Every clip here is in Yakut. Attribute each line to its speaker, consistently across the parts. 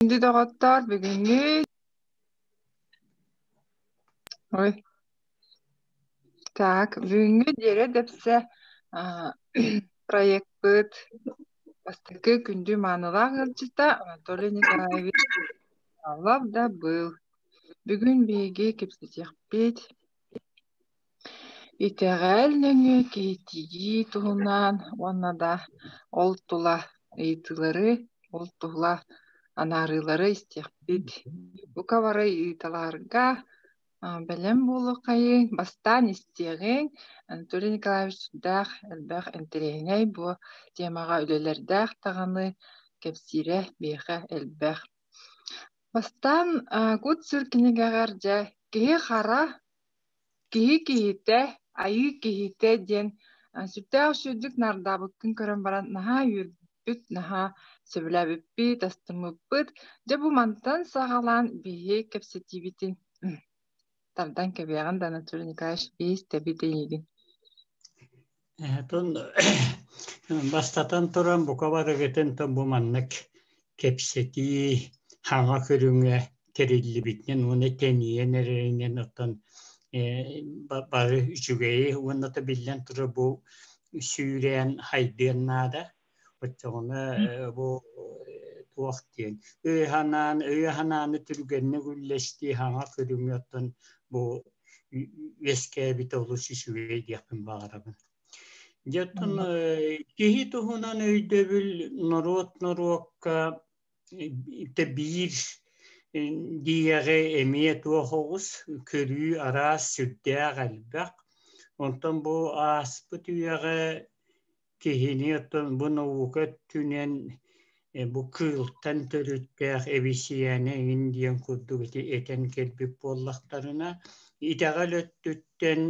Speaker 1: Күндү доҕоттоор, бүгүҥҥү Ой. Так, бүгүҥҥү Дьиэрэ дэпсэ проекпыт бастакы күндү маанылаах ыалдьыта Анатолий Николаевич Павлов да был. Бүгүн биһиги кэпсэтиэхпит итэҕэл нөҥүө киһитийии туһунан уонна да ол тула ыйытыылары, ол тула анаарыылары истиэхпит. Бука бары ыйыталарга бэлэм буолуоххайыҥ, бастаан истиэҕиҥ. Анатолий Николаевич сүрдээх элбэх интэриэһинэй бу темаҕа үлэлэрдээх даҕаны кэпсиирэ биһиэхэ элбэх. Бастаан Кут-сүр кинигэҕэр дьэ киһи-хара, киһи киһитэ, айыы киһитэ диэн сүрдээх үчүгэйдик наардаабыккын көрөн баран наһаа үөрбүппүт, наһаа сөбүлээбиппит, астыммыппыт. Дьэ бу мантан саҕалаан биһиги кэпсэтиибитин тардан кэбиэҕин да Анатолий Николаевич биис тэбит эйигин.
Speaker 2: Тон бастатан туран бука барыгытын то бу маннык кэпсэтии хаҥа көрүҥэ тэриллибитинэн уонна тэнийэн эрэринэн оттон бары үчүгэйи уонна то биллэн турар бу сүүрээн хайдыан наада. Оччоҕуна бу туох диэн өй-санаан өйө-санааны түргэнник үллэстии хаҥа көрүҥэ оттон бу үөскээбитэ олус үчүгэй диэхпин баҕарабын. Дьэ оттон киһи туһунан өйдөбүл норуот норуокка итэ биир диэҕи эмиэ туох оҕус көрүү араас сүрдээх элбэх. Онтон бу ааспыт үйэҕэ киһини оттон бу наука өттүнэн бу кыылтан төрүттээх эбисийээнэ эҥин диэн курдук ити этэн кэлбит буоллахтарына, итэҕэл өттүттэн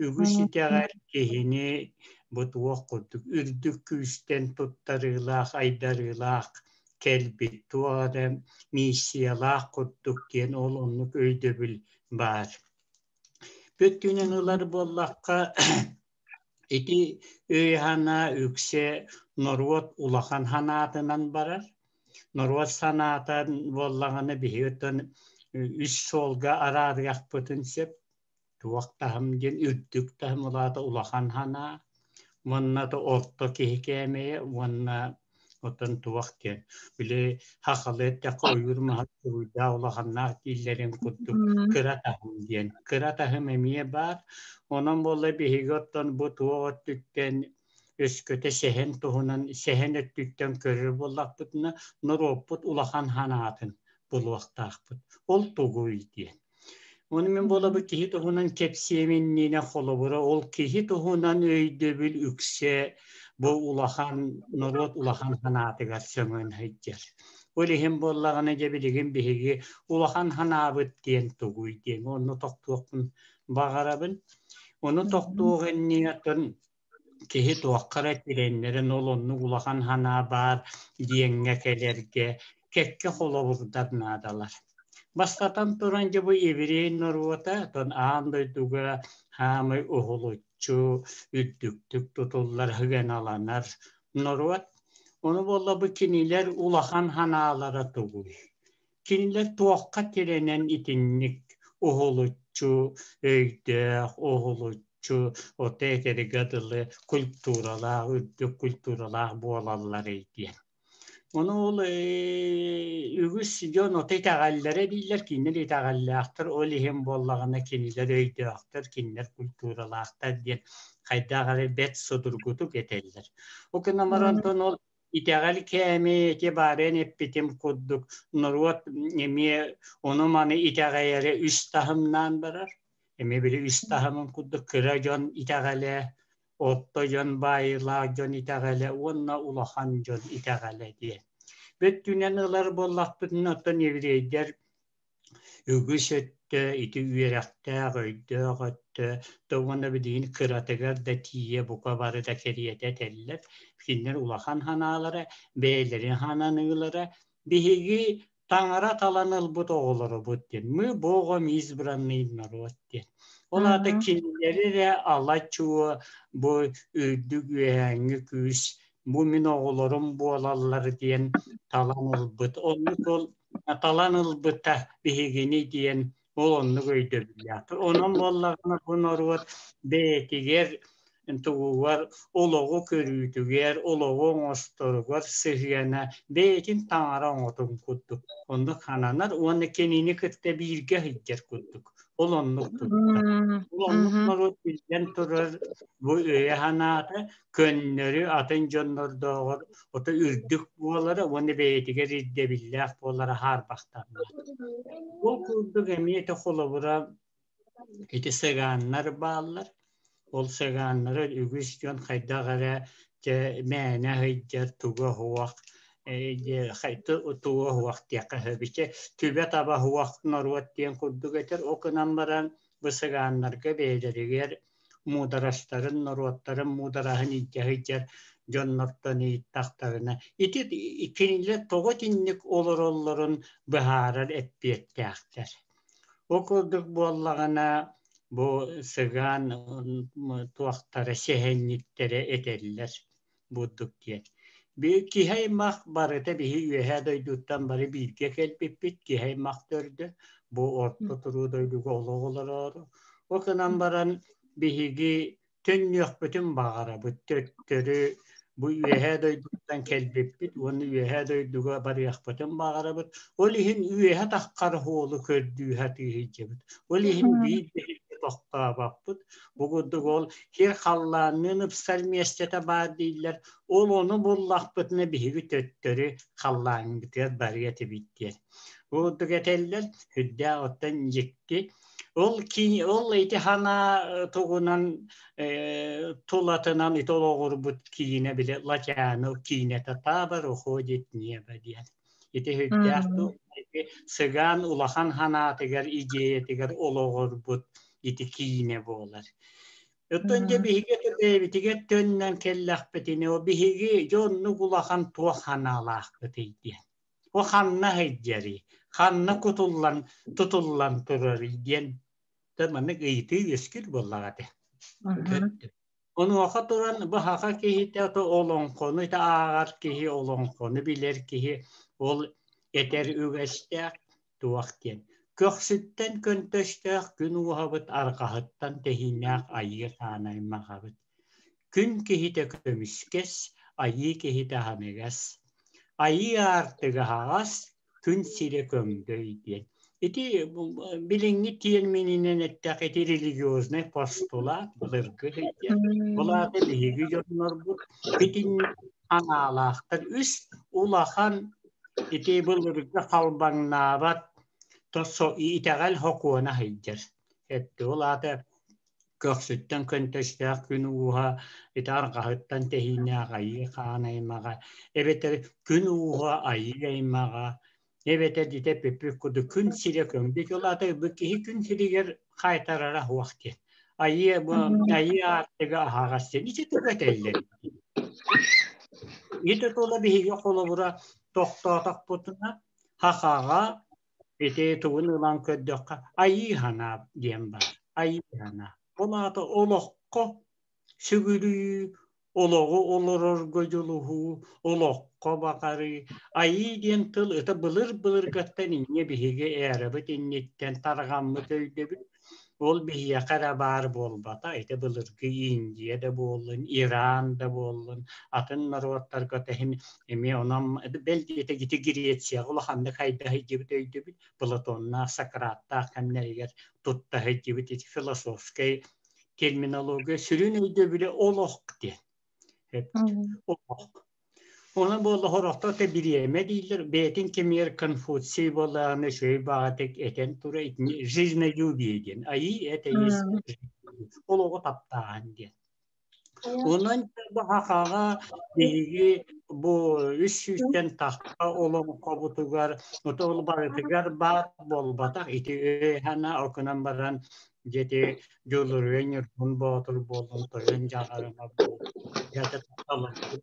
Speaker 2: үгүс итэҕэл киһини бу туох курдук үрдүк күүстэн туттарыылаах, айдарыылаах кэлбит туох эрэ миссиялаах курдук диэн ол оннук өйдөбүл баар. Бүттүүнэн ылар буоллахха Ити өй-санаа үксэ норуот улахан санаатынан барар. Норуот санаата буоллаҕына биһиги оттон үс суолга араарыахпытын сөп. Туох таһым диэн үрдүк таһым улаата улахан санаа уонна да орто киһи кээмэйэ уонна оттон туох диэн били хахалы эттэххэ ойуур маһа туруйдаах улаханнаах дииллэрин курдук кыра таһым диэн кыра таһым эмиэ баар онон буолла биһиги оттон бу туох өттүттэн өскөтө сэһэн туһунан сэһэн өттүттэн көрөр буоллахпытына норуоппут улахан санаатын булуохтаахпыт ол тугуй диэн. Ону мин буолабы киһи туһунан кэпсиэм иннинэ холобура ол киһи туһунан өйдөбүл үксэ бу улахан норуот улахан санаатыгар сөҥөн сылдьар. Ол иһин буоллаҕына дьэ билигин биһиги улахан санаабыт диэн тугуй диэн онно тохтуохпун баҕарабын. Ону тохтуох иннинэ киһи туохха эрэ тирэннэрин ол оннук улахан санаа баар диэҥҥэ кэлэргэ кэккэ холобурдар наадалар. Бастатан туран дьэ бу еврей норуота оттон аан дойдуга хаамай уһулуччу үрдүктүк тутуллар сыаналанар норуот. Ону буолла бу кинилэр улахан санаалара тугуй? Кинилэр туохха тирэнэн итинник уһулуччу өйдөөх, уһулуччу ото этэргэ дылы культуралаах, үрдүк культуралаах буолалларый диэн. Ону ол үгүс дьон ото итэҕэллэрэ дииллэр, кинилэр итэҕэллээхтэр, ол иһин буоллаҕына кинилэр өйдөөхтөр, кинилэр культуралаахтар диэн хайдах эрэ бэрт судургутук этэллэр. Ол гынан баран ол итэҕэл кээмэйэ ити баарыан эппитим курдук норуот эмиэ ону-маны итэҕэйэрэ үс таһымнаан барар. Эмиэ били үс таһымын курдук кыра дьон итэҕэлэ, орто дьон баайыылаах дьон итэҕэлэ уонна улахан дьон итэҕэлэ диэн. Бүттүүнэн ылар буоллахпытына, оттон еврейдэр үгүс өттө ити үөрэхтээх, өйдөөх өттө да уонна билигин кыратыгар да тиийэ бука бары да кэриэтэ этэллэр. Кинилэр улахан санаалара, бэйэлэрин сананыылара биһиги таҥара талан ылбыт оҕолоробут диэн. Мы Богом избранный народ диэн. Ол аата кинилэри эрэ ала-чуо бу үрдүк үөһээҥҥи күүс бу мин оҕолорум буолаллар диэн талан ылбыт. Оннук ол. Талан ылбыта биһигини диэн ол оннук өйдөбүллээх. Онон буоллаҕына бу норуот бэйэтигэр тугугар олоҕу көрүүтүгэр, олоҕу оҥосторугар сыһыана бэйэтин таҥара оҥотун курдук оннук хананар уонна кинини кытта бииргэ сылдьар курдук. Ол оннук туттар. Ол оннук норуот биллэн турар бу өйө-санаата көннөрү атын дьоннордооҕор ото үрдүк буолара уонна бэйэтигэр ирдэбиллээх буолара хаарбахтанна. Ол курдук эмиэ ити холобура ити сыгааннар бааллар. Ол сыгааннары үгүс дьон хайдах эрэ дьэ мээнэ сылдьар туга суох туга суох диэххэ сөп. Ити түбэ-таба суох норуот диэн курдук этэр. Ол гынан баран бу сыгааннарга бэйэлэригэр муударастарын, норуоттарын муудараһын илдьэ сылдьар дьоннортон ыйыттахтарына, ити кинилэр тоҕо итинник олороллорун быһаарар эппиэттээхтэр. Ол курдук буоллаҕына, бу сыгаан туохтара сэһэнньиттэрэ этэллэр бурдук диэн. Киһи аймах барыта биһи үөһээ дойдуттан бары бииргэ кэлбиппит, киһи аймах төрдө, бу орто туруу дойдуга олох олороору. Ол гынан баран биһиги төннүөхпүтүн баҕарабыт, төттөрү бу үөһээ дойдуттан кэлбиппит уонна үөһээ дойдуга барыахпытын баҕарабыт. Ол иһин үөһэ таххар уолу көрдүү сатыы сылдьабыт. Ол иһин биир да тохтообоппут. Бу курдук ол сир халлаанныын ыпсар миэстэтэ баар дииллэр. Ол ону буллахпытына биһиги төттөрү халлааҥҥытыгар барыа этибит диэн. Бу курдук этэллэр, сүрдээх оттон дьикти. Ол кини ол ити санаа тугунан тулатынан ити олоҕурбут киинэ били Латяно киинэтэ Табор уходит небо диэн. Ити сүрдээх сыгаан улахан санаатыгар, идеятыгар олоҕурбут ити киинэ буолар. Оттон дьэ биһиги бэйэбитигэр төннөн кэллэхпитинэ, биһиги дьэ оннук улахан туох санаалаахпытый диэн. О ханна сылдьарый, ханна кутуллан тутуллан турарый диэн маннык ыйытыы үөскүүр буоллаҕа этэ. Онуоха туран бу саха киһитэ олоҥхону ааҕар киһи, олоҥхону билэр киһи ол этэр үгэстээх туох диэн. Көхсүттэн көнтөстөөх күн уоһабыт арҕаһыттан тэһииннээх айыы хаанаймаҕабыт. Күн киһитэ көмүскэс, айыы киһитэ аһыныгас. Айыы аартыга аһаҕас, күн сирэ көҥдөй диэн. Ити билиҥҥи тиэрмининэн эттэххэ ити религиознай постулат былыргы диэн. Ол аата биһиги дьоннорбут итинник анаалаахтар үс улахан ити былыргы халбаҥнаабат итэҕэл сокуона сылдьар. Эттэ ол аата көхсүттэн көнтөстөөх күн ууһа, ити арҕаһыттан тэһииннээх айыы хаан аймаҕа, эбэтэр күн ууһа айыы аймаҕа, эбэтэр дитэ пүппүт курдук күн сирэ көҥдөй ол аата бу киһи күн сиригэр хаайтарара суох диэн. Айыы бу айыы аартыга аһаҕас диэн ити тугу этэллэр? Ити тула биһиги холобура тохтоотохпутуна хахаҕа Ити тугун ылан көрдөххө, айыы санаа диэн баар. Айыы санаа. Ол аата олоххо сүгүрүйүү, олоҕу олорорго дьулуһуу, олоххо баҕарыы. Айыы диэн тыл ыта былыр-былыргаттан инньэ биһиги ээрабыт инниттэн тарҕаммыт өйдөбүл. Ол биһиэхэ эрэ баар буолбата, ити былыргы Индия да буоллун, Иран да буоллун, атын норуоттарга тэһин эмиэ онон бэл диэтэ ити Грецияҕа улаханнык хайда сылдьыбыт өйдөбүл Платоннаах, Сократтаах кэмнэригэр тутта сылдьыбыт ити философскай терминология сүрүн өйдөбүлэ олох диэн. Олох. Онон буолла сорохтор да бириэмэ дииллэр, бэйэтин кэмигэр Конфуций буоллаҕына үчүгэй баҕатык этэн тура итини жизнелюбие диэн, айыы это есть олоҕу таптааһын диэн. Онон бу сахаҕа биһиги бу үс сүүстэн тахса олоҥхобутугар ол барытыгар баар буолбатах ити өй-санаа окунан баран дьэти Дьулуруйа Ньургун Боотур буоллун, Тойон Дьаҕарыма буоллун, дьэ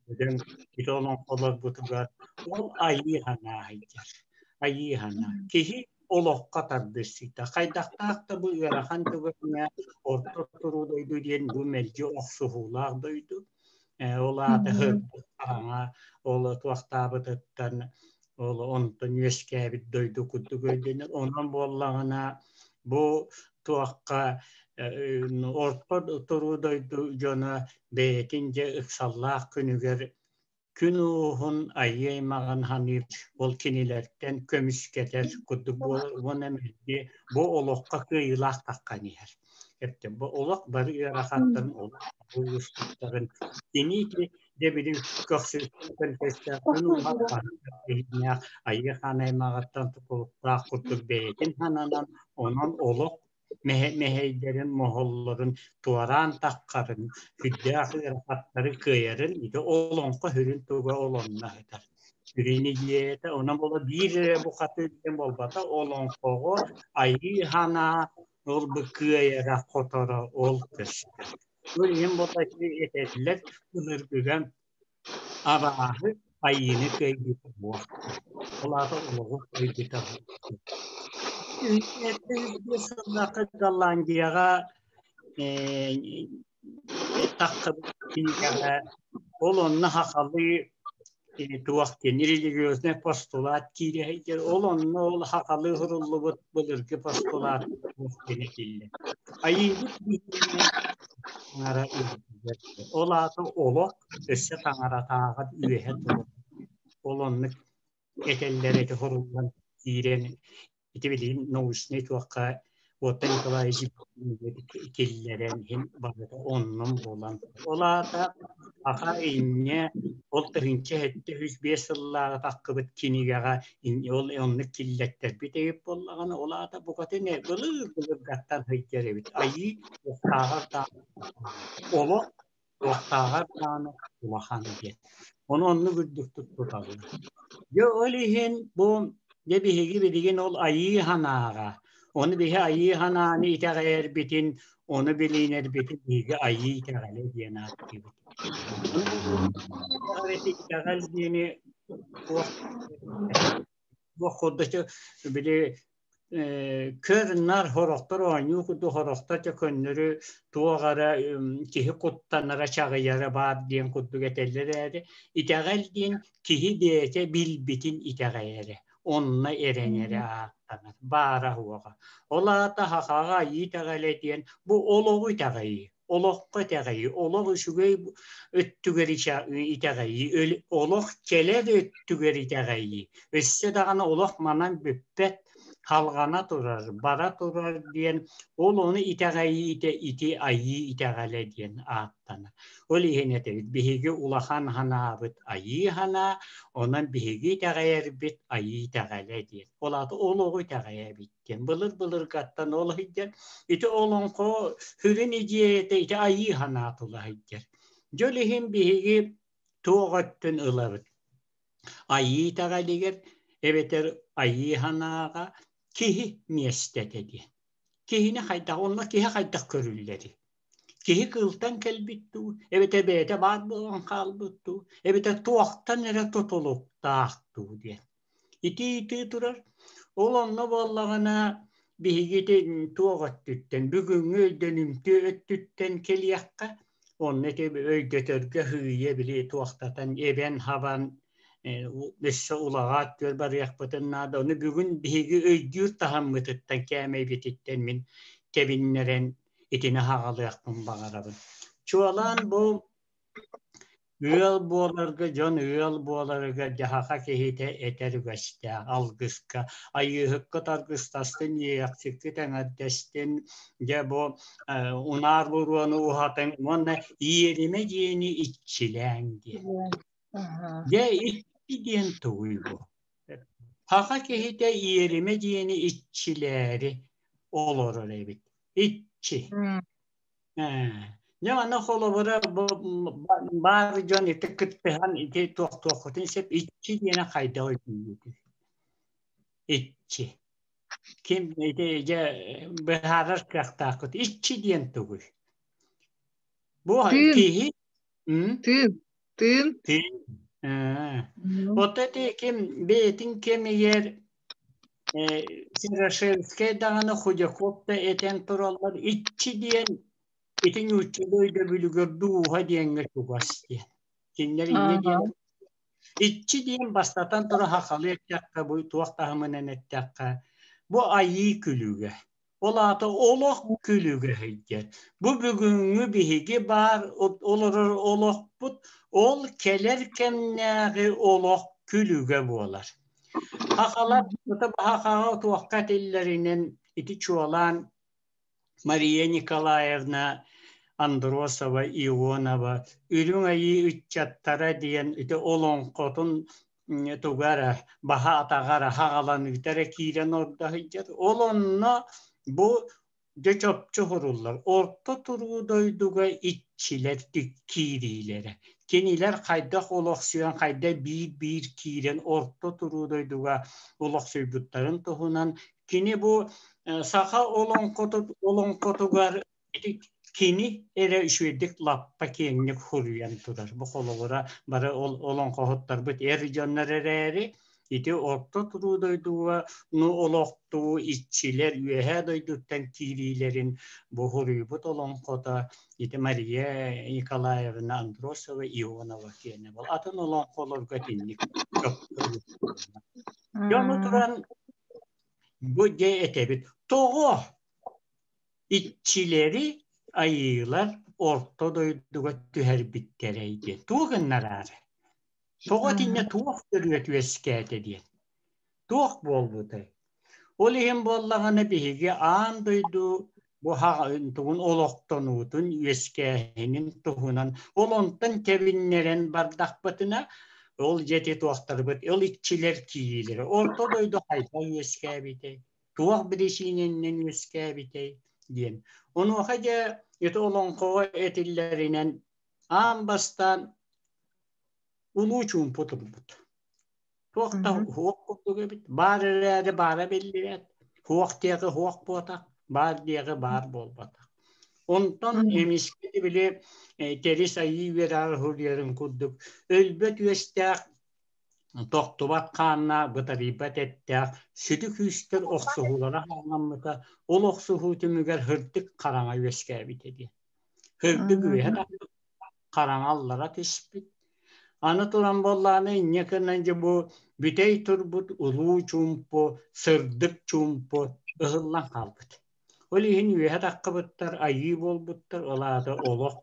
Speaker 2: бөдөҥ ити олоҥхолорбутугар ол айыы санаа сылдьар. Айыы санаа. Киһи олоххо тардыссыыта. Хайдахтаах да бу ыарахан түгэҥҥэ орто туруу дойду диэн бу мэлдьи охсуһуулаах дойду. Ол аата хараҥа ол туохтаабытыттан Ол онтон үөскээбит дойду курдук өйдөнөр. Онон буоллаҕына бу туохха орто туруу дойду дьоно бэйэтин дьэ ыксаллаах күнүгэр күн ууһун айыы аймаҕын ханыыр, ол кинилэртэн көмүскэтэр курдук буолар уонна мэлдьи бу олоххо кыайыылаах таххан иһэр. Эптэ бу олох бары ыарахаттарын, олох уустуктарын кини ити дьэ билин көхсүттэн көстөөх күн ууһа иһиннээх айыы хаан аймаҕыттан тутулуктаах курдук бэйэтин сананан, онон олох мэһэйдэрин, моһоллорун туораан таххарын, сүрдээх ыарахаттары кыайарын ити олоҥхо сүрүн туга олонно сытар. Сүрүн идиэйэтэ онон буола биир эрэ бухатыыр диэн буолбата, олоҥхоҕо айыы санаа ол бу кыайара хоторо ол көстөр. Ол иһин буола этэллэр былыргыга абааһы айыыны кыайбыта буо. Ол аата олоҕу кыайбыта сыллаахха Голландияҕа тахсыбыт кинигэҕэ ол онно сахалыы туох диэн религиознай постулат киирэ ол онно ол сахалыы суруллубут былыргы постулат туох диэн этиллэр. Айыыбыт таҥара үрдүгэр. Ол аата олох өссө таҥаратааҕар үөһэ турар. Ол оннук этэллэр ити хоруллан киирэн ити билигин научнай туохха Уота Николаевич киллэрэн иһин барыта оннун булан. Ол аата аха инньэ ол 1705 сыллааҕы таххыбыт кинигэҕэ ол оннук киллэттэрбит эбит буоллаҕына, ол аата букатын былыр-былыргаттан сылдьар эбит. Айыы туохтааҕар даҕаны олох туохтааҕар даҕаны улахан диэн. Ону оннук үрдүктүк туталлар. Дьэ ол иһин бу дьэ биһиги билигин ол айыы санааҕа, ону биһи айыы санааны итэҕэйэрбитин, ону билинэрбитин биһиги айыы итэҕэлэ диэн ааттыыбыт. Итэҕэл диэни туох туох курдук били көр-нар сорохтор оонньуу курдук сорохтор дьэ көннөрү туох эрэ киһи куттанара чаҕыйара баар диэн курдук этэллэр эрээри итэҕэл диэн киһи бэйэтэ билбитин итэҕэйэрэ онно эрэнэрэ ааттанар баара суоҕа ол аата сахаҕа айыы итэҕэлэ диэн бу олоҕу итэҕэйии олоххо итэҕэйии, олох үчүгэй өттүгэр итэҕэйии, олох кэлэр өттүгэр итэҕэйии, өссө даҕаны олох манан бүппэт, халҕана турар, бара турар диэн ол ону итэҕэйиитэ ити айыы итэҕэлэ диэн ааттанар. Ол иһин этэбит, биһиги улахан санаабыт айыы санаа, онон биһиги итэҕэйэрбит айыы итэҕэлэ диэн. Ол аата олоҕу итэҕэйэбит диэн былыр-былыргаттан ол иһийдэр ити олоҥхо сүрүн идиэйэтэ ити айыы санаа тула иһийдэр. Дьол иһин биһиги туох өттүн ылабыт? Айыы итэҕэлигэр эбэтэр айыы санааҕа киһи миэстэтэ диэн. Киһини хайдах, онно киһи хайдах көрүллэрий? Киһи кыылтан кэлбит дуу, эбэтэр бэйэтэ баар буолан хаалбыт дуу, эбэтэр туохтан эрэ тутулуктаах дуу диэн. Итии-итии турар. Ол онно буоллаҕына биһиги ити туох өттүттэн, бүгүҥҥү өйдөнүмтүө өттүттэн кэлиэххэ, онно ити өйдөтөргө сыыйа били туохтатан эбэн-хабан өссө улаҕаат түөр барыахпытын наада. Ону бүгүн биһиги өйдүүр таһыммытыттан, кээмэйбититтэн мин тэбиннэрэн итини аҕалыахпын баҕарабын. Чуолаан бу ыал буоларга дьон ыал буоларыгар дьаһаха киһитэ этэр үгэстээх алгыска айыыһыкка таргыстастын иэйэхсиккит эҥэрдэстин дьэ бу унаар буруону уһатыҥ уонна иэримэ диэни иччилээҥ диэн. Дьэ иччи диэн тугуй бу? Саха киһитэ иэримэ диэни иччилээри олорор эбит. Иччи. Дьэ манна холобура бу баар дьон ити кыттыһан ити туохтуоххутун сөп иччи диэни хайдах өйдүүгүтүй? Иччи. Ким ити дьэ быһаарар кыахтааххыт. Иччи диэн тугуй? Бу
Speaker 1: Тыын.
Speaker 2: киһи
Speaker 1: Тыын. Тыын.
Speaker 2: Тыын. Вот ити ким бэйэтин кэмигэр Серошевскай даҕаны Худяков да этэн тураллар иччи диэн ити нууччалыы өйдөбүлүгэр дууһа диэҥҥэ чугас диэн. Кинилэр инньэ диэн. Иччи диэн бастатан туран сахалыы эттэххэ, бу туох таһымынан эттэххэ, бу айыы күлүгэ. Ол аата олох күлүгэ сылдьар. Бу бүгүҥҥү биһиги баар олорор олохпут ол кэлэр кэмнээҕи олох күлүгэ буолар. Сахалар сахаҕа туохха этиллэринэн ити чуолаан Мария Николаевна Андросова, Ионова Үрүҥ Айыы ыччаттара диэн ити олоҥхотун туга эрэ баһа атаҕа эрэ хаҕаланыыта эрэ киирэн ордо сылдьар. Ол онно бу дьэ чопчу суруллар. Орто туруу дойдуга иччилэр киириилэрэ. Кинилэр хайдах олохсуйан, хайдах биир-биир киирэн орто туруу дойдуга олохсуйбуттарын туһунан кини бу саха олоҥхотугар кини эрэ үчүгэйдик лаппа киэҥник суруйан турар. Бу холобура бары ол олоҥхоһуттарбыт эр дьоннор эрээри ити орто туруу дойдуга ну олохтуу иччилэр үөһээ дойдуттан киириилэрин бу суруйбут олоҥхото ити Мария Николаевна Андросова Ионова киэнэ бол атын олоҥхолорго итинник. Дьону туран бу дьэ этэбит тоҕо иччилэри айыылар орто дойдуга түһэрбиттэрэй диэн туох гыннараары тоҕо итиннэ туох төрүөт үөскээтэ диэн туох буолбутай ол иһин буоллаҕына биһиги аан дойду бу тугун олохтонуутун үөскээһинин туһунан ол онтон тэбиннэрэн бардахпытына ол дьэти туохтарбыт ол иччилэр киириилэрэ орто дойду хайдах үөскээбитэй туох биричиинэнэн үөскээбитэй диэн. Онуоха дьэ ити олоҥхоҕо этиллэринэн аан бастаан улуу чуумпу турбут. Туох да уһуох курдук эбит. Баар эрээри баара биллибэт. Суох диэҕи суох буотах, баар диэҕи баар буолбатах. Онтон эмискэ били Тэрис Айыы үөрэҕэр суруйарын курдук өлбөт үөстээх тохтубат хааннаах, бытарыйбат эттээх сүдү күүстэр охсуһуулара хаалламмыта, ол охсуһуу түмүгэр һырдык хараҥа үөскээбитэ диэн. Һырдык үөһэ тахсыбыт, хараҥа аллара түспүт. Аны туран буоллаҕына инньэ гынан дьэ бу бүтэй турбут улуу чуумпу, сырдык чуумпу ыһыллан хаалбыт. Ол иһин үөһэ таххыбыттар, айыы буолбуттар, ол аата олох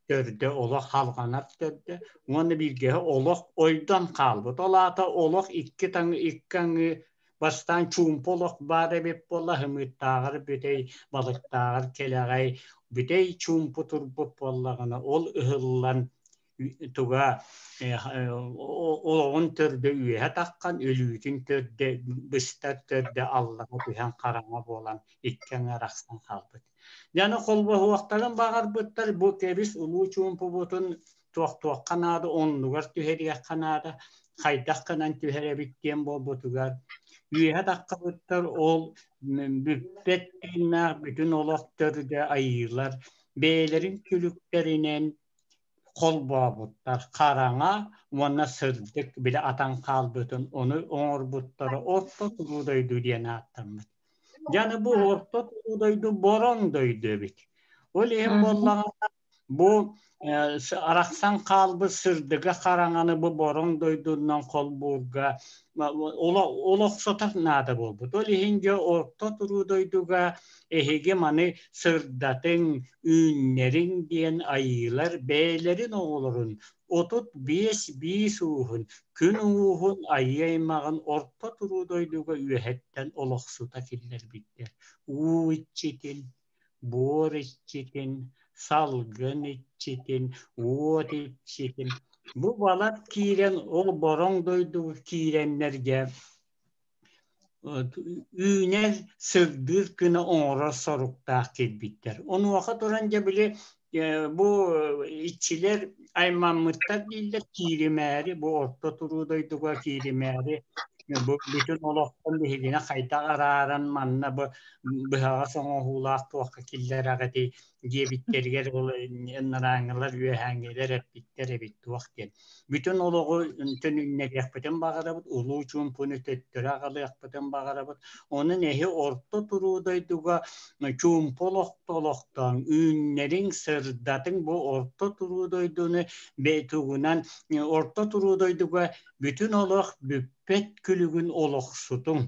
Speaker 2: төрдө олох халҕанар төрдө уонна бииргэһэ олох ойдон хаалбыт. Ол аата олох икки таҥ икки аҥыы бастаан чуумпу олох баар эбит буолла һымыыттааҕар бүтэй балыктааҕар кэлэҕэй бүтэй чуумпу турбут буоллаҕына ол ыһыллан туга олоҕун төрдө үөһэ таххан өлүүтүн төрдө быстар төрдө аллара түһэн хараҥа буолан икки аҥы арахсан хаалбыт. Дьэ холбоһуохтарын баҕарбыттар бу кэбис улуу чуумпубутун туохтуохха наада, оннугар түһэриэххэ наада, хайдах гынан түһэрэбит диэн буолбутугар үөһэ таххыбыттар ол бүппэт тыыннаах бүтүн олох төрдө айыылар бэйэлэрин күлүктэринэн холбообуттар хараҥа уонна сырдык били атан хаалбытын ону оҥорбуттара орто туруу дойду диэн ааттаммыт. Дьэ аны бу орто туруу дойду бороҥ дойду эбит. Ол иһин буоллаҕына бу арахсан хаалбыт сырдыгы хараҥаны бу бороҥ дойдунан холбуурга олохсутар наада буолбут. Ол иһин дьэ орто туруу дойдуга эһиги маны сырдатыҥ, үүннэриҥ диэн айыылар бэйэлэрин оҕолорун 35 биис ууһун, күн ууһун айыы аймаҕын орто туруу дойдуга үөһэттэн олохсута киллэрбиттэр. Уу иччитин, буор иччитин, салгын иччитин, уот иччитин. Бу балар киирэн ол бороҥ дойдуга киирэннэргэ үүнэр, сырдыыр гына оҥорор соруктаах киирбиттэр. Онуоха туран дьэ били бу иччилэр аймаммыттар дииллэр кииримээри, бу орто туруу дойдуга кииримээри. Бу бүтүн олохтон биһигини хайдах арааран манна бу быһаҕас оҥоһуулаах туохха киллэрэҕитий диэбиттэригэр ол ынарааҥҥылар үөһээҥҥилэр эппиттэр эбит туох диэн. Бүтүн олоҕу төнүннэриэхпитин баҕарабыт, улуу чуумпуну төттөрү аҕалыахпытын баҕарабыт. Онон эһи орто туруу дойдуга чуумпу олохто олохтооҥ, үүннэриҥ, сырдатыҥ бу орто туруу дойдуну тугунан орто туруу дойдуга бүтүн олох бүппэт күлүгүн олохсутуҥ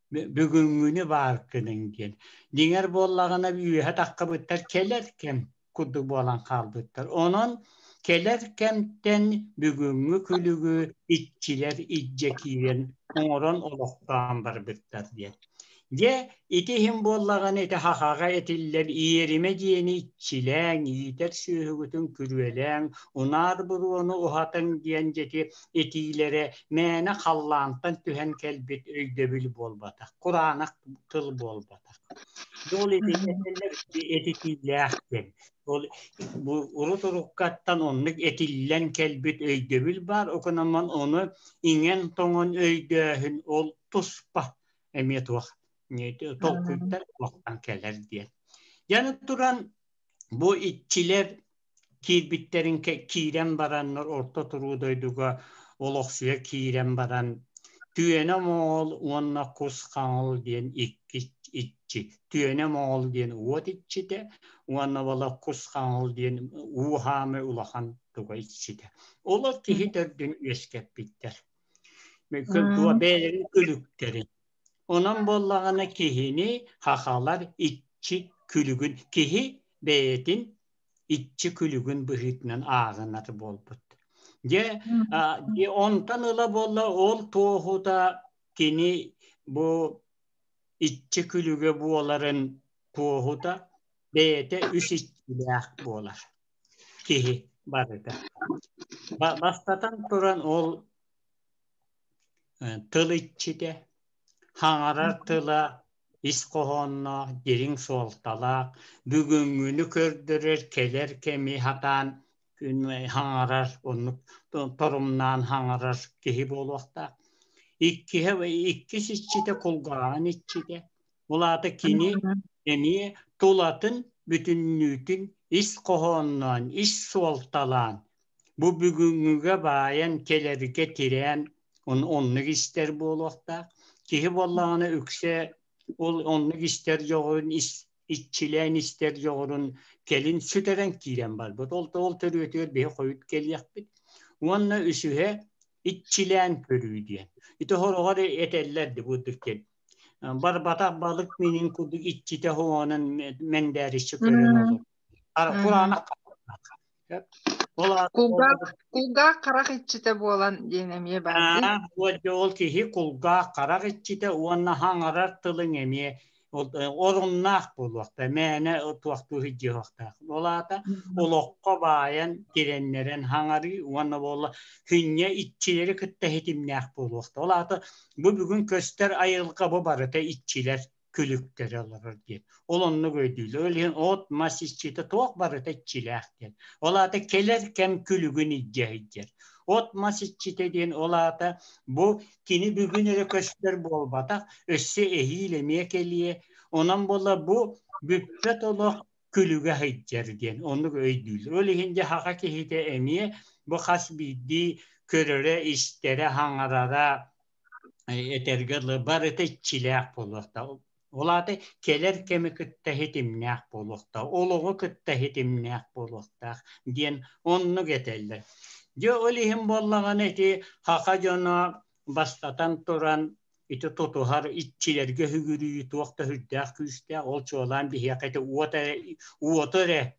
Speaker 2: бүгүҥҥүнү баар гыныҥ диэн. Дьиҥэр буоллаҕына үөһэ таххыбыттар кэлэр кэм курдук буолан хаалбыттар. Онон кэлэр кэмтэн бүгүҥҥү күлүгү иччилэр илдьэ киирэн оҥорон олохтоон барбыттар диэн. Дьэ, ити иһин буоллаҕына ити хахаҕа этиллэр иэримэ диэни иччилээҥ, иитэр сүөһүгүтүн күрүөлээҥ, унаар буруону уһатыҥ диэн дьэти этиилэрэ мээнэ халлаантан түһэн кэлбит өйдөбүл буолбатах, кураанах тыл буолбатах. Ол итини этэллэр этитиилээх диэн. Ол бу урут уруккаттан оннук этиллэн кэлбит өйдөбүл баар, окономон ону иҥэн-тоҥон өйдөөһүн ол туспа эмиэ туох толкуйдар олохтон кэлэр диэн. Яны туран бу иччилэр киирбиттэрин киирэн бараннар орто туруу дойдуга олохсуйа киирэн баран Түөнэ Моҕол уонна Кус Хаҥыл диэн икки иччи. Түөнэ Моҕол диэн уот иччитэ уонна буола Кус Хаҥыл диэн уу хаамы улахан туга иччитэ. Олор киһи төрдүн үөскэппиттэр. Бэйэлэрин күлүктэрин. Онон буоллаҕына киһини хахалар иччи күлүгүн киһи бэйэтин иччи күлүгүн быһыытынан ааҕынар буолбут. Дьэ, онтон ыла буолла ол туоһута кини бу иччи күлүгэ буоларын туоһута бэйэтэ үс иччилээх буолар киһи барыта. Бастатан туран ол тыл иччитэ, хаҥарар тыла ис хоһоонноох, дириҥ суолталаах, бүгүҥҥүнү көрдөрөр кэлэр кэми сатаан хаҥарар, оннук торумнаан хаҥарар киһи буолуохтаах. Иккиһэ, иккис иччитэ кулгааҕын иччитэ. Ол аата кини эмиэ тулатын бүтүннүүтүн ис хоһоонноон, ис суолталаан, бу бүгүҥҥүгэ баайан кэлэргэ тирээн оннук истэр буолуохтаах. Киһи буоллаҕына үксэ ол оннук истэр дьоҕурун иччилээн истэр дьоҕурун кэлин сүтэрэн киирэн барбыт. Ол ол төрүөтүгэр биһи хойут кэлиэхпит. Уонна үсүһэ иччилээн көрүү диэн. Ити хороҕор этэллэр бурдук диэн. Барбатах балык минин курдук иччитэ хоонун мэндээриччи көрөн олор. Кураанах
Speaker 1: Кулгаах, кулгаах харах иччитэ буолан диэн эмиэ баар
Speaker 2: дии. Ол киһи кулгаах харах иччитэ уонна хаҥарар тылыҥ эмиэ оруннаах буолуохтаах, мээнэ туохтуу сылдьыахтаах. Ол аата олоххо баайан, тирэннэрэн хаҥарыы уонна буолла күнньэ иччилэри кытта ситимнээх буолуохтаах. Ол аата бу бүгүн көстөр айылҕа бу барыта иччилэр күлүктэрэ олорор диэн. Ол оннук өйдүүллэр. Ол иһин от, мас иччитэ туох барыта иччилээх диэн. Ол аата кэлэр кэм күлүгүн илдьэ сылдьар. От, мас иччитэ диэн ол аата бу кини бүгүн эрэ көстөр буолбатах, өссө эһиил эмиэ кэлиэ. Онон буола бу бүппэт олох күлүгэ сылдьар диэн оннук өйдүүллэр. Ол иһин дьэ саха киһитэ эмиэ бу хас биирдии көрөрө, истэрэ, хаҥарара этэргэ дылы барыта иччилээх буолуохтаах. Ол аата кэлэр кэми кытта ситимнээх буолуохтаах, олоҕу кытта ситимнээх буолуохтаах диэн оннук этэллэр. Дьэ ол иһин буоллаҕына ити саха дьоно бастатан туран ити тутуһар иччилэргэ үгүрүйүү туох да сүрдээх күүстээх, ол чуолаан биһиэхэ ити уот эрэ, уоту эрэ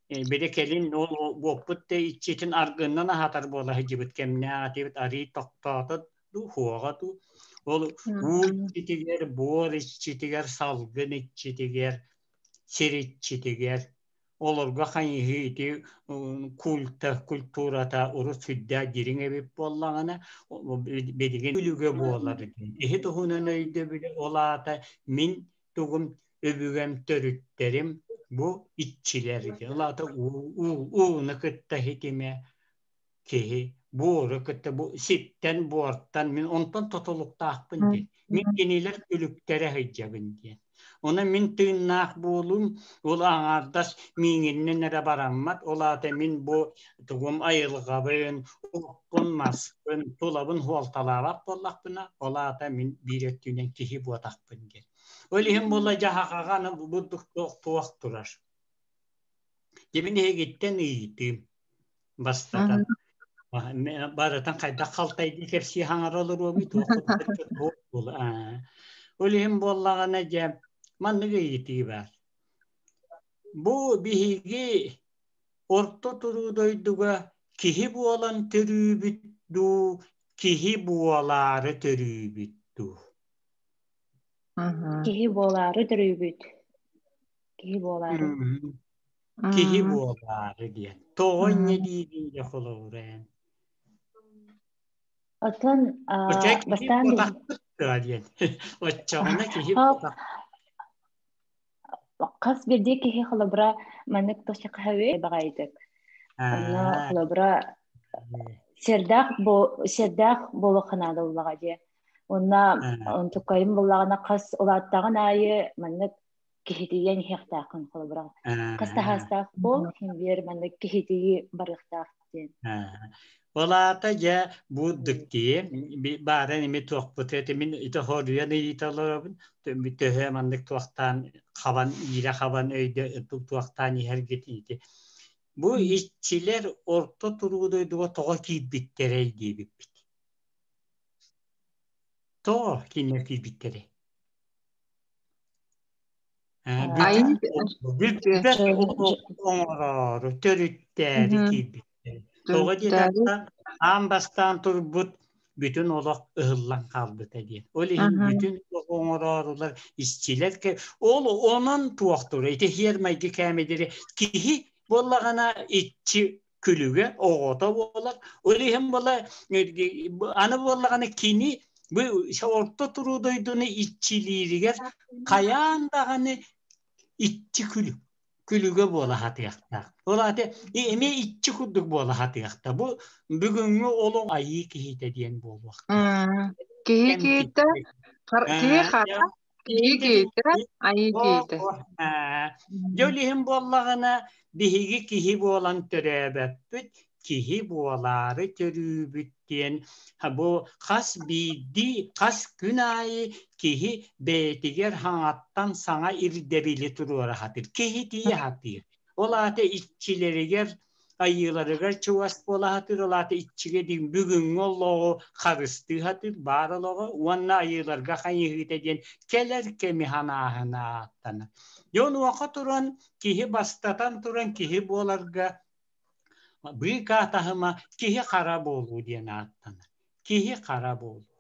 Speaker 2: били кэлин ол уоппут да иччитин аргыннан аһатар буола сылдьыбыт кэмнээх этибит арыый тохтоото дуу хуоҕа дуу ол уу иччитигэр буор иччитигэр салгын иччитигэр сир иччитигэр олорго хайыһыы ити культа культурата урут сүрдээх дириҥ эбит буоллаҕына билигин күлүгэ буолар иһи туһунан өйдөбүлэ ол аата мин тугум өбүгэм төрүттэрим бу иччилэргэ ол аата ууну кытта ситимэ киһи Буору кытта бу ситтэн буортан мин онтон тутулуктаахпын диэн. Мин кинилэр күлүктэрэ сылдьабын диэн. Онон мин тыыннаах буолуум ол аҥаардас мииҥиннэн эрэ бараммат, ол аата мин бу тугум айылҕабын, оппун-маспын, тулабын хуолталаабат буоллахпына, ол аата мин биир өттүнэн киһи буотахпын диэн. Ол иһин буолла дьаһахаҕа аны бурдук туох турар. Дьэ мин эһигиттэн ыйытыым бастатан. Барытын хайдах халтайдыы кэпсии хаҥара олоруобуй туох Ол иһин буоллаҕына дьэ маннык ыйытыы баар. Бу биһиги орто туруу дойдуга киһи буолан төрүүбүт дуу, киһи буолаары төрүүбүт дуу?
Speaker 3: Киһи буолаары төрүүбүт. Киһи буолаары.
Speaker 2: Киһи буолаары диэн. Тоҕо инньэ диигин дьэ холобура эн?
Speaker 3: Оттон бастаан
Speaker 2: диэн. Оччоҕуна киһи
Speaker 3: Хас биирдии киһи холобура маннык тосхаһави баҕайытык. Онно холобура сиэрдээх бу сиэрдээх буолуохха наада буоллаҕа дии. Уонна онтукайым буллаҕына хас улааттаҕын аайы маннык киһитийэн иһиэхтээххин холобура хас таһаастаах буол биэр маннык киһитийии барыахтаах диэн.
Speaker 2: Ол аата дьэ бу дыктии баарын эми туохпут эти мин ити хоруйан ыйыталарабын төһө маннык туохтаан хабан иирэ хабан өйдө туохтаан иһэргит ити бу иччилэр орто туруу дойдуга тоҕо киирбиттэрэй диэбиппит тоҕо кинилэр киирбиттэрэй Бүппэт оҥороору, төрүттээри киирбиттэр. Тоҕо диэтэххэ, аан бастаан турбут бүтүн олох ыһыллан хаалбыта диэн. Ол иһин бүтүн олох оҥороорулар исчилэр ол онон туохтура ити хиэр майгы кээмэйдэри киһи буоллаҕына иччи күлүгэ оҕото буолар. Ол иһин буола аны буоллаҕына кини бу орто туруу дойдуну иччилииригэр хайаан даҕаны иччи күлүк күлүгэ буола сатыахтаах. Ол аата эмиэ иччи курдук буола сатыахта. Бу бүгүҥҥү олох айыы киһитэ диэн буолуохтаах.
Speaker 1: Киһи киһитэ, киһи хара, Киһи киһитэ, айыы киһитэ.
Speaker 2: Дьэ ол иһин буоллаҕына, биһиги киһи буолан төрөөбөппүт, киһи буолаары төрүүбүт диэн бу хас биирдии, хас күн аайы киһи бэйэтигэр хаҥаттан саҥа ирдэбили туруора сатыыр, киһитийэ сатыыр. Ол аата иччилэригэр айыыларыгар чугас буола сатыыр, ол аата иччигэ диэн бүгүҥҥү олоҕу харыстыы сатыыр баар олоҕу уонна айыыларга хайыһыыта диэн кэлэр кэми санааһына ааттанар. Дьэ онуоха туран киһи бастатан туран киһи буоларга быыкаа таһыма киһи хара буолуу диэн ааттанар. Киһи хара буолуу.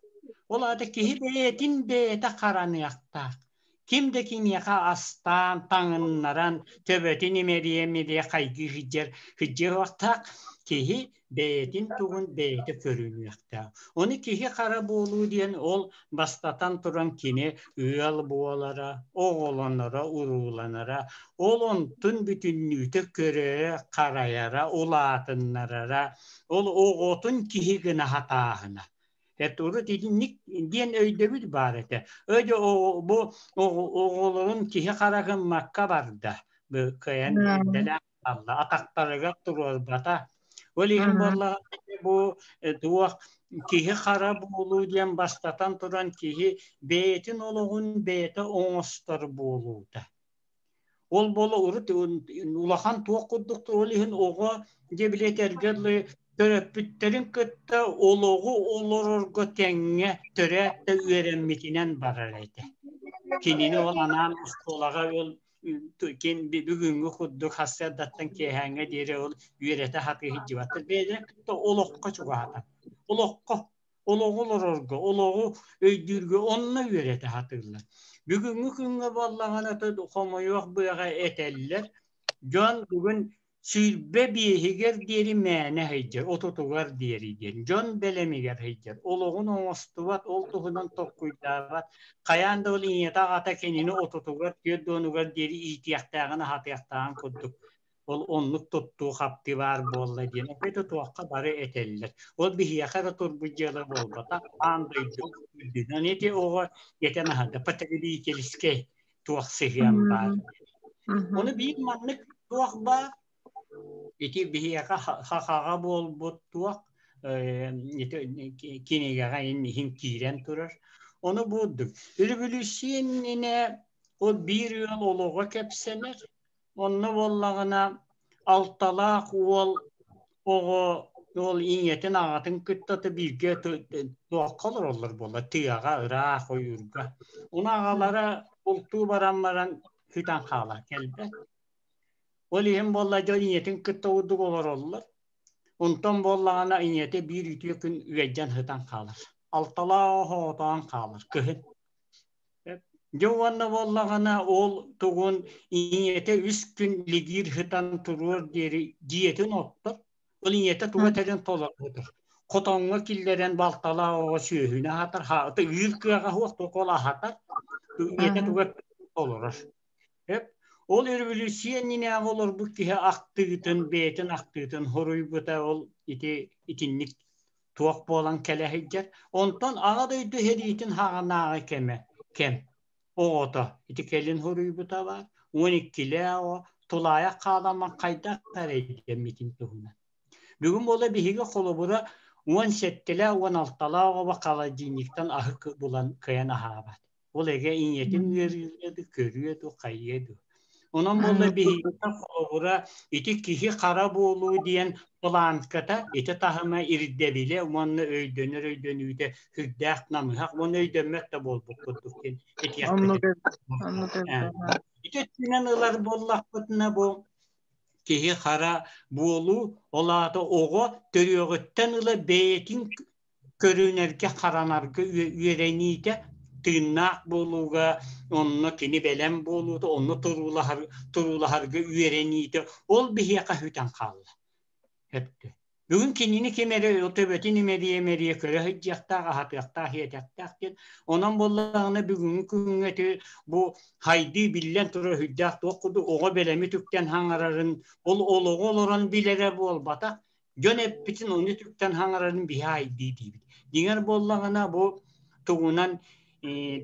Speaker 2: Ол аата киһи бэйэтин бэйэтэ хараныахтаах. Ким да киниэхэ астаан, таҥыннаран, төбөтүн имэрийэ-имэрийэ хайгыы сылдьар сылдьыахтаах киһи бэйэтин тугун бэйэтэ көрүнүөхтээх. Ону киһи хара буолуу диэн ол бастатан туран кини ыал буолара, оҕолоноро, урууланара, ол онтун бүтүннүүтэ көрөрө, харайара, улаатыннарара, ол оҕотун киһи гына сатааһына. Это урут итинник диэн өйдөбүл баар этэ. Өйдө бу оҕолорун киһи хара гыммакка барда. Бу кыайан эрдэлээх хаалла. Атахтарыгар туруорбата. Ол иһин буоллаҕына бу туох киһи хара буолуу диэн бастатан туран киһи бэйэтин олоҕун бэйэтэ оҥостор буолуута. Ол буола урут улахан туох курдук ол иһин оҕо дьэ билиэтэргэ дылы төрөппүттэрин кытта олоҕу олорорго тэҥҥэ төрөөт да үөрэммитинэн барар этэ. Кинини ол анаан оскуолаҕа ол кин бүгүҥҥү курдук сарсыардаттан киэһээҥҥэ диэри ол үөрэтэ сатыы сылдьыбаттар. Бэйэлэрин кытта олоххо чугаһатар. Олоххо олоҕу олорорго, олоҕу өйдүүргэ онно үөрэтэ сатыыллар. Бүгүҥҥү күҥҥэ буоллаҕына хомойуох быаҕа этэллэр, дьон бүгүн 25-игэр диэри мээнэ сылдьар, отутугар диэри диэн, дьон бэлэмигэр сылдьар, олоҕун оҥостубат, ол туһунан толкуйдаабат, хайаан да ол ийэтэ-аҕата кинини отутугар, түөрт уонугар диэри иитиэхтээҕин, аһатыахтааҕын курдук. Ол оннук туттуу хаптыы баар буолла диэн это туохха бары этэллэр. Ол биһиэхэ эрэ турбут дьыала буолбатах, аан дойду үрдүнэн ити оҕо этэн аһарда потребительскэй туох сыһыан баар. Ону биир маннык туох баар ити биһиэхэ хахаҕа буолбут туох кинигэҕэ иһин киирэн турар. Ону бурдук. Өрөбөлүүссүйэ иннинэ ол биир ыал олоҕо кэпсэнэр. Онно буоллаҕына алталаах уол оҕо уол ийэтин аҕатын кытта бииргэ туохха олороллор буолла тыаҕа ыраах ойуурга. Ону аҕалара бултуу баран баран сүтэн хаалар кэлбэт. Ол иһин буолла дьон ийэтин кытта курдук олороллор. Онтон буоллаҕына ийэтэ биир үтүө күн ыалдьан сытан хаалар. Алталаах оһоҕотоон хаалар кыһын. Дьэ уонна буоллаҕына ол тугун ийэтэ үс күн лигиир сытан туруор диэри дьиэтин оттор. Ол ийэтэ туга этэрин толорбутар. Хотоҥҥо киллэрэн балталаах оҕо сүөһүнү аһатар, ыыр кыаҕа суох ол аһатар. Ийэтэ туга толорор. Ол өрөбөлүүссүйэ иннинээҕи олорбут киһи ахтыытын, бэйэтин ахтыытын хоруйбута ол ити итинник туох буолан кэлэ сылдьар. Онтон Аҕа дойду сэриитин хаҕанааҕы кэмэ кэм оҕото ити кэлин хоруйбута баар. 12-лээх оҕо тулаайах хааламмат хайдах эрэйдэммитин туһунан. Бүгүн буола биһиги холобура 17-лээх, 16-лаах оҕо холодильниктан аһы булан кыайан аһаабат. Ол эгэ ийэтин ыарыыта ду, көрүө ду, хайыа ду. Онон буолла биһиги холобура ити киһи хара буолуу диэн планката ити таһыма ирдэбилэ уонна өйдөнөр өйдөнүүтэ сүрдээх намыһах уонна өйдөммөт да буолбут курдук диэн этиэхпит. Ити өттүнэн ылар буоллахпытына бу киһи хара буолуу ол аата оҕо төрүөҕүттэн ыла бэйэтин көрүнэргэ, харанарга үөрэниитэ, тыыннаах буолууга, онно кини бэлэм буолуута, онно туруулаһар, туруулаһарга үөрэниитэ, ол биһиэхэ сүтэн хаалла. Өттө. Бүгүн кинини ким эрэ төбөтүн имэрийэ-имэрийэ көрө сылдьыахтаах, аһатыахтаах, иэтэхтээх диэн. Онон буоллаҕына бүгүҥҥү күҥҥэ бу хайдыы биллэн турар сүрдээх туох курдук оҕо бэлэми түктэн хаҥарарын, ол олоҕу олорон билэрэ буолбатах, Дьон эппитин ону түктэн хаҥарарын биһи айдыы диибит. Дьиҥэр буоллаҕына бу тугунан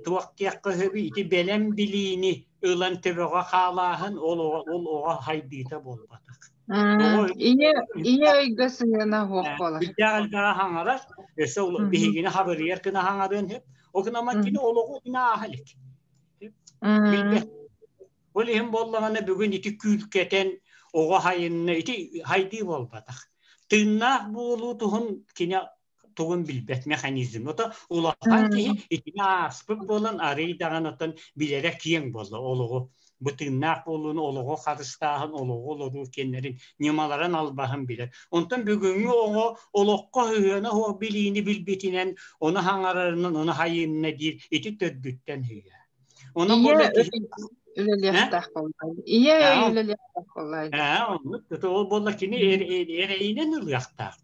Speaker 2: туох диэххэ сөбүй ити бэлэм билиини ылан төбөҕө хаалааһын ол оҕо ол оҕо хайдыыта буолбатах. Оҕо
Speaker 1: Ийэ ийэ өйгө сыһыана суох буолар.
Speaker 2: Үрдээх элбэҕи хаҥарар, өссө биһигини хабырыйар гына хаҥарыан сөп. Ол гынан кини олоҕу ина ааһа илик. Билбэт. Ол иһин буоллаҕына бүгүн ити күүркэтэн оҕо хайынна ити хайдыы буолбатах. Тыыннаах буолуу туһун кини тугун билбэт механизм. Ото улахан киһи итини ааспыт буолан арый даҕаны оттон билэрэ киэҥ буолла олоҕу. Бу тыыннаах буолууну олоҕу харыстааһын, олоҕу олоруу киэннэрин ньымаларын албаһын билэр. Онтон бүгүҥҥү оҕо олоххо сыһыана суох билиини билбитинэн, ону хаҥарарынан, ону хайынна диир ити төрдүттэн сыыһа. Онон
Speaker 1: Ийэ
Speaker 2: буолла киһи
Speaker 1: үлэлиэхтээх буолла. Ийэ үлэлиэхтээх буолла.
Speaker 2: Ээ, оннук. Ол буолла кини эрэйинэн ылыахтаах.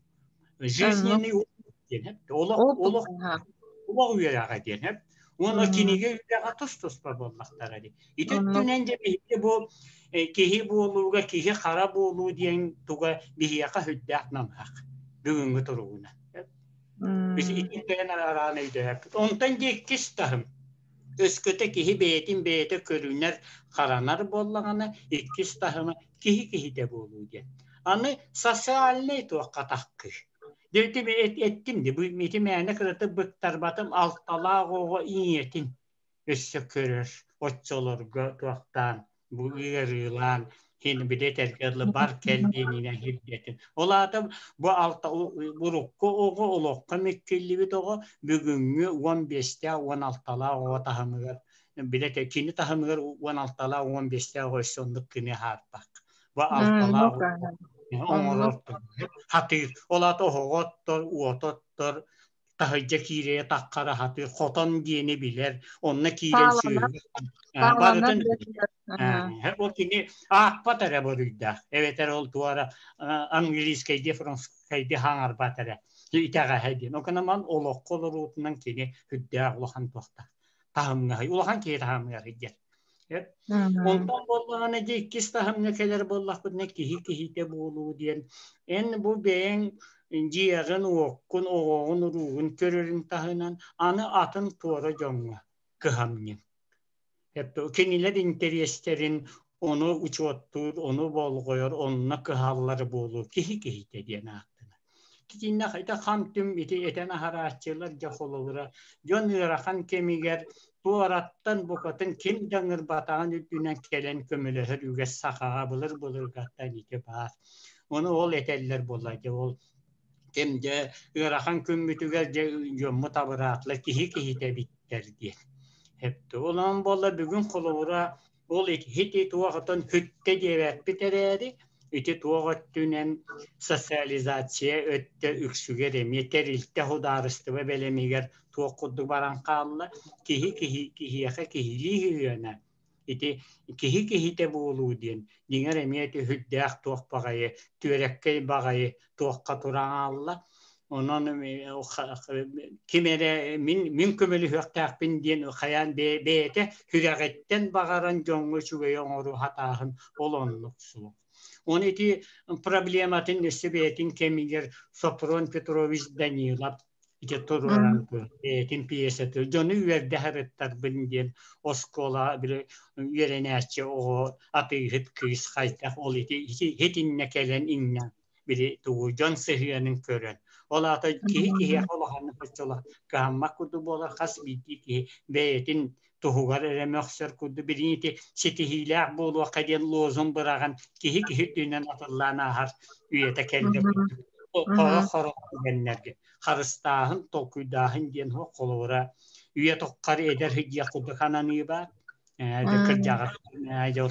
Speaker 2: Жизненный опыт диэн олох олох олох үөрэҕэ диэн Уонна кинигэ үөрэҕэ тус-туспа буоллахтара дии. Ити өттүнэн дьэ биһиги бу киһи буолууга, киһи хара буолуу диэн туга биһиэхэ сүрдээх намыһах бүгүҥҥү туругунан. Біз итинтэн араан өйдөһөппүт. Онтон дьэ иккис таһым. Өскөтө киһи бэйэтин бэйэтэ көрүнэр, харанар буоллаҕына, иккис таһыма киһи киһитэ буолуу диэн. Аны социальнай туохха таххыы. Дьэ ити эттим ди, бу ити мээнэ кыратык быктарбатым алталаах оҕо ийэтин өссө көрөр оччолорго туохтаан бу ыарыылаан хин били этэргэ дылы бар кэл диэнинэн сирдэтин. Ол аата бу алта урукку оҕо олоххо миккиллибит оҕо бүгүҥҥү 15-тээх 16-лаах оҕо таһымыгар билете кини таһымыгар 16-лаах 15-тээх оҕо өссө оннук кини хаарбах. Бу алталаах оҥорор хатыыр. Ол аата оһоҕо оттор, уоту оттор, таһырдьа киирэ таххара хатыыр хотон диэни билэр онно киирэн сүөһү барытын ол кини аахпат эрэ буруйдаах эбэтэр ол туора английскайдыы французскайдыы хаҥарбат эрэ итэҕэһэ диэн окономан олоххо олоруутунан кини үрдээх улахан туохтаах таһымҥаһый улахан киһи таһымҥаһый диэн. Онтон буоллаҕына дьэ иккис таһымҥа кэлэр буоллахпытына киһи киһитэ буолуу диэн эн бу бэйэҥ дьиэҕин, уоккун, оҕоҕун, уруулгун көрөрүн таһынан аны атын туора дьоҥҥо кыһамньыҥ. Кинилэр интэриэстэрин ону учуоттуур, ону болҕойор, онно кыһаллар буолуу киһи киһитэ диэн ааттанар. Итиннэ ити хам-түм ити этэн аһарааччылар дьэ холобура дьон ыарахан кэмигэр туораттан букатын ким да ыҥырбатаҕын үрдүнэн кэлэн көмөлөһөр үгэс сахаҕа былыр-былыргаттан ити баар. Ону ол этэллэр буолла дьэ ол ким дьэ ыарахан күммүтүгэр дьэ дьоммут абыраатылар киһи киһитэ эбиттэр диэн. Онон буолла бүгүн холобура ол ити туох отон хүттэ диэбэппит эрээри ити туох өттүнэн социализация өттө үксүгэр эмиэ тэрилтэ судаарыстыба бэлэмигэр туох курдук баран хаалла киһи киһи киһиэхэ киһилии сыһыана ити киһи киһитэ буолуу диэн дьиҥэр эмиэ ити сүрдээх туох баҕайы түөрэккэй баҕайы туохха туран хаалла онон ким эрэ мин мин көмөлөһүөхтээхпин диэн хайаан бэйэтэ сүрэҕиттэн баҕаран дьоҥҥо үчүгэйи оҥоруу сатааһын ол оннук суох. Оны ити проблематын өссө бэйэтин кэмигэр Сопрон Петрович Данилов ити туруоран бэйэтин пьесатын дьону үөрдэ сырыттарбын диэн оскуола били үөрэнээччи оҕо атыыһыт кыыс хайдах ол ити итиннэ кэлэн иҥнэн били тугу дьон сыһыанын көрөн ол аата киһи киһиэхэ улаханнык оччоло кыһаммат курдук буолар хас биирдии киһи бэйэтин туһугар эрэ мөхсөр курдук билигин ити ситиһиилээх буолуохха диэн лозунг быраҕан киһи киһи үрдүнэн атыллаан ааһар үйэтэ кэллэ курдук хоро-хоро түгэннэргэ харыстааһын толкуйдааһын диэн холобура үйэ туххары эдэр сылдьыах курдук ананыы баар кырдьаҕас дьэ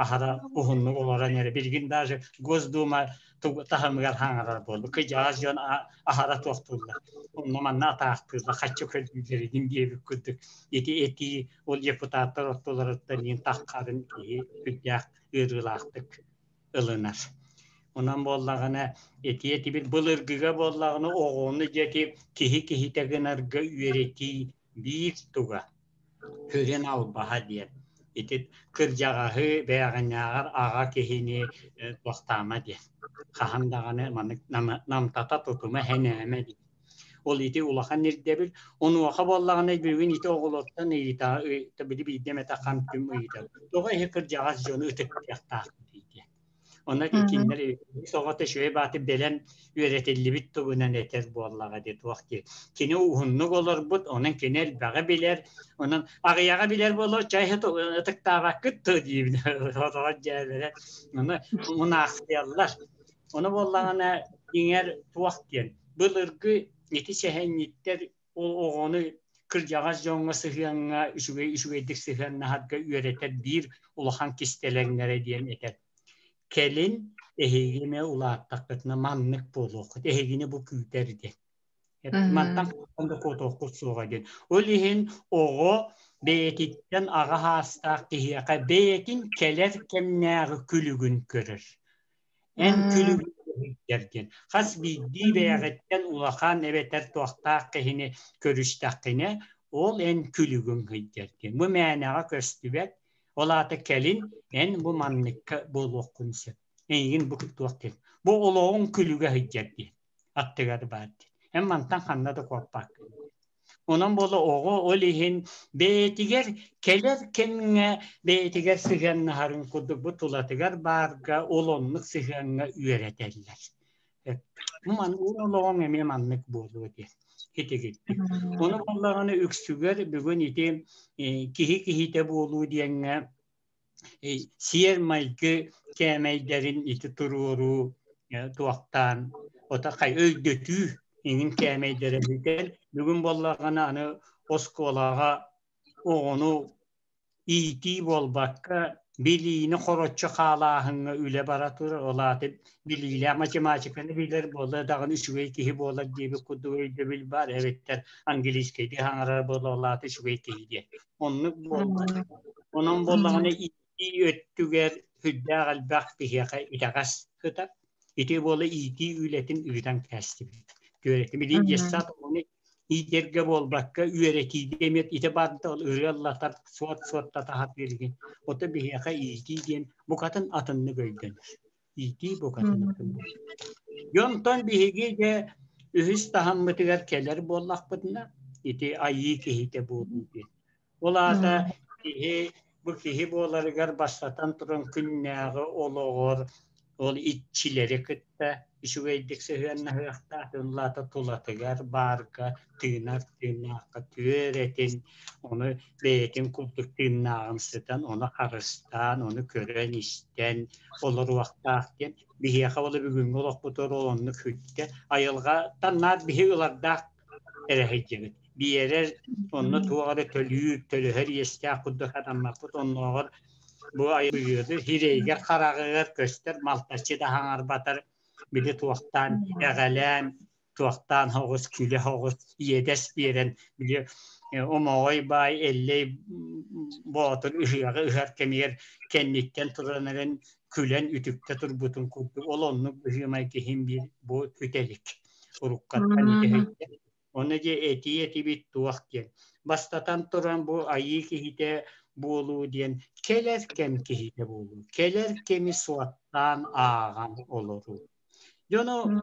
Speaker 2: аһара уһуннук олорон эрэ билигин даже Госдума таһымыгар хаҥарар буолла кырдьаҕас дьон аһара туохтууллар онно манна атаахтыыллар хаччы көрдүүллэрин диэбит курдук ити этии ол депутаттар ортолоруттан иин таххарын киһи сүрдээх ыарыылаахтык ылынар. Онон буоллаҕына ити этибит былыргыга буоллаҕына оҕону дьэти киһи киһитэ гынарга үөрэтии биир туга көрөн албаһа диэн ити кырдьаҕаһы бээҕиннээҕэр аҕа киһини туохтаама диэн хаһан даҕаны маннык намтата тутума хэнээмэ диэн ол ити улахан ирдэбил онуоха буоллаҕына бүгүн ити оҕолортон ыйыта били биирдэ эмэтэ хам-түм ыйытар тоҕо иһи кырдьаҕас дьону ытыктыахтаахпыт диэн Онно кинилэр оҕото үчүгэй бааты бэлэм үөрэтиллибит тугунан этэр буоллаҕа дии туох дии. Кини уһуннук олорбут, онон кини элбэҕи билэр, онон аҕыйаҕы билэр буолуо чай ытыктаабаккыт дуо диибин отоҕор дьээлэрэ. Ону мунаахсыйаллар. Ону буоллаҕына иҥэр туох диэн былыргы ити сэһэнньиттэр ол оҕону кырдьаҕас дьоҥҥо сыһыаҥҥа үчүгэй үчүгэйдик сыһыаннаһарга үөрэтэр биир улахан кистэлэҥнэрэ диэн этэр. Кэлин эһиги эмиэ улааттаххытына маннык буолуоххут, эһигини бу күүтэр диэн. Мантан да куотуоххут суоҕа диэн. Ол иһин оҕо бэйэтиттэн аҕа саастаах киһиэхэ бэйэтин кэлэр кэмнээҕи күлүгүн көрөр. Эн күлүгүн диэн. Хас биирдии бэйэҕиттэн улахан эбэтэр туохтаах киһини көрүстэххинэ, ол эн күлүгүн сылдьар диэн. Бу мээнэҕэ көстүбэт. Ол аата кэлин эн бу манныкка буолуоххун сөп. Эйигин бу туох диэн. Бу олоҕуҥ күлүгэ сылдьар диэн. Аттыгар баар диэн. Эн мантан ханна да куоппаккын. Онон буола оҕо ол иһин бэйэтигэр кэлэр кэмҥэ бэйэтигэр сыһыаннаһарын курдук бу тулатыгар баарга ол оннук сыһыаҥҥа үөрэтэллэр. Бу олоҕуҥ эмиэ маннык буолуо диэн итигирдик. Ону буоллаҕына үксүгэр бүгүн ити киһи киһитэ буолуу диэҥҥэ сиэр-майгы кээмэйдэрин ити туруоруу туохтаан ото өйдөтүү иҥин кээмэйдэрэ бүтэн бүгүн буоллаҕына аны оскуолаҕа оҕону иитии буолбакка билиини хороччу хаалааһыҥҥа үлэ бара турар ол аата билиилээх математиканы билэр буолла даҕаны үчүгэй киһи буолар диэбит курдук өйдөбүл баар эбиттэр английскайдыы саҥарар буолла ол аата үчүгэй киһи диэн Оннук буолла. Онон буоллаҕына иитии өттүгэр сүрдээх элбэх киһиэхэ итэҕэс сытар. Ити буола иитии үлэтин ыытан кээстибит. Түөрэтим. Билигин детсад оҕону Иитэргэ буолбакка үөрэтиигэ эмиэ ити барыта ол ырыаллатар суот-суоттата сатыыргын. Ото биһиэхэ иитии диэн букатын атыннык өйдөнөр. Иитии букатын атыннык. Дьонтон биһиги дьэ үһүс таһыммытыгар кэлэр буоллахпытына, ити айыы киһитэ буолуу диэн. Ол аата киһи бу киһи буоларыгар бастатан туран күннээҕи олоҕор ол иччилэри кытта үчүгэйдик сыһыаннаһыахтаах, ыллаата тулатыгар баарга тыынар тыыннаахха түөрэтин, ону бэйэтин курдук тыыннааҕын сытан, ону харыстаан, ону көрөн-истэн олоруохтаах диэн биһиэхэ ол бүгүҥҥү олохпутугар ол оннук сүттэ. Айылҕаттан наар биһи ылардаах эрэ сылдьабыт. Биэрэр, онно туох эрэ төлүүр, төлөһөр иэстээх курдук санаммаппыт. Оннооҕор бу айылгыны сирэйигэр хараҕыгар көстөр малтаччы да хаҥарбатар били туохтаан эҕэлээн туохтаан соҕус күлэ соҕус иэдэс биэрэн били Омоҕой баай Эллэй Боотур ыһыаҕы ыһар кэмигэр кэнниттэн туран эрэн күлэн үтүктэ турбутун курдук ол оннук быһыымай киһим биир бу күтэлик уруккаттан итэһэйдэ. Ону дьэ этии этибит туох диэн. Бастатан туран бу айыы киһитэ буолуу диэн кэлэр кэм киһитэ буолуу. Кэлэр кэми суоттаан ааҕан олоруу. Дьону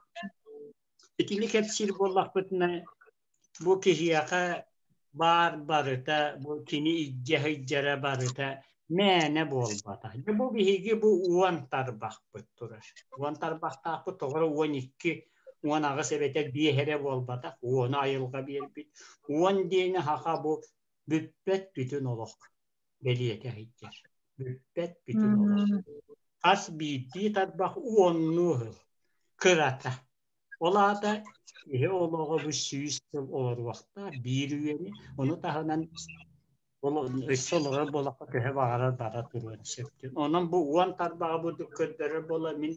Speaker 2: итини кэпсиир буоллахпытына бу киһиэхэ баар барыта, бу кини илдьэ сылдьара барыта мээнэ буолбатах. Дьэ бу биһиги бу уон тарбахпыт турар. Уон тарбахтаахпыт тоҕо эрэ 12, 18 эбэтэр биэс эрэ буолбатах, уону айылҕа биэрбит. Уон диэни саха бу бүппэт бүтүн олох бэлиэтэ сылдьар. Бүппэт бүтүн олох. Хас биирдии тарбах уоннуу сыл кырата. Ол аата киһи олоҕо бу 100 сыл олоруохтаах биир үйэни, ону таһынан ол өссө олорор буоллахха төһө баҕарар бара туруон сөп. Онон бу уон тарбаҕы бу көрдөрөр буола мин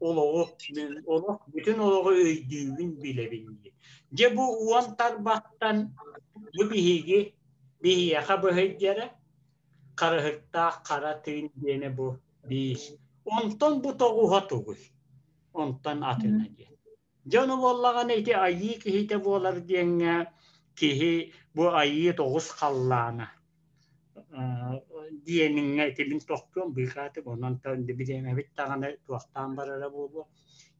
Speaker 2: олоҕу мин олох бүтүн олоҕу өйдүүбүн билэбин диэн. Дьэ бу уон тарбахтан бу биһиги биһиэхэ быһыйдара харыһыктаах хара тыын диэни бу биир. Онтон бу тоҕуһа тугуй? Онтон атына диэн. Дьэ ону буоллаҕына ити айыы киһитэ буолар диэҥҥэ киһи бу айыы тоҕус халлаана диэниҥҥэ ити мин тохтуом быыкаатым онон бириэмэбит даҕаны туохтаан барара буолуо.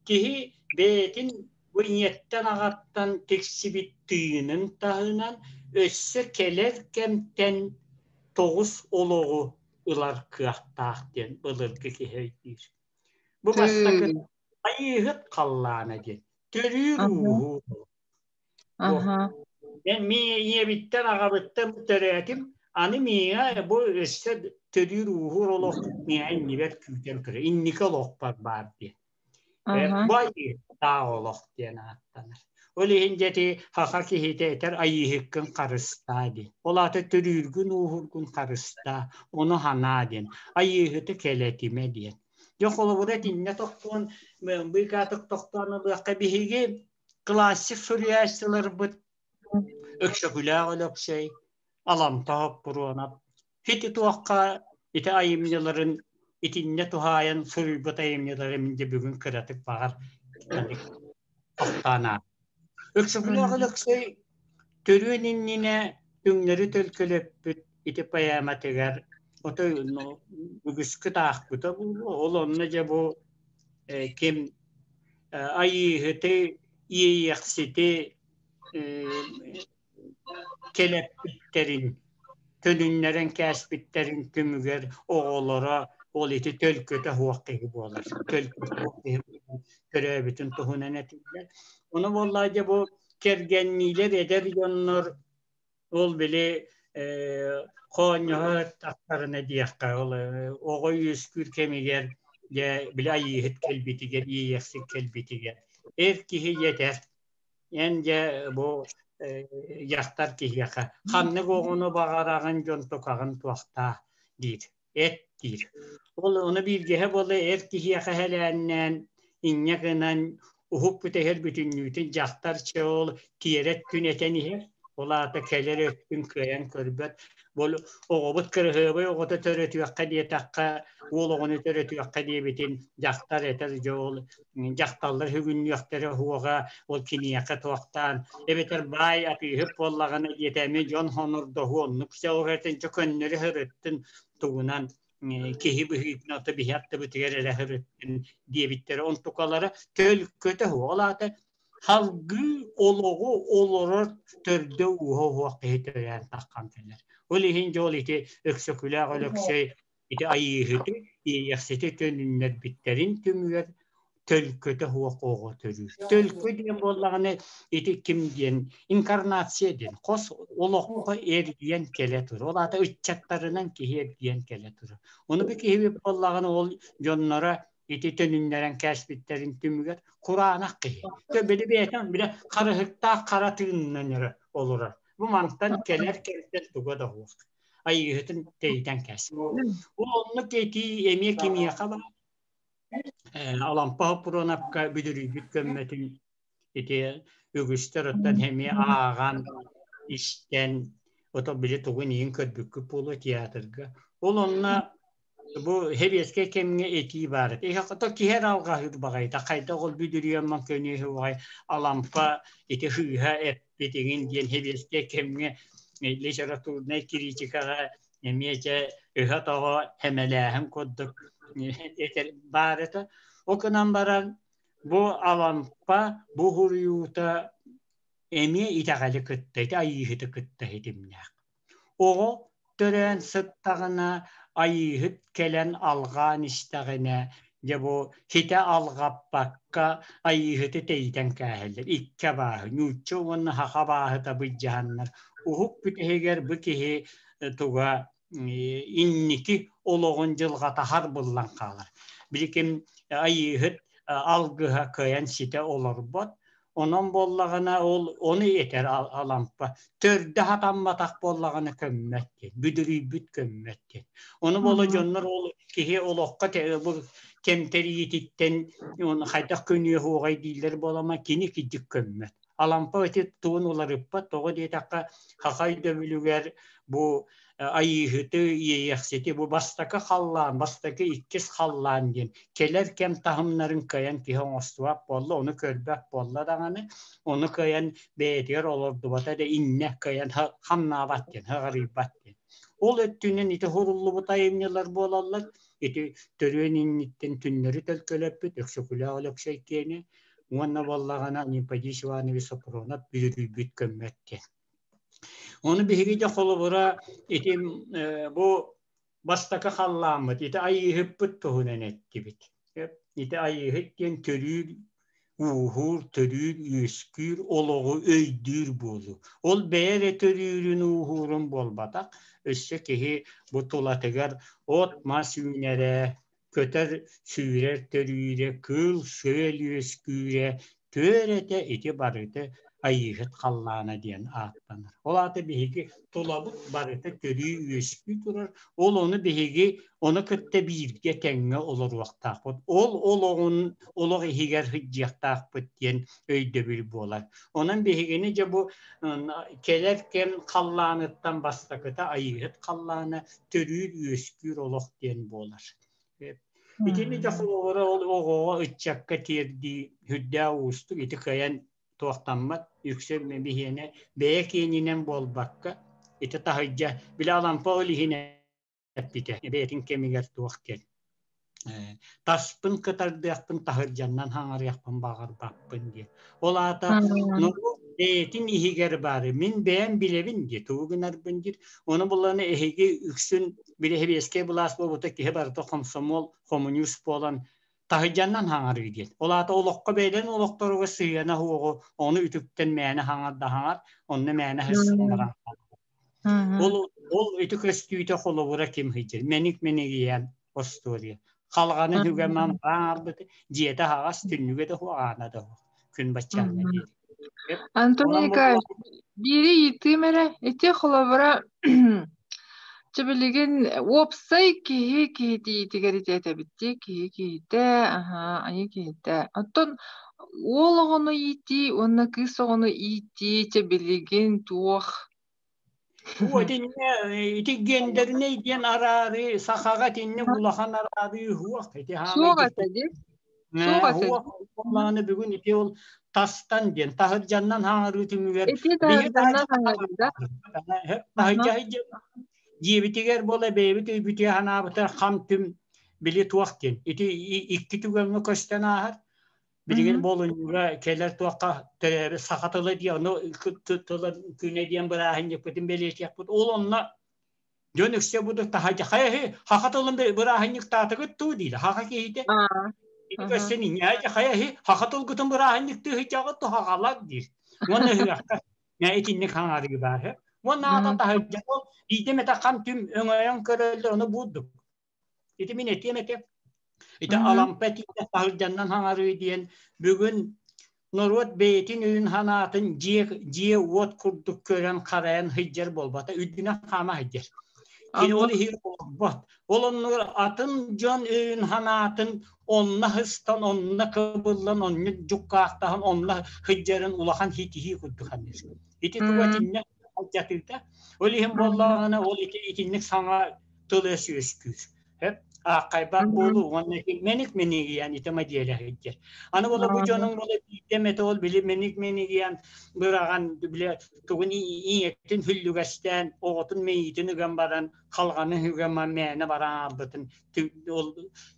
Speaker 2: Киһи бэйэтин бу ийэттэн аҕаттан тиксибит тыынын таһынан өссө кэлэр кэмтэн тоҕус олоҕу ылар кыахтаах диэн былыргы киһи өйдүүр. Бу бастакы Айыыһыт халлаана диэн төрүүр ууһуур. Мен ийэбиттэн аҕабыттан төрөөтүм. Аны миҥэ бу өссө төрүүр ууһуур олох миҥэ иннибэр күүтэн көрө. Инники олохпор баар диэн. Бу айыыһыттаах олох диэн ааттанар. Ол иһин дьэти хаха киһитэ этэр айыыһыккын харыстаа диэн. Ол аата төрүүргүн ууһургун харыстаа, ону ханаа диэн. Айыыһыты кэлэтимэ диэн. Дьэ холобура итиннэ тохтоон быыкаатык тохтоон ылыахха биһиги классик суруйааччыларбыт Өксөкүлээх Өлөксөй, Алампа Хоппуруонап ити туохха ити айымньыларын итиннэ туһаайан суруйбут айымньылары мин дьэ бүгүн кыратык баҕар тохтоон Өксөкүлээх Өлөксөй төрүөн иннинэ түҥнэри төлкөлөппүт ити поэматыгар отой үгүскүт аахпыта буолуо. Ол онно дьэ бу ким Айыыһыты, Иэйиэхсити кэлэппиттэрин, төнүннэрэн кээспиттэрин түмүгэр оҕолоро ол ити төлкөтө суох киһи буолар. Төлкөтө суох киһи төрөөбүтүн туһунан этиллэр. Ону буоллаа дьэ бу кэргэнниилэр эдэр дьоннор ол били хоонньоһо тахсарына диэххэ ол оҕо үөскүүр кэмигэр дьэ били айыыһыт кэлбитигэр иэйиэхсит кэлбитигэр эр киһи этэр эн дьэ бу дьахтар киһиэхэ ханнык оҕону баҕараҕын дьон тукаҕын туохтаах диир эт диир. Ол ону бииргэһэ буола эр киһиэхэ эһэлээннээн инньэ гынан уһук бүтэһэр бүтүннүүтүн дьахтар чэ ол тиэрэ өттүн этэн иһэр. Ол аата кэлэр өттүн кыайан көрбөт. Бұл оҕобут кырыһыабай оҕото төрөтүөххэ диэтэххэ, уол оҕону төрөтүөххэ диэбитин дьахтар этэр дьэ ол дьахталлар үгүннүөхтэрэ уоҕа ол киниэхэ туохтаан эбэтэр баай атыыһыт буоллаҕына диэтэ эмиэ дьон хонордоһуо оннук сэлэртин чө көннөрү сырыттын тугунан киһи быһыытынан ото биһи аттыбытыгар эрэ сырыттын диэбиттэрэ онтукалара төлкөтө ол аата салгыы олоҕу олорор төрдө ууһа уһуох киһи төрөөн таххан кэлэр. Ол иһин дьол ити Өксөкүлээх Өлөксөй ити Айыыһыты, Иэйэхсити төнүннэрбиттэрин түмүгэр төлкөтө суох оҕо төрүүр. Төлкө диэн буоллаҕына ити ким диэн инкарнация диэн хос олоххо эргийэн кэлэ турар. Ол аата ыччаттарынан киһи эргийэн кэлэ турар. Ону бу киһи буоллаҕына ол дьонноро ити төнүннэрэн кээспиттэрин түмүгэр кураанах киһи. Били бэйэтин бile харыһыктаах хара тыынынан эрэ олорор. Бу мантан кэлэр кэлтэн туга да суох. Айыыһытын тэйитэн кээс. Ол оннук этии эмиэ кимиэхэ баар? Алампа Хоппуруонапка бүдүрүйбүт көммөтүн ити үгүстэр оттон эмиэ ааҕан, истэн, ото били тугун иһин көрбүккүт буолуо театрга. Ол онно бу сэбиэскэй кэмҥэ этии баар этэ. Ото киһи эрэ алҕаһыыр баҕайыта, хайдах ол бүдүрүйэн ман көнүөһү баҕай Алампа ити сыыһа эппит иҥин диэн сэбиэскэй кэмҥэ литературнай критикаҕа эмиэ дьэ ыһа-тоҕо хэмэлээһин курдук этэр баар этэ. Ол гынан баран бу Алампа бу суруйуута эмиэ итэҕэли кытта, ити Айыыһыты кытта ситимнээх. Оҕо төрөөн сыттаҕына Айыыһыт кэлэн алҕаан истэҕинэ, дьэ бу ситэ алҕаппакка Айыыһыты тэйитэн кээһэллэр. Икки абааһы, нуучча уонна саха абааһыта былдьаһаннар, уһук бүтэһигэр бу киһи туга инники олоҕун дьылҕата харбыллан хаалар. Билигин Айыыһыт алгыһа кыайан ситэ олорбот, Онон буоллаҕына ол ону этэр Алампа төрдө хатамматах буоллаҕына көммөт диэн, бүдүрүйбүт көммөт диэн. Ону буола дьоннор ол киһи олоххо бу кэмтэриититтэн хайдах көнүө суоҕай дииллэр буолама кини кидьик көммөт. Алампа ити тугун уларыппат, тоҕо диэтэххэ саха өйдөбүлүгэр бу Айыыһыты, Иэйэхсити бу бастакы халлаан, бастакы иккис халлаан диэн кэлэр кэм таһымнарын кыайан киһи оҥостубат буолла, ону көрбөт буолла даҕаны, ону кыайан бэйэтигэр олордубата да иннэ кыайан хамнаабат диэн, хаҕарыйбат диэн. Ол өттүнэн ити суруллубут айымньылар буолаллар. Ити төрүөн инниттэн түннэри төлкөлөппүт Өксөкүлээх Өлөксөй киэнэ уонна буоллаҕына Анемподист Иванович Сопронов бүдүрүйбүт көммөт диэн. Ону биһиги дьэ холобура ити бу бастакы халлааммыт, ити айыыһыппыт туһунан эттибит. Ити айыыһыт диэн төрүүр, ууһуур, төрүүр, үөскүүр, олоҕу өйдүүр буолуу. Ол бэйэ эрэ төрүүрүн, ууһуурун буолбатах, өссө киһи бу тулатыгар от-мас үүнэрэ, көтөр сүүрэр төрүүрэ, кыыл сыал үөскүүрэ, түөрэтэ ити барыта Айыыһыт халлаана диэн ааттанар. Ол аата биһиги тулабыт барыта төрүү үөскүү турар. Ол ону биһиги ону кытта бииргэ тэҥҥэ олоруохтаахпыт. Ол олоҕун олох иһигэр сылдьыахтаахпыт диэн өйдөбүл буолар. Онон биһигини дьэ бу кэлэр кэм халлааныттан бастакыта Айыыһыт халлаана төрүүр үөскүүр олох диэн буолар. Итини да холобура ол оҕоҕо ыччакка тиэрдии сүрдээх уустук ити кыайан туохтаммат үксэ биһиэнэ бэйэ киэнинэн буолбакка ити таһырдьа били Алампа ол иһин эппитэ бэйэтин кэмигэр туох диэн таспын кытардыахпын таһырдьаннан хаҥарыахпын баҕарбаппын диэн. Ол аата норуот бэйэтин иһигэр баары мин бэйэм билэбин диye тугу гынарбын диир. Ону булланы эһиги үксүн билэһибиэскэй былаас буолбута киһи барыта хомсомуол хомуньуус буолан таһырдьаннан хаҥарыы диэн. Ол аата олоххо бэйэлэрин олохторугар сыһыана суоҕу ону үтүктэн мээнэ хаҥар да хаҥар, онно мээнэ сырсыннаран Ол ол ити көстүүтэ холобура ким сылдьар? Мэник мэнигийээн остуоруйа. Халҕаны үгэмэн баарбыт, дьиэтэ аһаҕас, түннүгэ да суох, аана да суох. Күн баччааҥҥа диэри.
Speaker 1: Антон Николаевич, биири ыйытыым эрэ. Ити холобура чэ билигин уопсай киһи киһитиитигэр ити этэбит дии, киһи киһитэ, аһа, айыы киһитэ. Оттон уол оҕону иитии уонна кыыс оҕону иитии чэ билигин туох
Speaker 2: Итиннэ ити гендернэй диэн араары сахаҕа итинник улахан араары уһуох ити хаамай
Speaker 1: Суох этэ дии. Суох этэ.
Speaker 2: Уһуох буоллаҕына бүгүн ити ол тастан диэн таһырдьаннан хаҥарыы түмүгэр
Speaker 1: Ити
Speaker 2: биһи
Speaker 1: таһырдьаннан хаҥарыыда.
Speaker 2: таһырдьа дьиэбитигэр буола бэйэбит өйбүтүгэр санаабытар хам-түм били туох диэн ити икки түгэҥҥэ көстөн ааһар. Билигин болунньуга кэлэр туохха төрөөбүт саха тыла диэн ону тыла күнэ диэн бырааһынньыкпытын бэлиэтиэхпит. Ол онно дьон үксэ буду таһадьа хайа хаха тылын бырааһынньыктаатыгыт туу диир хаха киһитэ. Ити көстөн инньэ хайа хаха тылгытын бырааһынньыктыы сылдьаҕыт ту хахалар диир. Уонна ыһыахха итинник хаҥарыы баар. Уонна аата таһырдьа ол биирдэ эмэтэ хам түм өҥөйөн көрөллөр ону буурдук. Ити мин этиэм этэ. Ити Алампа этиитэ таһырдьаннан хаҥарыы диэн бүгүн норуот бэйэтин өйүн санаатын дьиэ дьиэ-уот курдук көрөн харайан сылдьар буолбата үрдүнэн хаама сылдьар. Кини ол иһигэр олорбот. Ол оннугар атын дьон өйүн санаатын онно сыстан, онно кыбыллан, онно дьуккаахтаһан, онно сылдьарын улахан ситиһии курдук саныыр. Ити туга итиннэ алдьатыыта. Ол иһин буоллаҕына ол ити итинник саҥа тыл-өс үөскүүр. Ааххайбат буолуу уонна мэник минигийэн ити мадиэлэ сылдьар. Аны буола бу дьонуҥ буола биирдэ эмэтэ ол били мэник минигийэн быраҕан били тугун ийэтин хүллүгэстээн оҕотун мэйиитин ыган баран халҕаны үгэн мээнэ баран аалбытын ол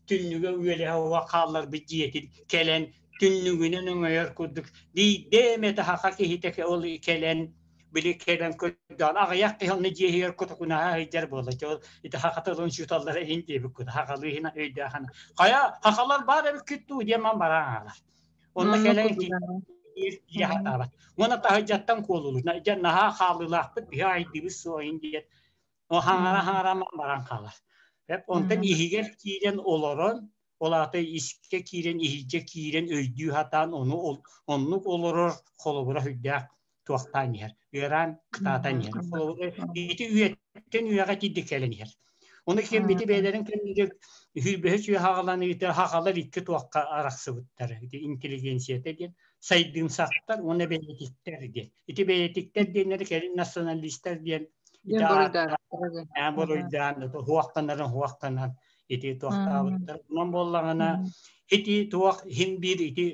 Speaker 2: түннүгэ үөлэһэ уа хаалларбыт дьиэтин кэлэн түннүгүнэн өҥөйөр курдук биирдэ эмэтэ саха киһитэ ол кэлэн били кэлэн көрдөөн аҕыйах киһи онно дьиэ иһигэр кутукунаһа сылдьар буолла ол ити саха тылын учууталлара иһин диэбиккит сахалыы иһин өйдөөх хайа сахалар баар эбиккит дуу диэн ман баран аалар онно кэлэн киирэ сатаабат уонна таһырдьаттан куолулуур дьэ наһаа хаалыылаахпыт биһи айдыыбыт суоҕун диэн хаҥара хаҥара баран хаалар онтон иһигэр киирэн олорон ол аата искэ киирэн иһирдьэ киирэн өйдүү сатаан ону оннук олорор холобура сүрдээх туохтаан иһэр ыараан кытаатан иһэр холобура ити үйэттэн үйэҕэ тиийдик кэлэн иһэр ону ким ити бэйэлэрин кэмнигэр сүүрбэһис үйэ хаҕаланыыта хахалар икки туохха арахсыбыттар ити интеллигенцията диэн сайдыымсахтар уонна бэйэтиктэр диэн ити бэйэтиктэр диэннэри кэлин националистар диэн ити буруйдаан хуохтанарын хуохтанан ити туохтаабыттар. Онон буоллаҕына ити туох иһин биир ити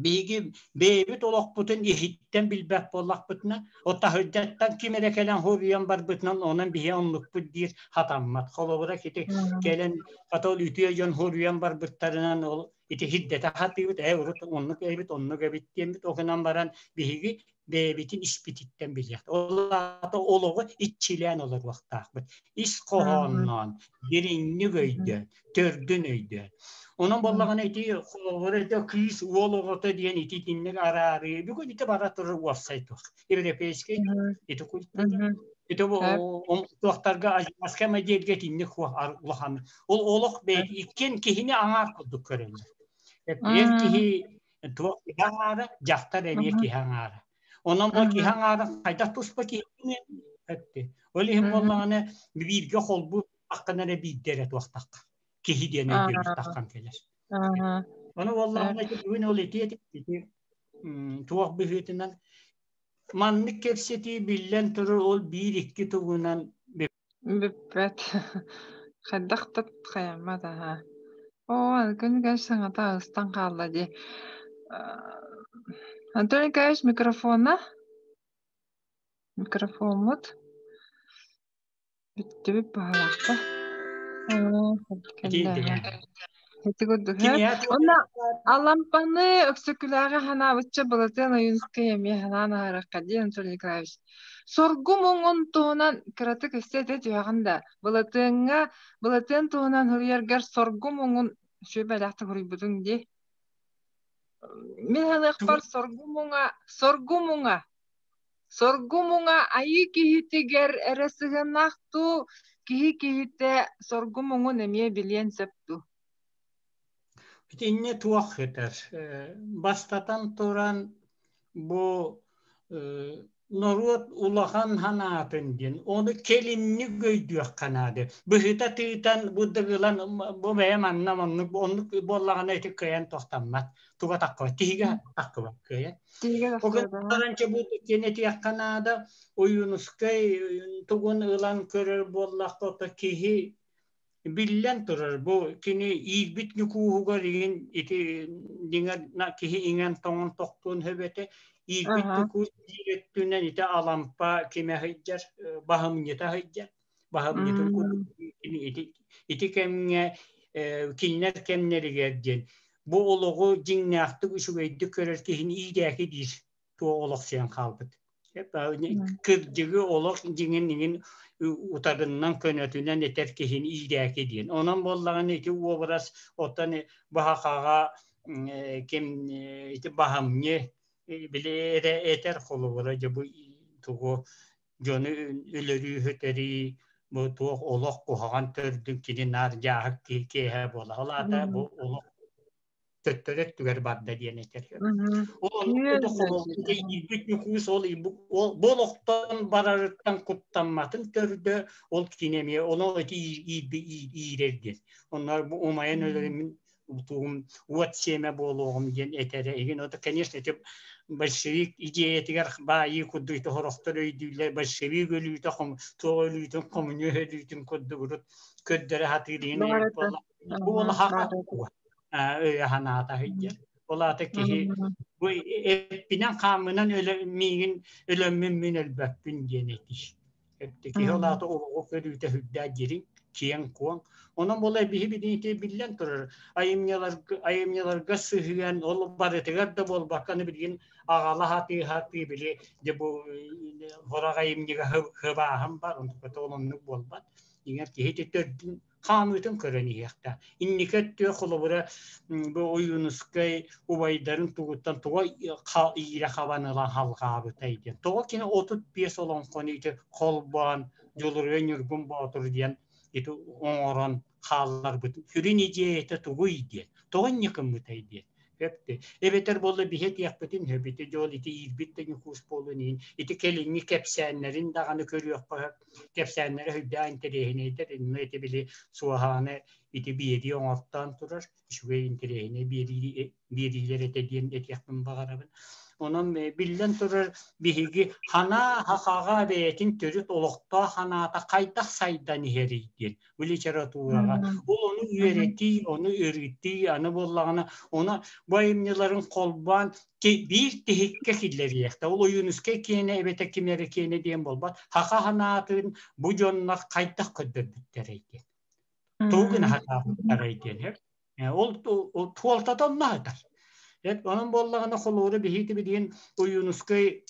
Speaker 2: биһиги бэйэбит олохпутун иһиттэн билбэт буоллахпытына, отаһырдьаттан ким эрэ кэлэн хоруйан барбытынан онон биһи оннукпут диир хатаммат. Холобура ити кэлэн хата ол үтүө дьон хоруйан барбыттарынан ол ити хирдэтэ хатыыбыт, ээ урут оннук эбит, оннук эбит диэммит, ол гынан баран биһиги бэйэбитин испититтэн билиэх. Ол аата олоҕу иччилээн олоруохтаахпыт. Ис хоһоонноон, дириҥник өйдөөн, төрдүн өйдөөн. Онон буоллаҕына ити холобура ити кыыс уол оҕото диэн ити итинник араарыы бүгүн ити бара турар уопсай туох. Европейскай ити культура. Ити туохтарга азиатскай модельгэ итинник улахан. Ол олох бэйэтин иккиэн киһини аҥаар курдук көрөллөр. Эр киһи туох киһи аҥаара, дьахтар эмиэ киһи аҥаара. Онон бу киһи аҥаара хайдах туспа киһини этти. Ол иһин буоллаҕына бииргэ холбуу аххын эрэ биирдэ эрэ туохтахха. Киһи диэн өйдөбүл таххан кэлэр. Ону буоллаҕына бүгүн ол ити ити туох быһыытынан маннык кэпсэтии биллэн турар ол биир-икки тугунан
Speaker 1: Бүппэт. Хайдах да хайаммат аһаа. Оо, күн күн саҥата аҕыстан хаалла дии. Антон Николаевич микрофона? Микрофоммут бүттүбүт баһылаахта. Ити курдук Онно Алампаны Өксөкүлээҕи санаабычча Былатыан Ойуунускай эмиэ санаан аһарыахха дии Анатолий Николаевич. Соргу муҥун туһунан кыратык өссө этэ түһэҕин да, Былатыаҥҥа Былатыан туһунан суруйаргар соргу муҥун үчүгэй бэлэхтик суруйбутуҥ дии. Мин саныахпар соргу муҥа, соргу муҥа, соргу муҥа айыы киһитигэр эрэ сыһыаннаах дуу, киһи киһитэ соргу муҥун эмиэ билиэн сөп дуу?
Speaker 2: Итиннэ туох этэр? Бастатан туран, бу Норуот улахан ханаатын диэн, ону кэлинник өйдүөххэ наада. Быһыта тыытан, бу дыгылан, бу бэйэм анна оннук, оннук буоллаҕына ити кыайан тохтаммат. Туга таххыбат, тиһигэ таххыбат кыайан.
Speaker 1: Тиигэ
Speaker 2: Ол
Speaker 1: тахсыбат.
Speaker 2: гынан бу диэн этиэххэ наада, Ойуунускай тугун ылан көрөр буоллахха, ото киһи биллэн турар, бу кини иирбит ньукууһугар иҥин ити дьиҥэр киһи иҥэн-тоҥон тохтуон сөп этэ. Иирбит
Speaker 1: Аха.
Speaker 2: ньукуус биир өттүнэн ити Алампа кимэ сылдьар, баһымньыта сылдьар. Баһымньытын курдук
Speaker 1: М.
Speaker 2: ити, ити, ити кэмҥэ кинилэр кэмнэригэр диэн бу олоҕу дьиҥнээхтик үчүгэйдик көрөр киһини иирээки диир туох олохсуйан хаалбыт. Кырдьыгы олох дьиҥин иҥин утарыннан көнөтүнэн этэр киһини иирээки диэн. Онон буоллаҕына ити уобарас оттон баһахаҕа ким ити баһамньы били эрэ этэр холобура дьэ бу тугу дьону өлөрүү-өтөрүү бу туох олох куһаҕан төрдүн кини наар дьааһык киэһэ буола. Ол аата бу олох төттөрү өттүгэр барда диэн этэр. Ол оннук курдук холобурга иирбит Ньукуус ол бу олохтон барарыттан куттамматын төрдө ол кини эмиэ ону ити иирэр диэн. Онно бу умайан өлөрүмүн тугум уот сиэмэ буолуоҕум диэн этэрэ игин это конечно ити большевик идеятыгар баайыы курдук ити хорохтор өйдүүллэр большевик өлүүтэ туох өлүүтүн коммунист өлүүтүн курдук урут көрдөрө сатыыр иһин
Speaker 1: Баарата.
Speaker 2: бу
Speaker 1: Аха,
Speaker 2: ол хаха
Speaker 1: баарата.
Speaker 2: өйө санаата сылдьар. Ол аата киһи бу эппинэн хааммынан өлө миигин өлөммүн мин өлбөппүн диэн этии. Киһи ол аата олоҕу көрүүтэ сүрдээх дириҥ, киэҥ-куоҥ. Онон буола биһи билиити биллэн турар айымньыларга, айымньыларга сыһыан ол барытыгар да буолбакка аны билигин аҕала сатыы-сатыы били дьэ бу сорох айымньыга хыбааһын бар, онтуката ол оннук буолбат. Иҥэр киһи төрдүн хаамыытын көрөн иһиэхтээх. Инники өттүө холобура бу Ойуунускай убайдарын тугуттан тоҕо иирэ хабан ылан халҕаабытай диэн. Тоҕо кини 35 олоҥхону ити холбоон Дьулуруйа Ньургун Боотур диэн ити оҥорон хаалларбыт сүрүн идиэйэтэ тугуй диэн. Тоҕо инньэ гыммытай диэн. Өптө. Эбэтэр буолла биһи этиэхпитин сөп, ити дьол ити иирбит да Ньукуус буолун иһин, ити кэлиҥҥи кэпсээннэрин даҕаны көрүөххэ сөп. Кэпсээннэрэ сүрдээх интэриэһинэйдэр, иннэ ити били суоһааны ити биэрии оҥортоон турар, үчүгэй интэриэһинэй биэрии биэриилэр этэ диэн этиэхпин баҕарабын. Онон биллэн турар биһиги ханаа хахаҕа бэйэтин төрүт олохтоох ханаата хайдах сайдан иһэрий диэн бу литератураҕа ол ону үөрэтии, ону ырытыы, аны буоллаҕына ону бу айымньыларын холбоон биир тиһиккэ киллэриэхтэ. Ол Ойуунускай киэнэ эбэтэр ким эрэ киэнэ диэн буолбат. Хаха санаатын бу дьоннор хайдах көрдөрбүттэрэй диэн. Тугу гына сатаабыттарай диэн. Ол туолтата онно сытар. Онон буоллаҕына холууру биһиги билигин Ойуунускай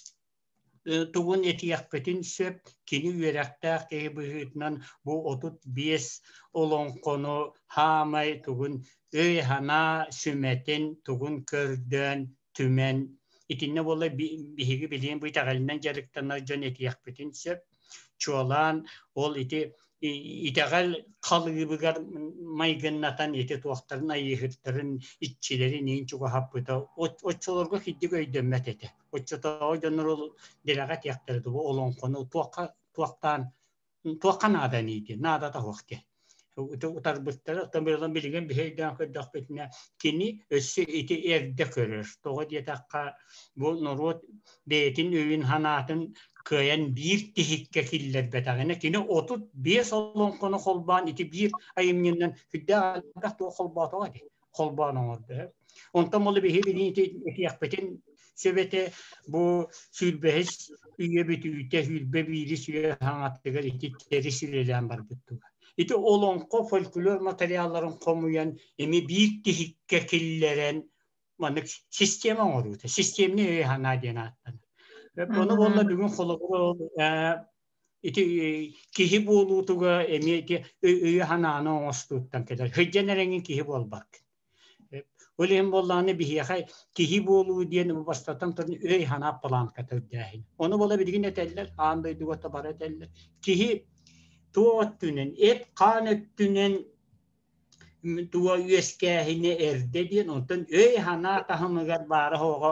Speaker 2: тугун этиэхпитин сөп, кини үөрэхтээх киһи быһыытынан бу 35 олоҥхону хаамай тугун өй-санаа сүмэтин тугун көрдөөн түмэн итиннэ буолла биһиги билигин бу итэҕэлинэн дьарыктанар дьон этиэхпитин сөп чуолаан ол ити итэҕэл халыыбыгар майгыннатан ити туохтарын айыыһыттарын иччилэрин иин чугаһаппыта оччолорго кирдик өйдөммөт этэ оччотооҕу дьоннор ол дэлэҕэ этиэхтэрэ дуу олоҥхону туохха туохтаан туохха нааданый диэн наадата суох диэн утарбыттара оттон билигин биһи өйдөөн көрдөхпүтүнэ кини өссө ити эрдэ көрөр тоҕо диэтэххэ бу норуот бэйэтин өйүн санаатын кыайан биир тиһиккэ киллэрбэтэҕинэ кини 35 олоҥхону холбоон ити биир айымньынан сүрдээх элбэх туох холбоотоҕо ити холбоон оҥордо. Онтон ол биһи билиити этиэхпитин сөп этэ бу сүүрбэһис үйэ бүтүүтэ 21-ис үйэ хаҥатыгар ити тэрис үлэлээн барбыттыга. Ити олоҥхо фольклор материалларын хомуйан эми биир тиһиккэ киллэрэн маннык система оҥоруута, системный өй-санаа диэн ааттанар. Ону буолла бүгүн холобур ити киһи буолуутуга эмиэ ити өйү-санааны оҥостууттан кэлэр. Сылдьан эрэҥин киһи буолбаккын. Ол иһин буоллаҕына биһиэхэ киһи буолуу диэн бастатан туран өй-санаа планката үрдээһин. Ону буола билигин этэллэр, аан дойдуга да бары этэллэр. Киһи туох өттүнэн, эт-хаан өттүнэн туга үөскээһинэ эрдэ диэн, онтон өй-санаа таһымыгар баара-суоҕа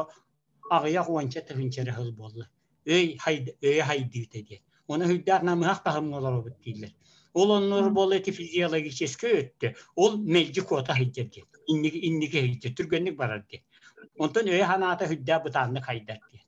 Speaker 2: аҕыйах уонча тыһыынча эрэ сыл буолла. Өй өйө хайдыыта диэн. Оны хүлдээх намыһах таһымҥа олоробут дииллэр. Ол оннор буола ити физиологическай өттө, ол мэлдьи куота сылдьар диэн. Инники инники сылдьар, түргэнник барар диэн. Онтон өйө санаата хүлдээх бытааннык хайдар диэн.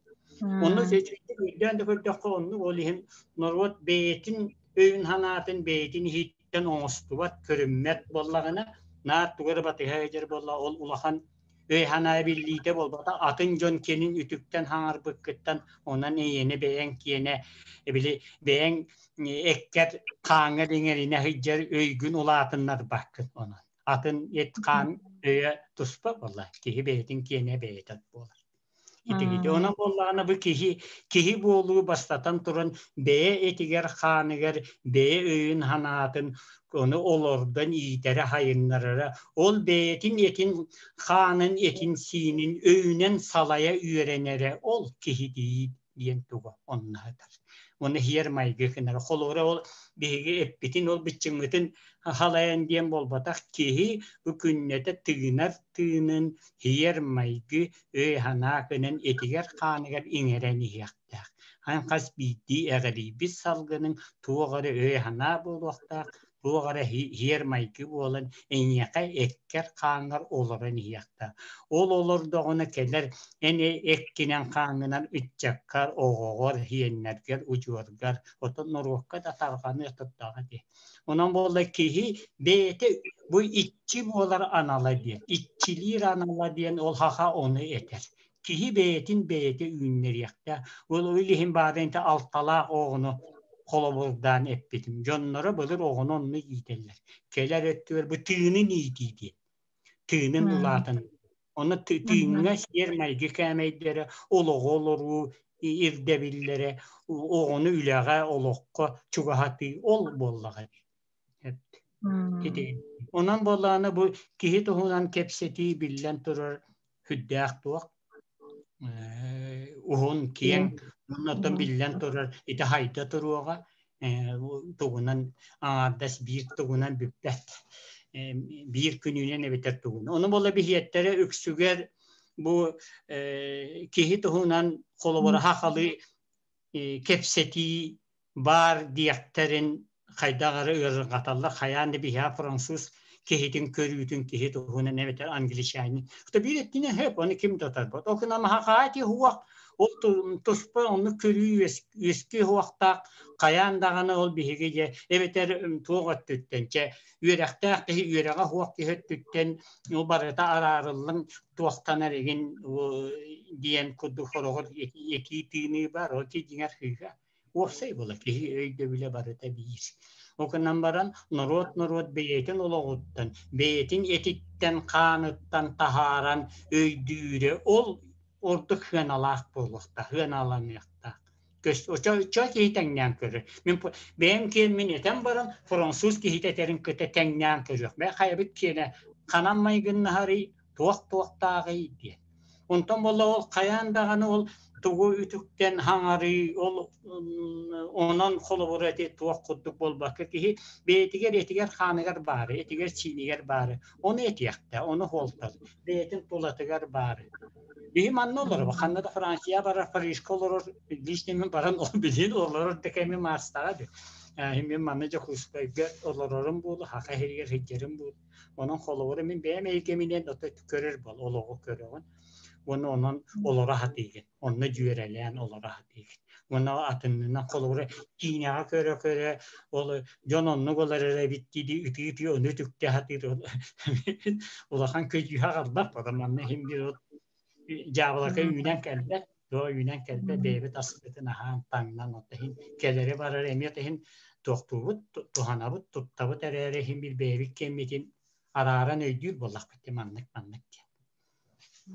Speaker 2: Онно өйдөөн да көрдөххө оннук ол иһин норуот бэйэтин өйүн санаатын бэйэтин иһиттэн оҥостубат, көрүммэт буоллаҕына, наар тугу эрэ батыһа сылдьар буолла ол улахан өй-санаа биллиитэ буолбата атын дьон киэнин үтүктэн хаҥарбыккыттан онон эйиэнэ бэйэҥ киэнэ били бэйэҥ эккэр хааҥҥар иҥэринэ сылдьар өйгүн улаатыннарбаккын онон атын эт хаан өйө туспа буолла киһи бэйэтин киэнэ бэйэтэ буолар Итигити. Онон буоллаҕына бу киһи киһи буолуу бастатан туран бэйэ этигэр хааныгар бэйэ өйүн санаатын ону олордон иитэрэ хайыннарара ол бэйэтин этин хаанын этин сиинин өйүнэн салайа үөрэнэрэ ол киһитийии диэн туга онно сытар. Уонна иһиэр майгы гынар. Холобура ол биһиги эппитин ол быччыҥмытын халайан диэн буолбатах киһи бу күннэтэ тыынар тыынын иһиэр майгы өй-санаа гынан этигэр-хааныгар иҥэрэн иһиэхтээх. Ан хас биирдии эҕирийбит салгыныҥ туох эрэ өй-санаа буолуохтаах, туох эрэ иһиэр майгы буолан эйиэхэ эккэр-хааҥҥар олорон иһиэхтээх. Ол олордоҕуна кэлэр эн эккинэн-хааҥҥынан ыччаккар, оҕоҕор, иһиэннэргэр, удьуоргар, оттон норуокка да тарҕаныа турдаҕа дии. Онон буолла киһи бэйэтэ бу иччи буолар анала диэн, иччилиир анала диэн ол хаха ону этэр. Киһи бэйэтин бэйэтэ үүннэриэхтээх. Ол иһин баарын алталаах оҕону холобурдаан эппитим. Дьонноро былыр оҕону онно иитэллэр. Кэлэр өттүгэр бу тыынын иитии диэн. Тыынын улаатан. Онно тыыҥҥа сиэр-майгы кээмэйдэрэ, олоҕу олоруу ирдэбиллэрэ, оҕону үлэҕэ, олоххо чугаһатыы ол буоллаҕа. Ити. Онон буоллаҕына бу киһи туһунан кэпсэтии биллэн турар сүрдээх туох уһун киэҥ оннуттан биллэн турар ити хайда туруоҕа тугунан аҥаардас биир тугунан бүппэт биир күнүнэн эбэтэр тугунан ону буола биһиэттэрэ үксүгэр бу киһи туһунан холобура хахалыы кэпсэтии баар диэхтэрин хайдах эрэ ыарырҕаталлар хайаан да биһиэхэ француз киһитин көрүүтүн киһи туһунан эбэтэр англичанин биир өттүнэн хөп ону ким да утарбат ол гынан хахаати хуах ол туспа оннук көрүү үөскүү хуахтаах хайаан даҕаны ол биһиги дьэ эбэтэр туох өттүттэн чэ үөрэхтээх киһи үөрэҕэ хуох киһи өттүттэн ол барыта араарыллан туохтанар игин диэн курдук сороҕор этии тыыныы бар ол дьиҥэр сыыһа уопсай буолар киһи өйдөбүлэ барыта биир ол гынан баран норуот норуот бэйэтин олоҕуттан бэйэтин этиттэн хааныттан таһааран өйдүүрэ ол ордук сыаналаах буолуохтаах сыаналаныахтаах Очо киһи тэҥнээн көрөр. Мин бэйэм киэммин этэн баран, француз киһитэ этэрин кытта тэҥнээн көрүөх. Бээ хайабыт киэнэ ханан майгыннаһарый, туох туохтааҕый диэн. Онтон буолла ол хайаан даҕаны ол тугу үтүктэн хаҥарыы, ол онон холобура эти туох курдук буолбакка киһи бэйэтигэр этигэр хааныгар баары, этигэр сиинигэр баары, ону этиэхтэ, ону хуолтар, бэйэтин тулатыгар баары. Биһи манна олоробут, ханна да Франция барар, Парижка олорор, лично мин баран ол билин олорор да кэмим аастаҕа дии. Мин манна Дьокуускайга олорорум буолуо, Саха сиригэр сылдьарым буолуо. Онон холобура мин бэйэм эйгэминэн ото көрөр бол, олоҕу көрөҕүн. Уонна онон олоро сатыыгын. Онно дьүөрэлээн олоро сатыыгын. Уонна атынынан холобура киинэҕэ көрө-көрө ол дьон оннук олорор эбит дии ытыы-ытыы ону үтүктэ сатыыр улахан көдьүүһэ аҕалбат потом манна иһин биир дьаабылака үүнэн кэлбэт туох үүнэн кэлбэт бэйэбит аспытын аһаан таҥнан отто иһин кэлэри барар эмиэ иһин туохтуубут туһанабыт туттабыт эрээри иһин биир бэйэбит кэммитин арааран өйдүүр буоллахпыт маннык маннык диэн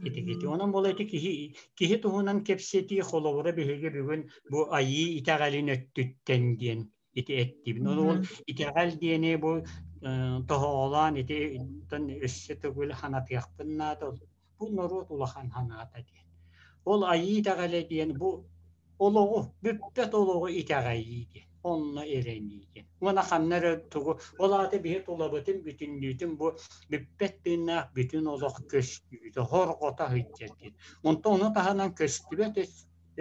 Speaker 2: Ити Онон буола ити киһи киһи туһунан кэпсэтии холобура биһиги бүгүн бу айыы итэҕэлин өттүттэн диэн ити эттибин. Ол ол итэҕэл диэни бу тоһоҕолоон ити өссө төгүл ханатыахпын наада. Бу норуот улахан ханаата диэн. Ол айыы итэҕэлэ диэн бу олоҕу, бүппэт олоҕу итэҕэйии диэн, онно эрэнии диэн. Уонна ханна эрэ тугу, ол аата биһи тулабытын бүтүннүүтүн бу бүппэт тыыннаах бүтүн олох көстүүтэ, хорҕото сылдьар диэн. Онтон ону таһынан көстүбэт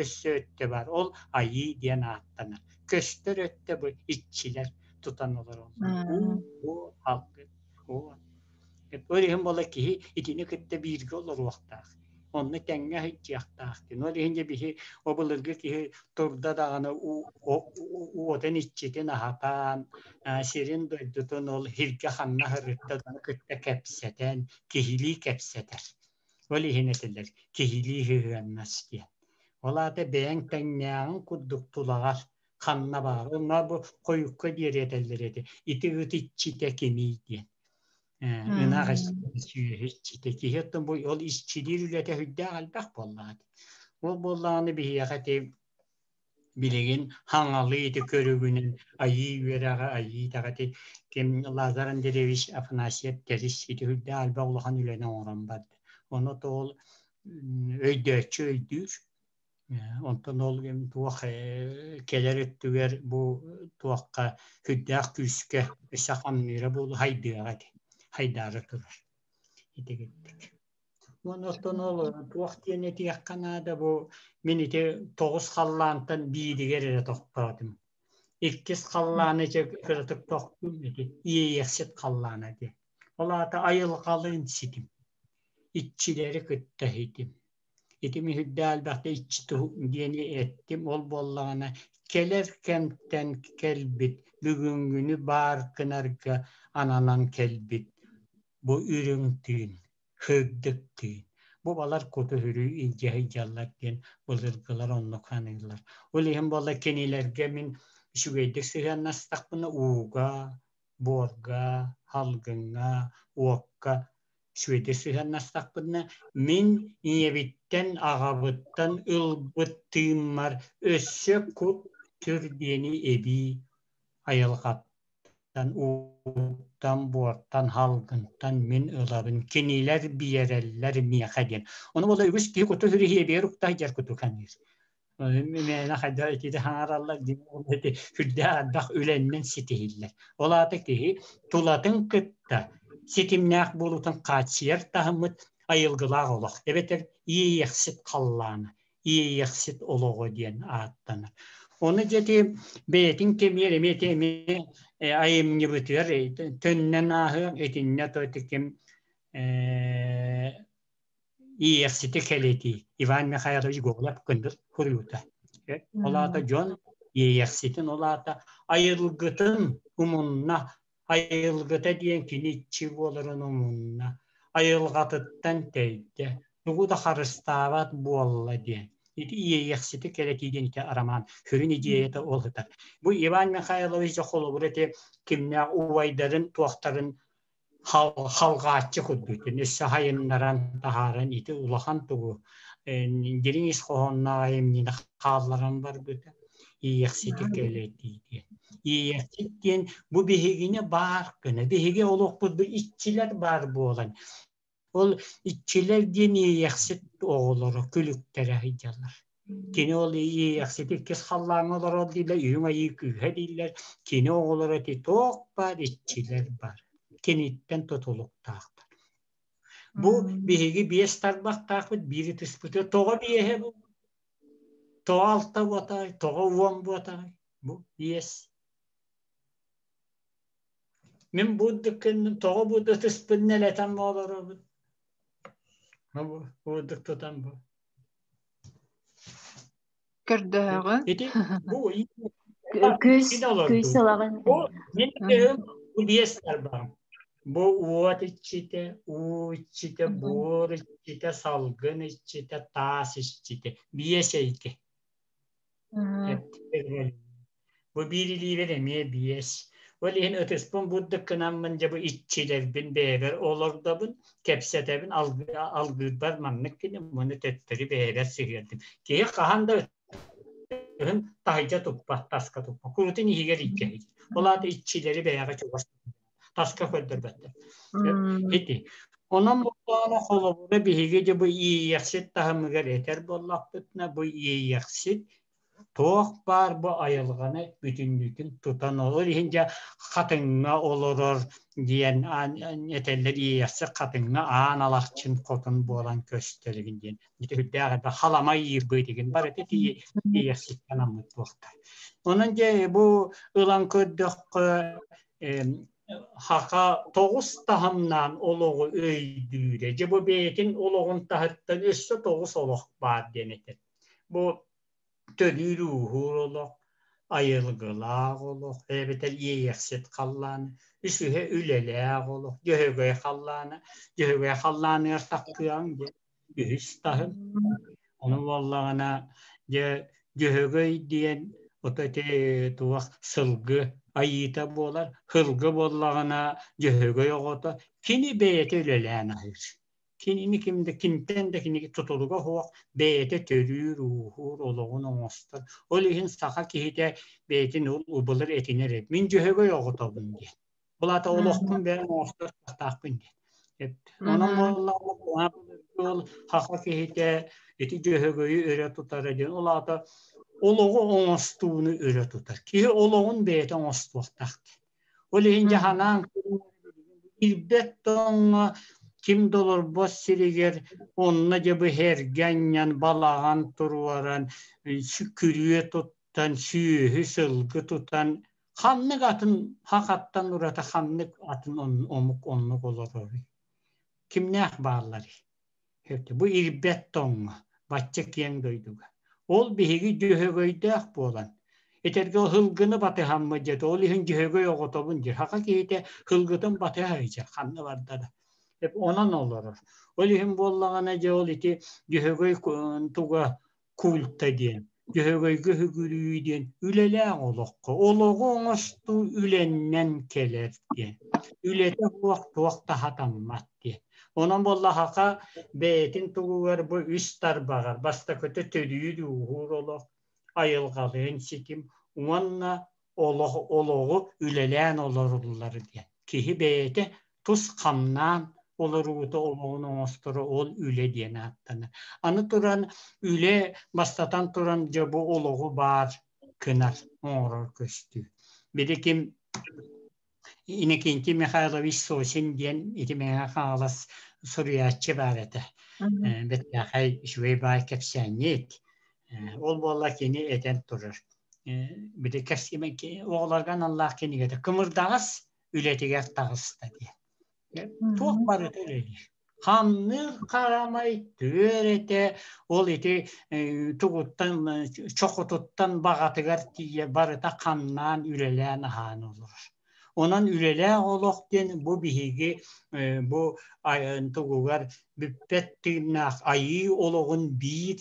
Speaker 2: Өссө өттө бар. Ол айыы диэн ааттанар. Көстөр өттө бу иччилэр тутан олороллор. Уу, уу, алгы, уу. Ол иһин буола киһи итини кытта бииргэ олоруохтаах. Онно тэҥҥэ сылдьыахтаах. Ол иһин дьэ биһи о былыргы киһи турда даҕаны уотун иччитин аһатан, сирин дойдутун ол һиргэ ханна сырытта кытта кэпсэтэн, киһилии кэпсэтэр. Ол иһин этилэр киһилии сыһыаннас диэн. Ол аата бэйэҥ тэҥнээҕиҥ курдук тулаҕар ханна баар. Онно бу хойукка диэри этэллэр этэ. Ити ыт иччитэ кимий диэн. Ынах сүөһү иччитэ. Киһи оттон бу ол иччилиир үлэтэ сүрдээх элбэх буоллаҕа. Ол буоллаҕына биһиэхэ ити билигин хаҥалыы ити көрүгүнэн айыы үөрэҕэ айыы итэҕэти ким Лазарь Андреевич Афанасьев Тэрис ити үрдээх элбэх улахан үлэни оҥорон барда. Ону ол өйдөөччү өйдүүр. Онтон ол туох кэлэр өттүгэр бу туохха сүрдээх күүскэ өссө хамныыра буолу хайдыаҕа ити. Хайдаары турар. Итигиттик. Уонна оттон ол туох диэн этиэххэ наада бу мин ити тоҕус халлаантан бииригэр эрэ тохтоотум. Иккис халлааны дьэ кыратык тохтум ити иэйиэхсит халлаана диэн. Ол аата айылҕалыын ситим. Иччилэри кытта ситим. Ити миһирдээ элбэхтэ иччи диэни эттим. Ол буоллаҕына кэлэр кэмтэн кэлбит бүгүҥҥүнү баар гынарга ананан кэлбит бу үрүҥ тыын сырдык тыын. Бу балар куту-сүрү илдьэ сылдьаллар диэн былыргылар оннук саныыллар. Ол иһин буолла кинилэргэ мин үчүгэйдик сыһыаннастахпына ууга, буорга, салгыҥҥа, уокка үчүгэйдик сыһыаннастахпына мин ийэбиттэн, аҕабыттан ылбыт тыыммар өссө кут-сүр диэни эбии айылҕаттан ууттан, буортан, халгынтан мин ылабын, кинилэр биэрэллэр миэхэ диэн. Ону буола үгүс киһи куту сүрүһүө укта сылдьар куту ханыыр. Мээнэ хайдах итити хаҥараллар диэн сүрдээх элбэх үлэннэн ситиһиллэр. Ол аата киһи тулатын кытта ситимнээх буолуутун хааччыйар таһыммыт айылгылаах олох эбэтэр иэйиэхсит халлаана иэйиэхсит олоҕо диэн ааттанар. Ону дьэти бэйэтин кэмиэр эмиэ эмиэ айымньыбытыгар төннөн ааһыах итиннэ то ким иэйиэхсити кэлэтии Иван Михайлович Гоголев кындыр суруйуута. Ол аата дьон иэйиэхситин ол аата айылгытын умунна айылгыта диэн кини иччи буоларын умунна, айылҕатыттан тэйдэ, тугу да харыстаабат буолла диэн. Ити иэйиэхсити кэлэтии диэн ити арамаан сүрүн идеята ол сытар. Бу Иван Михайлович холобур ити кимнээх убайдарын туохтарын халҕааччы курдук өссө хайыннаран таһааран ити улахан тугу дириҥ ис хоһоонноох айымньыны хаалларан барбыта иэйиэхсити кэлэтии диэн. Иэйиэхсит диэн бу биһигини баар гына, биһиги олохпут бу иччилэр баар буолан, ол иччилэр диэн иэйиэхсит оҕолоро, күлүктэрэ сылдьаллар. Кини ол иэйиэхсити иккис халлааҥҥа олорор дииллэр, үрүҥ айыы күүһэ дииллэр. Кини оҕолоро ити туох баар иччилэр бар. Киниттэн тутулуктаахтар. Бу биһиги биэс тарбахтаахпыт, биир ытыспыты тоҕо биэһэ бу? Тоҕо алта буотаҕай, тоҕо уон буотаҕай? Бу биэс. Мин бу дыккынным, тоҕо бу ытыспын нэлэтэн олоробун? Бу бурдук тутан бу.
Speaker 1: Көрдөһөҕүн?
Speaker 2: Ити бу
Speaker 3: Күүс күүс ылаҕын.
Speaker 2: Бу мин бу биэс тарбаҕым. Бу уот иччитэ, уу иччитэ, буор иччитэ, салгын иччитэ, таас иччитэ. Биэс эйгэ. Бу биир илиибэр эмиэ биэс. Ол иһин ытыспын бурдук гынаммын дьэ бу иччилэрбин бэйэбэр олордобун, кэпсэтэбин, алгыырбар маннык гиним, муну төттөрү бэйэбэр сыһыардым. Киһи хаһан да ытыһын таһырдьа туппат, таска туппат. Курутун иһигэр илдьэ Ол аата иччилэри бэйэҕэ чугас таска көрдөрбөттөр. Ити. Онон буоллаҕына холобура биһиги дьэ бу иэйиэхсит таһымыгар этэр буоллахпытына бу иэйиэхсит туох баар бу айылҕаны бүтүннүүтүн тутан ол иһин дьэ хатыҥҥа олорор Диэн этэллэр иэйэхсит хатыҥҥа аан алахчын хотун буолан көстөрүгүн диэн. Ити үрдээх элбэх халамай иирбыытыгын барыта иэйэхситтэн аммыт буолта. Онон дьэ бу ылан көрдөххө хаха тоҕус таһымнаан олоҕу өйдүүрэ. Дьэ бу бэйэтин олоҕун таһыттан өссө тоҕус олох баар диэн этэр. Бу төрүүр-ууһуур олох, айылгылаах олох эбэтэр иэйэхсит халлаана, үсүһэ үлэлээх олох, дьөһөгөй халлаана, дьөһөгөй халлааныгар таххыаҥ диэн үһүс таһым. Ону буоллаҕына дьэ дьөһөгөй диэн ото ити туох сылгы айыыта буолар, сылгы буоллаҕына дьөһөгөй оҕото кини бэйэтэ үлэлээн аһыыр. Кинини ким да кимтэн да кинигэ тутулуга суох бэйэтэ төрүүр-ууһуур, олоҕун оҥостор. Ол иһин саха киһитэ бэйэтин былыр этинэр эбит. Мин дьөһөгөй оҕотобун диэн. Ол аата олохпун бэйэм оҥостор кыахтаахпын диэн. Онон буоллаҕына ол саха киһитэ ити дьөһөгөйү өрө тутара диэн. Ол аата олоҕу оҥостууну өрө тутар. Киһи олоҕун бэйэтэ оҥостуохтаах диэн. Ол иһин дьаһанаан ирбэт тоҥҥо ким да олорбот сиригэр онно дьэ бу эргэ анньан балаҕан туруоран күрүө туттан сүөһү сылгы тутан ханнык атын хахаттан ураты ханнык атын омук оннук олороруй кимнээх баалларый бу ирбэт тоҥҥо бачча киэҥ дойдуга ол биһиги дьөһөгөйдөөх буолан этэргэ һылгыны батыһаммыт дьэ ол иһин дьөһөгөй оҕотобун диир саха киһитэ һылгытын батыһа сылдьар ханна барда да онон олорор ол иһин буоллаҕына дьэ ол ити дьөһөгөй туга культа диэн дьөһөгөйгө үгүрүү диэн үлэлээх олоххо олоҕу оҥостуу үлэннэн кэлэр диэн үлэтэ суох туох да хатаммат диэн онон буоллахаха бэйэтин тугугар бу үс тарбаҕар бастакыта төрүүр ууһуур олох айылҕалыын ситим уонна олох олоҕу үлэлээн олоруллар диэн киһи бэйэтэ тус хамнаан олоруута олоҕун оҥосторо ол үлэ диэн ааттанар. Аны туран үлэ бастатан туран дьэ бу олоҕу баар кынар оҥорор көстүү. Били ким Иннокентий Михайлович Сосин диэн ити Мэҥэ Хаҥалас суруйааччы баар этэ. Бэртээхэй үчүгэй баай кэпсээнньит. Ол буолла кини этэн турар. Били оҕолорго аналлаах кинигэтэ кымырдаҕас үлэтигэр таҕыста диэн. Туох барыта үлэлиир. Хамныыр харамай түөр этэ, ол ити тугуттан чохутуттан баҕатыгар тиийэ барыта хамнаан үлэлээн аһаан олорор. Онон үлэлээх олох диэн бу биһиги бу тугугар бүппэт тыыннаах айыы олоҕун биир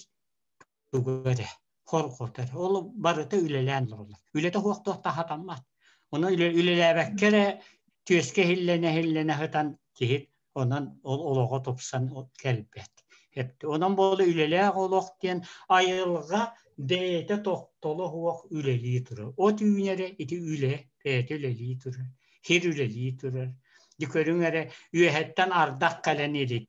Speaker 2: тугу эрэ хорҕотор. Ол барыта үлэлээн олороллор. Үлэтэ суох туох да хатаммат. Онон үлэлээбэккэ эрэ түөскэ иһиллэнэ-иһиллэнэ сытан киһи онон ол олоҕо тупсан кэлбэт. Онон буола үлэлээх олох диэн айылҕа бэйэтэ тохтоло суох үлэлии турар. От үүнэрэ ити үлэ бэйэтэ үлэлии турар. Сир үлэлии турар. Ди көрүҥ эрэ үөһэттэн ардах кэлэн илик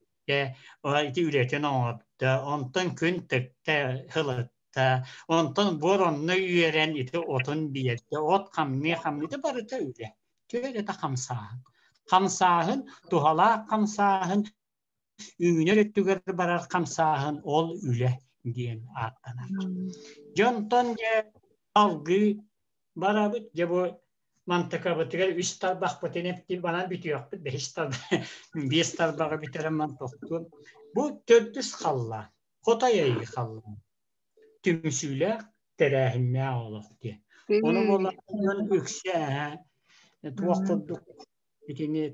Speaker 2: ити үлэтин оҥордо, онтон күн тыкта, һылытта, онтон буор онно үөрэн ити отун биэрдэ, от хамныы-хамныыта барыта үлэ. Түөрэтэ хамсааһын. Хамсааһын, туһалаах хамсааһын, үүнэр өттүгэр барар хамсааһын ол үлэ диэн ааттанар. Дьонтон дьэ алгыы барабыт, дьэ бу мантыкабытыгар үс тарбахпытын эптин банан бүтүөхпүт бэһис тарбах биэс тарбаҕы бүтэрэн ман тохтуом бу төрдүс халлаан хотой айыы халлаан түмсүүлээх тэрээһиннээх олох диэн ону буоллаҕына үксэ туох курдук итини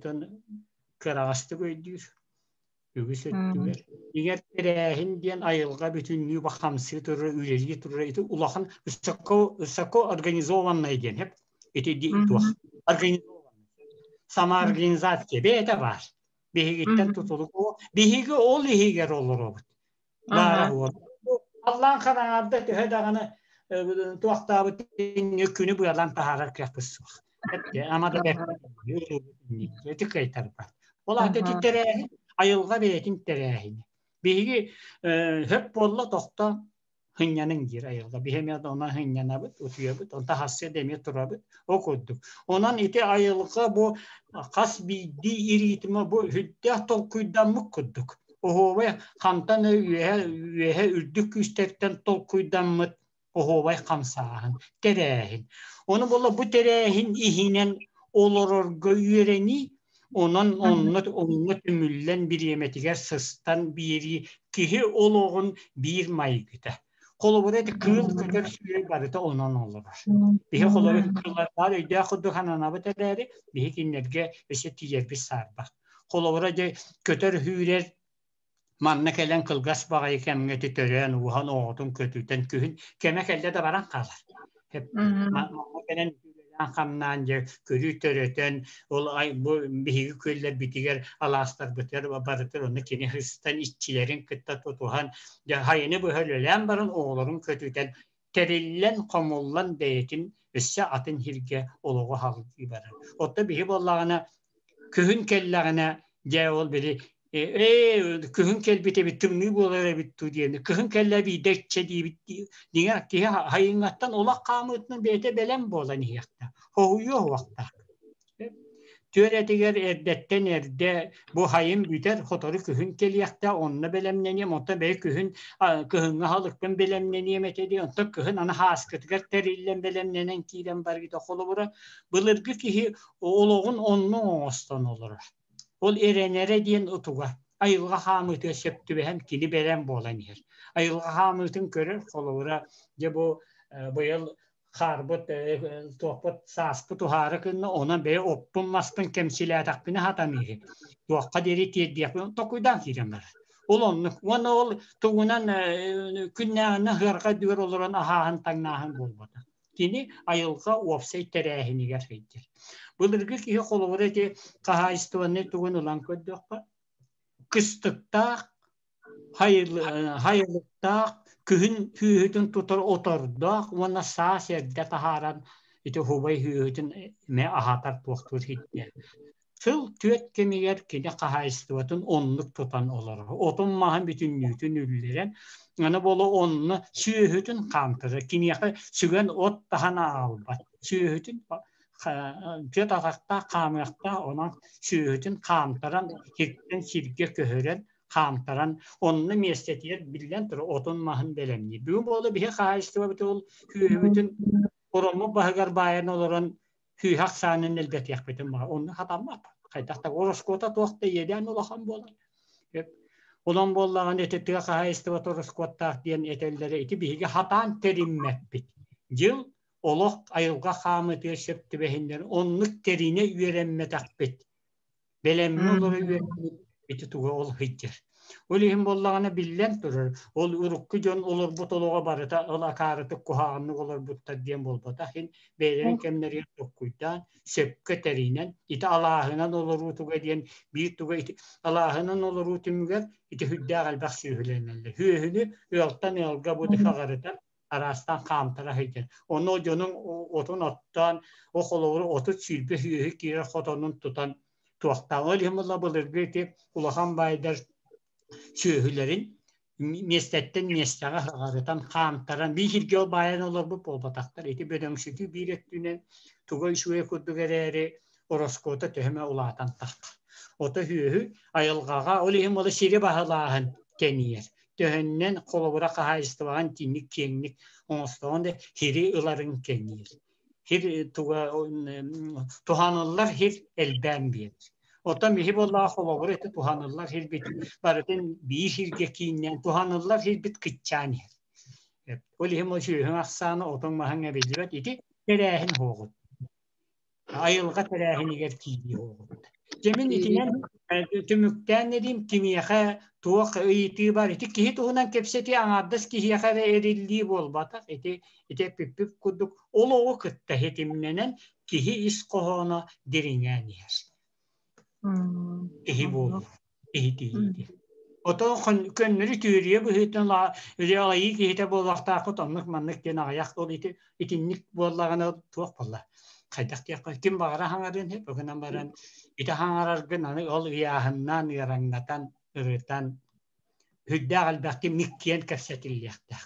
Speaker 2: кыраҕастык өйдүүр үгүс өттүгэр. Егер тэрээһин диэн айылҕа бүтүннүү хамсыы турар, үлэлии турар ити улахан высоко, высоко организованное диэн хеп ити туох организованный самоорганизация бэйэтэ баар. Биһигиттэн тутулук биһиги ол иһигэр олоробут. Баара буолар. Аллаан хараҥарда төһө даҕаны туохтаабыт күнү быалаан таһаарар кыахпыт суох. Ама да ити кыайтарбат. Ол аата ити тэрээһин айылҕа бэйэтин тэрээһинэ. Биһиги хөп буолла тохто Хынньаныҥ диир айылҕа. Биһи эмиэ онон хынньанабыт, утуйабыт, онтон хассыа да эмиэ турабыт. Ол курдук. Онон ити айылҕа бу хас биирдии ириитимэ бу сүрдээх толкуйдаммыт курдук. Оһуобай хантан үөһэ үөһэ үрдүк күүстэртэн толкуйдаммыт оһуобай хамсааһын, тэрээһин. Ону буола бу тэрээһин иһинэн олорорго үөрэнии, онон онно онно түмүллэн бириэмэтигэр сыстан биэрии киһи олоҕун биир майгыта. Холобура ити кыыл көтөр сүүрэр барыта онон олорор. Биһи холобура кыыллардаах өйдөөх курдук сананабыт эрээри, биһи кинилэргэ өссө тиийэрбит саарбах. Холобура дьэ көтөр сүүрэр Манна кэлэн кылгас баҕайы кэмҥэ ити төрөөн, ууһан оҕотун көтүтэн күһүн кэмэ кэллэ да баран хаалар. Манна кэлэн үлэлээн-хамнаан дьэ көрүү төрөтөн ол бу биһиги күөллэрбитигэр алаастарбытыгар барытыр онно кини сыстан иччилэрин кытта тутуһан дьэ хайыны быһа үлэлээн баран оҕолорун көтүтэн тэриллэн хомуллан бэйэтин өссө атын сиргэ олоҕу салгыы барар. Оттон биһи буоллаҕына күһүн кэллэҕинэ дьэ ол били ээ күһүн кэлбит эбит тымныы буолар эбит дуу диэн кыһын кэллэ биирдэ иччэ диибит дьиҥэр киһи хайыҥҥаттан олох хаамыытынан бэйэтэ бэлэм буолан иһиэхтээх хоһуйуо уохтаах Түөрэтигэр эрдэттэн эрдэ бу хайын бүтэр, сотору күһүн кэлиэхтээх, онно бэлэмнэниэм, онтон бэйэ күһүн кыһыҥҥы аһылыкпын бэлэмнэниэм этэ дии, онтон кыһын аны һааскытыгар тэриллэн бэлэмнэнэн киирэн барыыта холобура былыргы киһи олоҕун онно оҥостон олорор. Ол эрэнэрэ диэн утуга айылҕа хаамыытыгар сөп түбэһэн кини бэлэм буолан иһэр. Айылҕа хаамыытын көрөр, холобура, дьэ бу быйыл хаарбыт туохпут сааспыт уһаары гынна онон бэйэ оппун маспын кэмчилээтэхпинэ хатаныыһы туохха диэри тиэрдиэхпин токуйдаан киирэн барар ол оннук уонна ол тугунан күннээҕинэн ыһыарга үрдүгэр олорон аһааһын таҥнааһын буолбатах кини айылҕа уопсай тэрээһинигэр сылдьар былыргы киһи холобура ити хаһаайыстыбаннай тугун ылан көрдөххө кыстыктаах Хайылыктаах, күһүн сүөһүтүн тутар отордоох уонна саас эрдэ таһааран ити хубай сүөһүтүн эмиэ аһатар туохтуур иһиттэ. Сыл түөрт кэмигэр кини хаһаайыстыбатын оннук тутан олорор. Отун маһын бүтүннүүтүн үллэрэн, аны буола онно сүөһүтүн хаамтарар. Киниэхэ сүгэн от таһан аҕалбат. Сүөһүтүн түөрт атахтаах хаамыахтаах, онон сүөһүтүн хаамтаран сиртэн сиргэ көһөрөн хаамтаран онно миэстэтигэр биллэн турар отун маһын бэлэмниир. Бүгүн буола биһи хаһаайыстыбабыт ол күөһүбүтүн ороммут баһыгар баайан олорон күүһэ ахсаанын элбэтиэхпитин баҕар онно хатаммат. Хайдах да ороскуота туох да иэдээн улахан буолар. Онон буоллаҕына ити тыа хаһаайыстыбата ороскуоттаах диэн этэллэрэ ити биһиги хатаан тэриммэппит. Дьыл олох айылҕа хаамытыгар сөп түбэһиннэр оннук тэринэ үөрэммэтэхпит. Бэлэмҥэ олоро үөрэммит ити туга ол сылдьар. Ол иһин буоллаҕына биллэн турар, ол урукку дьон олорбут олоҕо барыта ол акаарытык куһаҕаннык олорбуттар диэн буолбатах иһин бэйэлэрин кэмнэригэр толкуйдаан, сөпкө тэринэн, ити алааһынан олоруу туга диэн биир туга ити алааһынан олоруу түмүгэр ити сүрдээх элбэх сүөһүлэнэллэр. Сүөһүнү ыалтан ыалга бу хаҕарытан араастаан хаамтара сылдьар. Ону дьонуҥ отун оттоон, ол холобура 30-20 сүөһү киирэр хотонун тутан туохтаан. Ол иһин буолла былыргы ити улахан баайдар сүөһүлэрин миэстэттэн миэстэҕэ ыһыҕарытан, хаамтаран, биир сиргэ ол баайан олорбут буолбатахтар. Ити бөдөҥсүтүү биир өттүнэн туга үчүгэй курдук эрээри, ороскуота төһө эмэ улаатан таххар. Ото сүөһү айылҕаҕа, ол иһин буола сири баһылааһын тэнийэр. Төһөннөн холобура хаһаайыстыбаҕын итинник киэҥник оҥостоҕун да сири ыларын кэҥиир. Сир туга туһаныллар сир элбээн биэрэр. Оттон биһи буоллаҕа холобура ити туһаныллар сирбит барытын биир сиргэ кииннээн туһаныллар сирбит кыччаан иһэр. Ол иһин ол сүөһүҥ ахсаана отуҥ маһыҥ эбиллибэт ити тэрээһин уһуоҕут. Айылҕа тэрээһинигэр киирии уһуоҕут. Дьэ мин итинэн түмүктээн эриим кимиэхэ туох ыйытыы бар ити киһи туһунан кэпсэтии аҥаардас киһиэхэ эрэ эриллии буолбатах ити ити эппиппит курдук олоҕу кытта ситимнэнэн киһи ис хоһооно дириҥээн иһэр. Киһи буолуу, киһи тиийиитэ. Отон көннөрү түөрүйэ быһыытынан алайыы киһитэ буолуохтаахпыт оннук маннык диэн аҕыйах ол ити итинник буоллаҕына туох буолла хайдах диэххэ ким баҕара хаҥарыан сөп гынан баран ити хаҥараргын аны ол ыйааһыннаан ыараҥнатан ырытан сүрдээх элбэхтик миккиэн кэпсэтиллиэхтээх.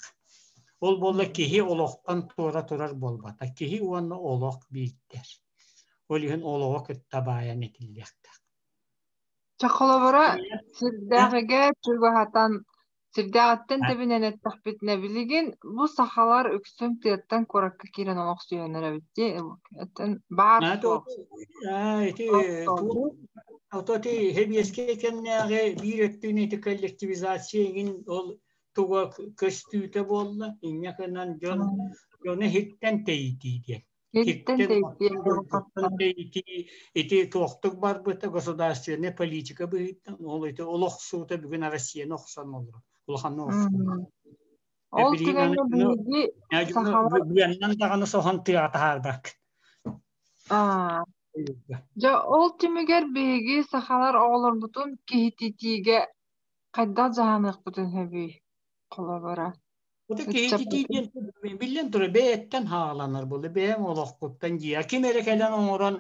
Speaker 2: Ол буолла киһи олохтон туора турар буолбата. Киһи уонна олох биирдэр. Ол иһин олоҕу кытта баайан этиллиэхтээх.
Speaker 1: Чэ, холобура, сирдээҕигэ чугаһатан, сирдээҕиттэн тэбинэн эттэхпитинэ, билигин бу сахалар үксүн тыаттан куоракка киирэн олохсуйан эрэбит дии. Оттон баар суох.
Speaker 2: Ити ото ити хэбиэскэй кэмнээҕи биир өттүн ити коллективизация иҥин ол туга көстүүтэ буолла. Инньэ гынан дьон дьону иһиттэн тэйитии диэн.
Speaker 1: Иһиттэн тэйитии
Speaker 2: ити туохтук барбыта государственная политика быһыытынан ол ити олохсуута бүгүн Россияны охсон олорор. Улаханнык охсон.
Speaker 1: Ол түгэҥҥэ биһиги сахалар
Speaker 2: Быаннан даҕаны соһон тыаҕа таһаарбаккын.
Speaker 1: Аа. Дьэ, ол түмүгэр биһиги сахалар оҕолорбутун киһититиигэ хайдах дьаһаныахпытын сөбүй? Холобура.
Speaker 2: Ото киһититии диэн биллэн турар бэйэттэн хааланар буолла бэйэҥ олоххуттан дьиэ ким эрэ кэлэн оҥорон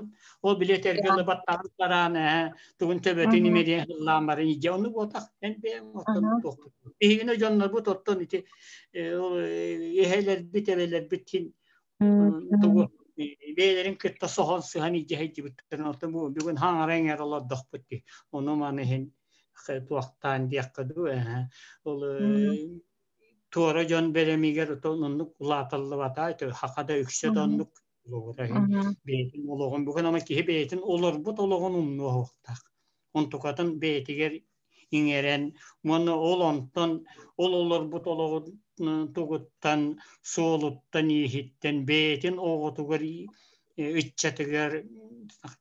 Speaker 2: ол билиэтэргэ ылыбаттаҕын бараан ээ тугун төбөтүн имэриэн ыллаан баран дьэ ону буотах эн бэйэҥ оттон туохпут биһигини дьоннорбут оттон ити эһэлэрбит эбэлэрбит син тугу бэйэлэрин кытта соһон сыһан илдьэ сылдьыбыттарын оттон бу бүгүн хаҥара эҥэр олордохпут дии ону маны иһин туохтаан диэххэ дуу ээ ол туора дьон бэлэмигэр оннук улааталлыбата хаха да үксэ да оннук бэйэтин олоҕун бүгүн ама киһи бэйэтин олорбут олоҕун умнуоһуохтаах онтукатын бэйэтигэр иҥэрэн уонна ол онтон ол олорбут олоҕун тугуттан суолуттан ииһиттэн бэйэтин оҕотугар ыччатыгар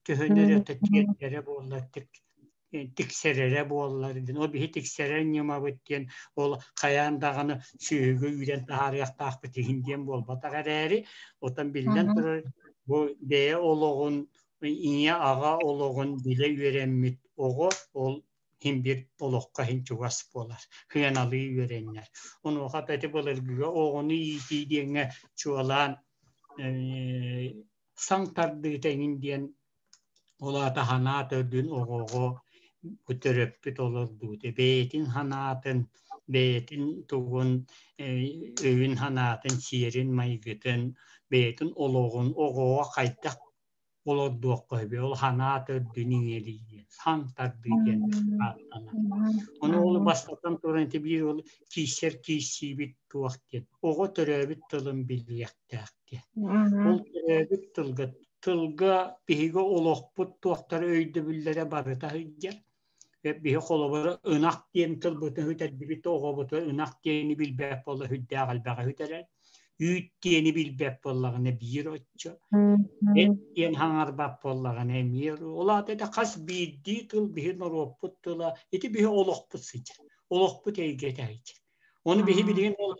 Speaker 2: төһөнү эрэ тиэрдэрэ буоллар тиксэрэрэ буоллар диэн ол биһи тиксэрэр ньымабыт диэн ол хайаан даҕаны сүөһүгэ үүрэн таһаарыахтаахпыт иһин диэн буолбатах эрээри оттон биллэн турар бу бэйэ олоҕун ийэ аҕа олоҕун билэ үөрэммит оҕо ол иһин биир олоххо иһин чугас буолар сыаналыы үөрэннэр онуоха ити былыргыга оҕону иитии диэҥҥэ чуолаан саҥ тардыыта иҥин диэн Ол аата санаа төрдүн оҕоҕо төрөппүт олордуута бэйэтин санаатын, бэйэтин тугун, өйүн санаатын, сиэрин майгытын, бэйэтин олоҕун оҕоҕо хайдах олордуохха сөбүй, ол санаа төрдүн иҥэрии диэн, саҥ тардыы диэн ааттанар. Ону ол бастатан туран ити биир ол киирсэр киирсиибит туох диэн, оҕо төрөөбүт тылын билиэхтээх диэн. Ол төрөөбүт тылга тылга биһиги олохпут туохтара өйдөбүллэрэ барыта сылдьар. Биһи холобура ынах диэн тылбытын сүтэрдибит оҕобуту ынах диэни билбэт буола сүрдээх элбэҕи сүтэрэр. Үүт диэни билбэт буоллаҕына биир оччо. Эт диэн хаҥарбат буоллаҕына эмиэ ол аата это хас биирдии тыл биһи норуоппут тыла ити биһи олохпут сылдьар. Олохпут эйгэтэ сылдьар. Ону биһи билигин ол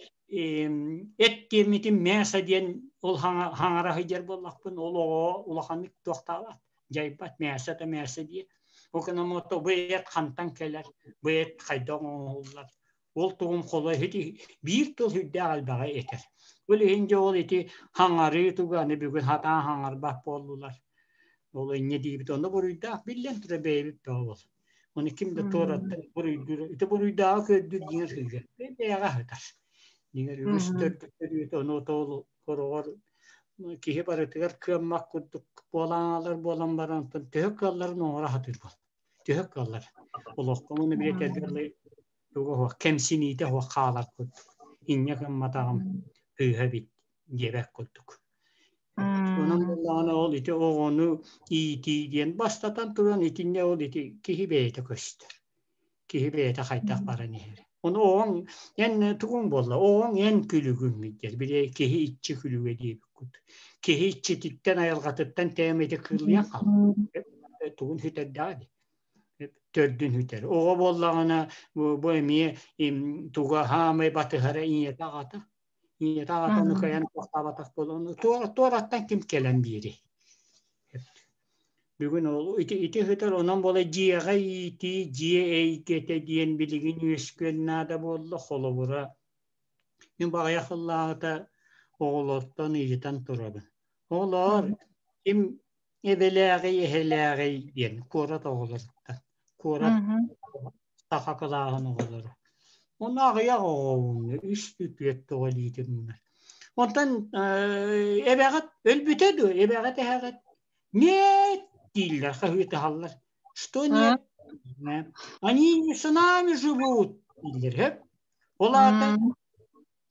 Speaker 2: эт диэммитин мясо диэн ол хаҥара сылдьар буоллахпын, ол оҕо улаханнык туохтаабат, дьайбат, мясо да мясо диye. Ол гынан бу эт хантан кэлэр, бу эт хайдах оҥоһуллар, ол тугум холо ити биир тыл сүрдээх элбэҕи этэр. Ол иһин дьэ ол ити хаҥарыы туга аны бүгүн хатаан хаҥарбат буоллулар. Ол инньэ диибит онно буруйдаах биллэн турар бэйэбит да ол. Оны ким да туораттан буруйдуур, ити буруйдааҕы көрдүүр дьиҥэр сылдьар. Бэйэҕэ аһытар. Дьиҥэр үгүс төрдүттэр ону тоол хороҕор киһи барытыгар кыаммат курдук буолан буолан баран төһө кыалларын оҥоро сатыыр буол. Төһө кыаллар. Олоххо ону билэтэргэ туга суох кэмсиниитэ суох хаалар курдук. Инньэ гымматаҕым кыыһа эбит диэбэт курдук. Онон буоллаҕына ол ити оҕону иитии диэн бастатан туран итиннэ ол ити киһи бэйэтэ көстөр. Киһи бэйэтэ хайдах баран иһэр. Ону оҕоҥ эн тугуҥ буолла? Оҕоҥ эн күлүгүҥ диэн били киһи иччи күлүгэ диэбиккут. Киһи иччититтэн айылҕатыттан тээмэти кыыллыйан хаалар. Тугун сүтэрдэҕэ дии. Төрдүн сүтэр. Оҕо буоллаҕына бу эмиэ туга хаамай батыһара ийэтэ аҕата. Ийэтэ аҕата ону кыайан туохтаабатах буолан туораттан ким кэлэн биэрий? Бүгүн ол ити ити ыһытар онон буола дьиэҕэ иитии, дьиэ эйгэтэ диэн билигин үөскүөн наада буолла. Холобура, мин баҕайах сыллааҕыта оҕолортон ыйытан турабын. Оҕолоор, ким эбэлээҕий, эһэлээҕий диэн куорат оҕолоруттан. Куорат саха кылааһын оҕолоро. Оны аҕыйах оҕо үс түөрт тоҕо илиитин уунар. Онтон эбэҕит өлбүтэ дуо? Эбэҕит эһэҕит? Нет дииллэр, хаһыытаһаллар. Что нет? Они не с нами живут дииллэр. Хөп. Ол аата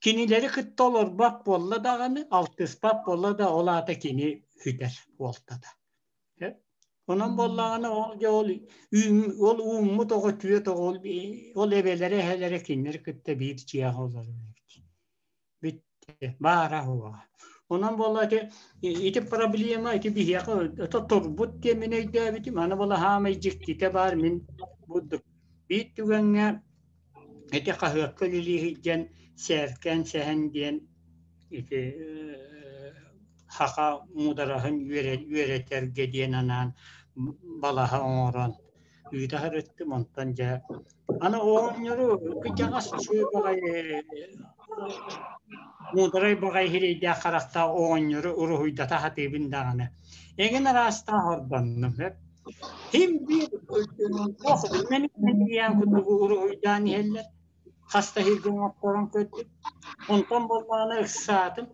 Speaker 2: кинилэри кытта олорбот буолла даҕаны, алтыспат буолла да, ол аата кини сүтэр буолтата. Онон буоллаҕына ол дьэ ол ол ууммут оҕо түөрт оҕо ол эбэлэрэ эһэлэрэ кинилэри кытта биир дьиэҕэ олорор эбит. Бүттэ. Баара суоҕа. Онон буолла ити ити проблема ити биһиэхэ ото турбут диэн мин өйдөөбүтүм. Аны буола хаамай дьиктитэ баар мин бурдук. Биир түгэҥҥэ ити хаһыакка үлэлии сылдьан Сээркээн Сэһэн диэн ити саха муудараһын үөрэтэргэ диэн анаан балаһа оҥорон ыыта сырыттым. Онтон дьэ аны оҕонньору кырдьаҕас үчүгэй баҕайы муударай баҕайы сирэйдээх харахтаах оҕонньору уруһуйдата сатыыбын даҕаны. Эҥин араастаах ордоннум. Ким биир туох мэн курдук уруһуйдаан иһэллэр. Хас да иһиргэ оҥотторон көрдүм. Онтон буоллаҕына ыксаатым.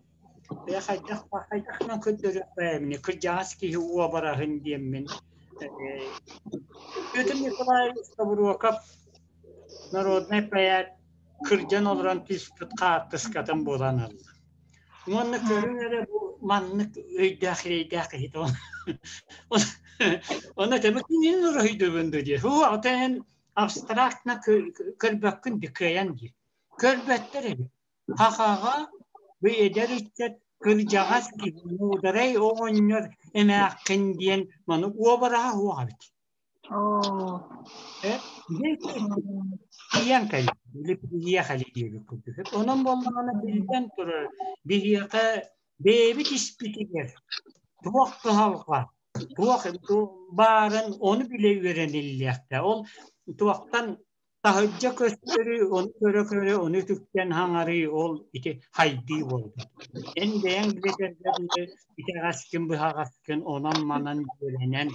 Speaker 2: Бэйэ хайдах хайдахынан көрдөрүөхпүн кырдьаҕас киһи уобараһын диэммин. Петр Николаевич Тобуруокап народнай поэт кырдьан олорон түспүт хаартыскатын булан ылла. Уонна көрүҥ эрэ бу маннык өйдөөх эрэйдээх киһи Онно тэбэ кинини уруһуйдуубун дуу диир. Һуу, эн абстрактно көрбөккүн ди кыайан диир. Көрбөттөр эбит. Хахаҕа бу эдэр ыччат кырдьаҕас киһи муударай оҕонньор эмээххин диэн маны уобараһа суох эбит. Тиийэн кэлли, биһиэхэ диэбит курдук. Онон буоллаҕына биллэн турар, биһиэхэ бэйэбит испитигэр туох кыһалҕа, туох баарын ону билэ үөрэниллиэхтэ. Ол туохтан таһырдьа көстөрү, ону көрө-көрө, ону үтүктэн хаҥарыы ол ити хайдыы буолбут. Эн бэйэҥ билэтэргэр итэҕэскин, быһаҕаскын онон-манан үөрэнэн,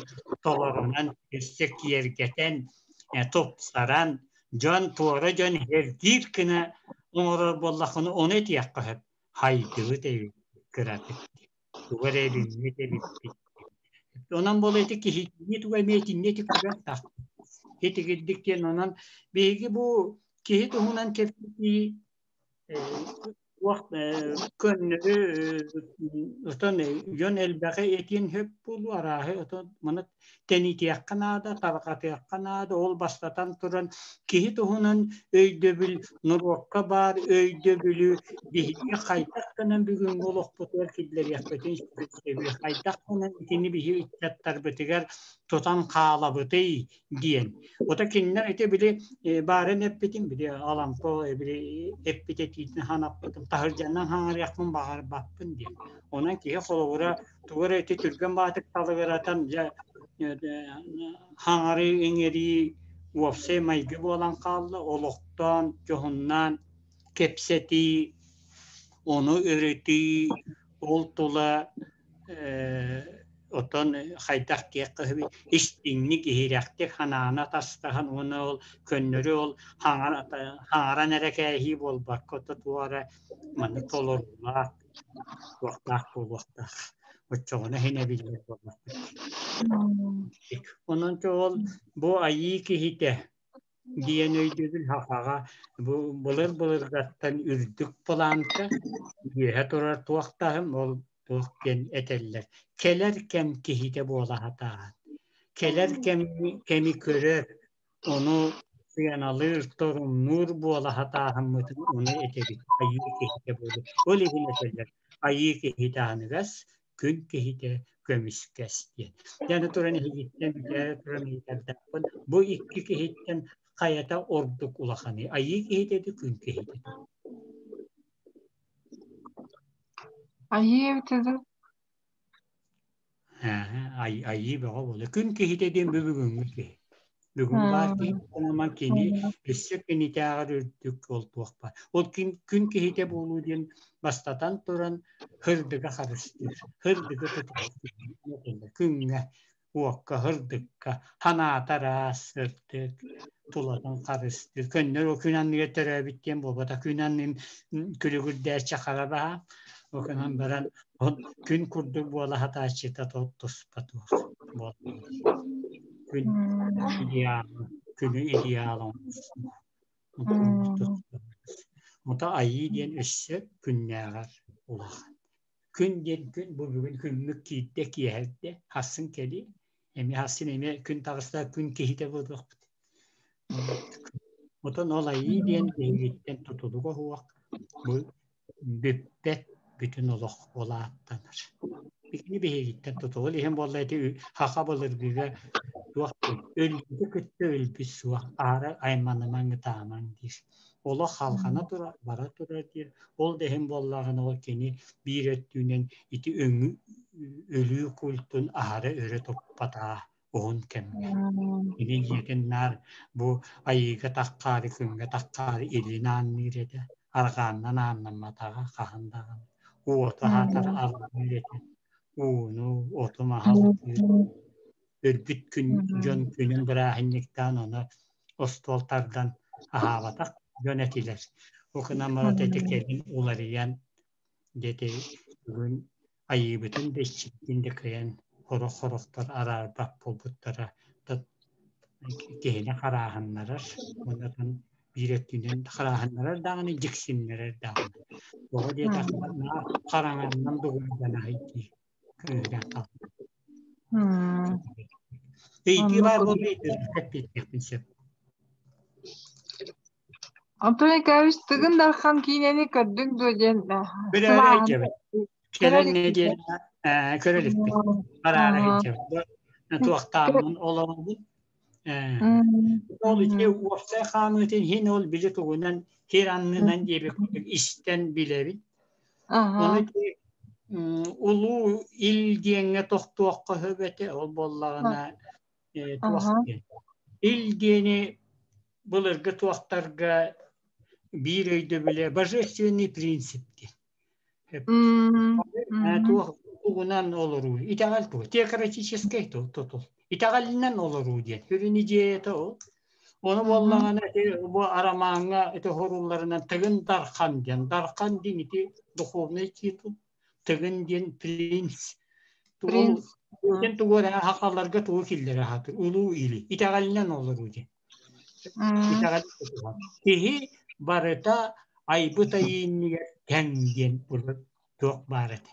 Speaker 2: толорунан, өссө киэргэтэн, тупсаран, дьон туора дьон эргиир гына оҥорор буоллаххына, ону этиэххэ сөп. Хайдыбыт эбит кыратык. Тугу эрэ эбиммит эбиппит. Онон буола ити киһитини туга эмиэ итиннэ ити күрэх тахсар. Итигирдик диэн онон биһиги бу киһи туһунан кэпсэтии туох көннөрү отон дьон элбэҕи этиэн сөп буолуо арааһы отон маны тэнитиэххэ наада, тарҕатыахха наада. Ол бастатан туран киһи туһунан өйдөбүл норуокка баар өйдөбүлү биһиги хайдах гынан бүгүҥҥү олохпутугар киллэриэхпитин сөбүй, хайдах гынан итини биһи ыччаттарбытыгар тутан хаалабытый диэн. Ота кинилэр ити били баарын эппитим, били Алампа били эппит этиитин ханаппытым, таһырдьанан хаҥарыахпын баҕарбаппын диэн. Онон киһи холобура тугу эрэ ити түргэн баатык талыгыратан дьэ хаҥарыы иҥэрии уопсай майгы буолан хаалла, олохтоон, дьоһуннаан кэпсэтии, ону ырытыы, ол тула оттон хайдах диэххэ сөбүй истиҥник иһирэхтик ханаана тастаһан уонна ол көннөрү ол хаҥаран эрэ кээһии буолбакка ото туох эрэ маннык толоруулаах туохтаах буолуохтаах оччоҕуна иһин эбиллэр буоллахпыт онон ол бу айыы киһитэ диэн өйдөбүл сахаҕа бу былыр-былыргаттан үрдүк планка үөһэ турар туохтаһым ол туох диэн этэллэр кэлэр кэм киһитэ буола сатаан кэлэр кэми көрөр ону сыаналыыр торумнуур буола сатааһыммытын ону этэбит айыы киһитэ буолар ол иһин этэллэр айыы киһитэ аныгас күн киһитэ көмүскэс диэн. Дьэ туран иһигиттэн бүтээри туран ыйытардаахпын бу икки киһиттэн хайата ордук улаханый айыы киһитэ да күн киһитэ
Speaker 1: Айыы эбитэ да
Speaker 2: Айыы бөҕө буолла. Күн киһитэ диэн бу бүгүҥҥү киһи. Бүгүн баар киһи онон кини өссө кинитээҕэр үрдүк ол туох баар. Ол күн киһитэ буолуу диэн бастатан туран һырдыга харыстыыр, һырдыгы тутар күҥҥэ, уокка, һырдыкка, ханаата ыраас сырдык. Тулатын харыстыыр. Көннөр ол күн анныгар төрөөбүт диэн буолбатах. Күн аннын күлүгүрдээччи хара баһа. Ол гынан баран ол күн курдук буола сатааччыта туспа туох буолла. Күн идеалы, күнү идеал оҥостуу. Ото айыы диэн өссө күннээҕэр улахан. Күн диэн күн бу бүгүн күммүт киирдэ киэһэрдэ хассын кэлиэ эмиэ хассын эмиэ күн таҕыста күн киһитэ буолуохпут. Отон ол айыы диэн биһигиттэн тутулуга суох бу бүппэт бүтүн олох улааттанар. Кини биһигиттэн тутулун иһин буолла ити хаха былыргыга туох өлбүтү кытта өлбүт суох аара айманымаҥ ытаамаҥ диир. Олох халҕана турар, бара турар диир. Ол да иһин буоллаҕына ол кини биир өттүнэн ити өҥү өлүү культун аһара өрө туппатаҕа уһун кэмҥэ. Кини дьиэтин наар бу айыыга таххаары, күҥҥэ таххаары илин аанныыр этэ, арҕааннан ааннамматаҕа хаһан даҕаны. Уоту аһаатар аллыыр этэ, ууну, оту маһы алтыыр. Өлбүт күн дьон күнүн бырааһынньыктаан ону остуол тардан аһаабатах дьон этилэр. Ол гынан баран ити кэлин уларыйан диэти бүгүн айыыбытын да иччибитин да кыайан сорох-сорохтор араарбат буолбуттара киһини харааһыннарар уонна биир өттүнэн харааһыннарар даҕаны дьиксиннэрэр даҕаны. Тоҕо диэтэххэ наар хараҥаннан дугуйданаһый дии кыыһыран хаалбыт. Ыйытыы баар буолла эппиэттиэхпин сөп.
Speaker 1: Антон Николаевич Тыгын Дархан киинэни көрдүҥ дуо диэн
Speaker 2: Көрөөрү сылдьабыт. Кэлэн нэдиэлэ көрө иликпин. Бараары сылдьабыт. Туохтааммын олоробун. Ол ити уопсай хаамыытын иһин ол били тугунан сир аннынан диэбит курдук истэн билэбин. Ону ити улуу ил диэҥҥэ тохтуохха сөп этэ. Ол буоллаҕына туох диэн. Ил диэни былыргы туохтарга биир өйдөбүлэ божественный принцип диэн. Туох тугунан олоруу итэҕэл тугу теократическай тутул итэҕэлинэн олоруу диэн сүрүн идеята ол. Ону буоллаҕына ити бу арамааҥҥа ити хорулларынан Тыгын Дархан диэн Дархан диэн ити духовный титул Тыгын диэн принц
Speaker 1: Принц.
Speaker 2: Диэн тугу эрэ хахаларга тугу киллэрэ сатыыр улуу или итэҕэлинэн олоруу диэн. Итэҕэл киһи барыта айбыт айыынньыгар тэҥ диэн туох баар этэ.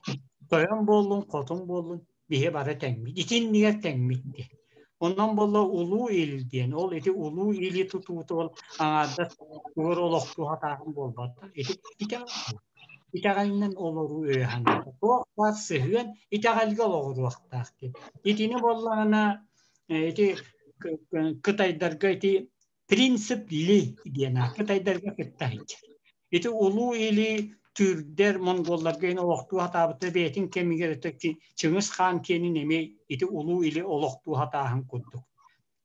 Speaker 2: Тойон буоллун, хотун буоллун, биһи бары тэҥмит. Итиннигэр тэҥмит диэн. Онон буолла улуу ил диэн, ол ити улуу или тутуута ол аҥаардас угар олохтуу хатааһын буолбатах. Ити итэҕэл итэҕэлинэн олоруу өйө-санаата. Туох баар сыһыан итэҕэлгэ олоҕуруохтаах диэн. Итини буоллаҕына ити кытайдарга ити принцип ли диэн аат кытайдарга кытта сылдьар. Ити улуу или түүрдэр монголларга ини олохтуу сатаабыта бэйэтин кэмигэр Чыҥыс хаан киэнин эмиэ ити улуу или олохтуу сатааһын курдук.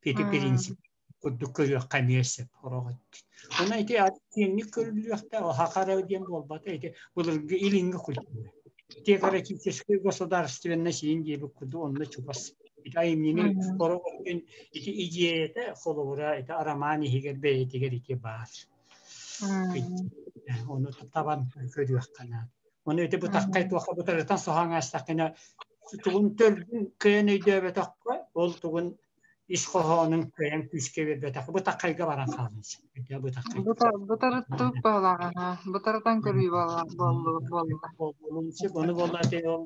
Speaker 2: Ити принцип курдук көрүөххэ эмиэ сөп сорох өттүн. Онон ити киэҥник көрүллүөхтээх, хахара диэн буолбата ити былыргы илиҥҥи культура. Теократическай государственность иин диэбит курдук онно чугас. Ити айымньыны сорох өттүн ити идеята холобура ити арамаан иһигэр бэйэтигэр ити баар. Ону табан көрүөххэ наада. Ону ити бытаххай туохха бытарытан соһон аастаххына тугун төрдүн кыайан өйдөөбөтөххө ол тугун ис хоһоонун кыайан күүскэ биэрбэтэх бытаххайга баран хаалан сөп. Бытаххай.
Speaker 1: Бытарыттыбыт баһылааҕа бытарытан көрүү буолла.
Speaker 2: Буоллун сөп. Ону буолла ол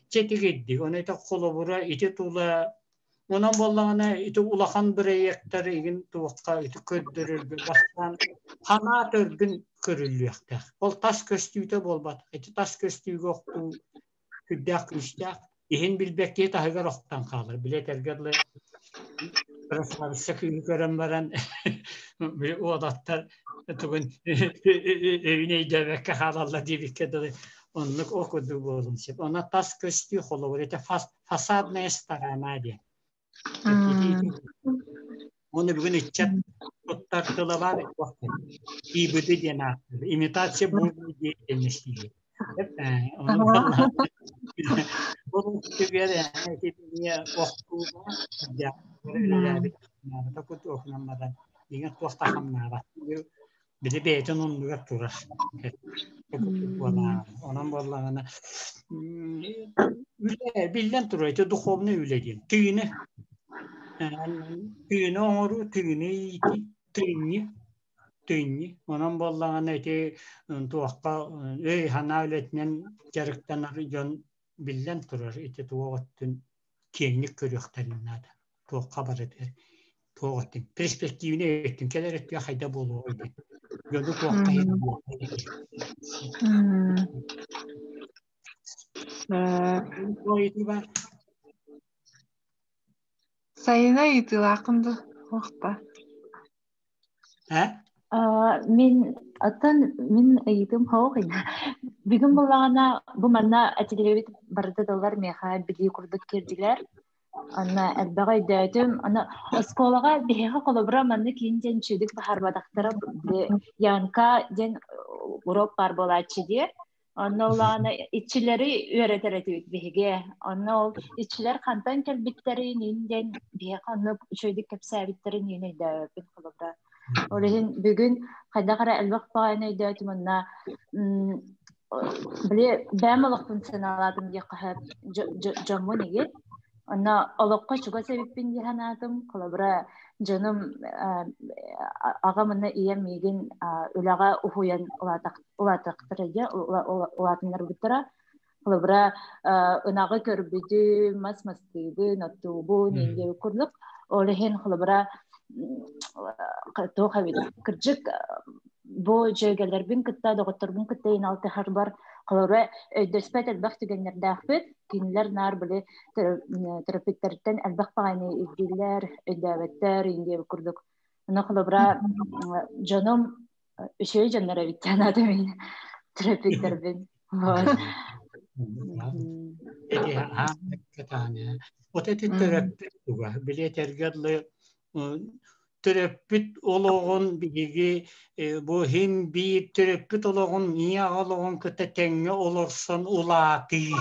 Speaker 2: чэтигирдик. Ону ити холобура ити тула онон буоллаҕына ити улахан бырайыактар игин туохха ити көрдөрөргө бастаан санаа төрдүн көрүллүөхтээх. Ол тас көстүүтэ буолбатах. Ити тас көстүүгэ охтуу сүрдээх күүстээх. Иһин билбэккэ таһыгар охтон хаалар. Били этэргэ дылы красавица кыыһы көрөн баран били уолаттар тугун өйүн өйдөөбөккө хаалаллар диэбиккэ дылы оннук ол курдук буолуон сөп. Онно тас көстүү холобур это фасадная сторона диэн. Оны бүгүн ыччат туттар тыла баар ИБД диэн ааттыыр. Имитация бурной деятельности. Ол түгэр охтууга үлэлээбит. Дьиҥэр туох да хамнаабат. Били бэйэтин оннугар турар. Онон буоллаҕына үлэ биллэн турар ити духовный үлэ диэн. Тыыны тыыны оҥоруу, тыыны иитии, тыынньы тыынньы. Онон буоллаҕына ити туохха өй-санаа үлэтинэн дьарыктанар дьон биллэн турар ити туох өттүн киэҥник көрүөхтэрин наада. Туохха барытыгар туох өттүн перспективнэй өттүн кэлэр өттүгэр хайда буолуоҕуй диэн. Дьону туохха иһин
Speaker 1: буолуоҕуй Сайына ыйытыылааххын дуу? Уохта.
Speaker 2: Э?
Speaker 3: Мин оттон мин ыйытым суох Бүгүн буоллаҕына бу манна этиллибит барыта тыллар миэхэ билии курдук киирдилэр. Онно элбэҕи өйдөөтүм. Аны оскуолаҕа биһиэхэ холобура маннык иин диэн үчүгэйдик баһаарбатахтара Янка диэн уруок баар буолааччы диэ. Онно улаана иччилэри үөрэтэр этибит биһиги. Онно ол иччилэр хантан кэлбиттэрин иин диэн биһиэхэ оннук үчүгэйдик кэпсээбиттэрин иин өйдөөбөппүн холобура. Ол иһин бүгүн хайдах эрэ элбэх баҕайыны өйдөөтүм уонна били бэйэм олохпун сыаналаатым диэххэ сөп дьоммун игин. Онно олоххо чугас эбиппин дии санаатым. Холобура, дьонум аҕам уонна ийэм миигин үлэҕэ уһуйан улаатахтара дьэ улаатыннарбыттара. Холобура, ынаҕы көрбүтүм, мас мастыыбын, оттуубун, индиэбит курдук. Ол иһин, холобура, туох эбит, кырдьык, бу дьүөгэлэрбин кытта, доҕотторбун кытта иин алтыһарбар, холобура, өйдөспөт элбэх түгэннэрдээхпит. Кинилэр наар били төрөппүттэриттэн элбэх баҕайыны ирдииллэр, өйдөөбөттөр, индиэбит курдук. Ону холобура, дьонум үчүгэй дьоннор эбит санаатым мин төрөппүттэрбин. Вот.
Speaker 2: Вот эти төрөппүт туга билиэтэргэ дылы төрөппүт олоҕун биһиги бу иһин биир төрөппүт олоҕун ийэ олоҕун кытта тэҥҥэ олорсон улаатыы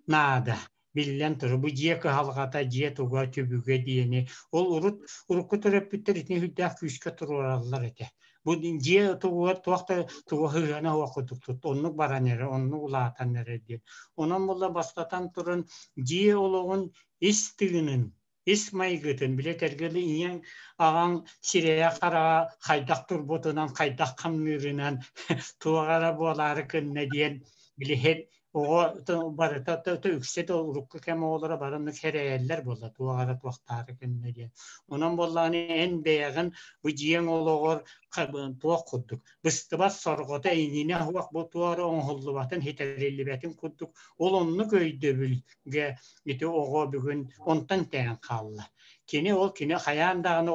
Speaker 2: наада. Биллэн турар, бу дьиэ кыһалҕата, дьиэ туга, түбүгэ диэни. Ол урут урукку төрөппүттэр итини сүрдээх күүскэ туруораллар этэ. Бу дьиэ тугугар туох да тугу сыһыана суох курдук тут оннук баран эрэ, оннук улаатан эрэ диэн. Онон буолла бастатан туран дьиэ олоҕун ис тыынын, ис майгытын били этэргэ ийэҥ аҕаҥ сирэйэ-хараҕа хайдах турбутунан, хайдах хамныырынан туох эрэ буолаары кынна диэн били оҕо барыта үксэ да урукку кэм оҕолоро бары оннук сэрэйэллэр буолла туох эрэ туохтаары кынна диэн. Онон буоллаҕына эн бэйэҕин бу дьиэҥ олоҕор туох курдук быстыбат сорҕото эйиинэ суох бу туох эрэ оҥоһуллубатын ситэриллибэтин курдук ол оннук өйдөбүлгэ ити оҕо бүгүн онтон тэйэн хаалла. Кини ол кини хайаан даҕаны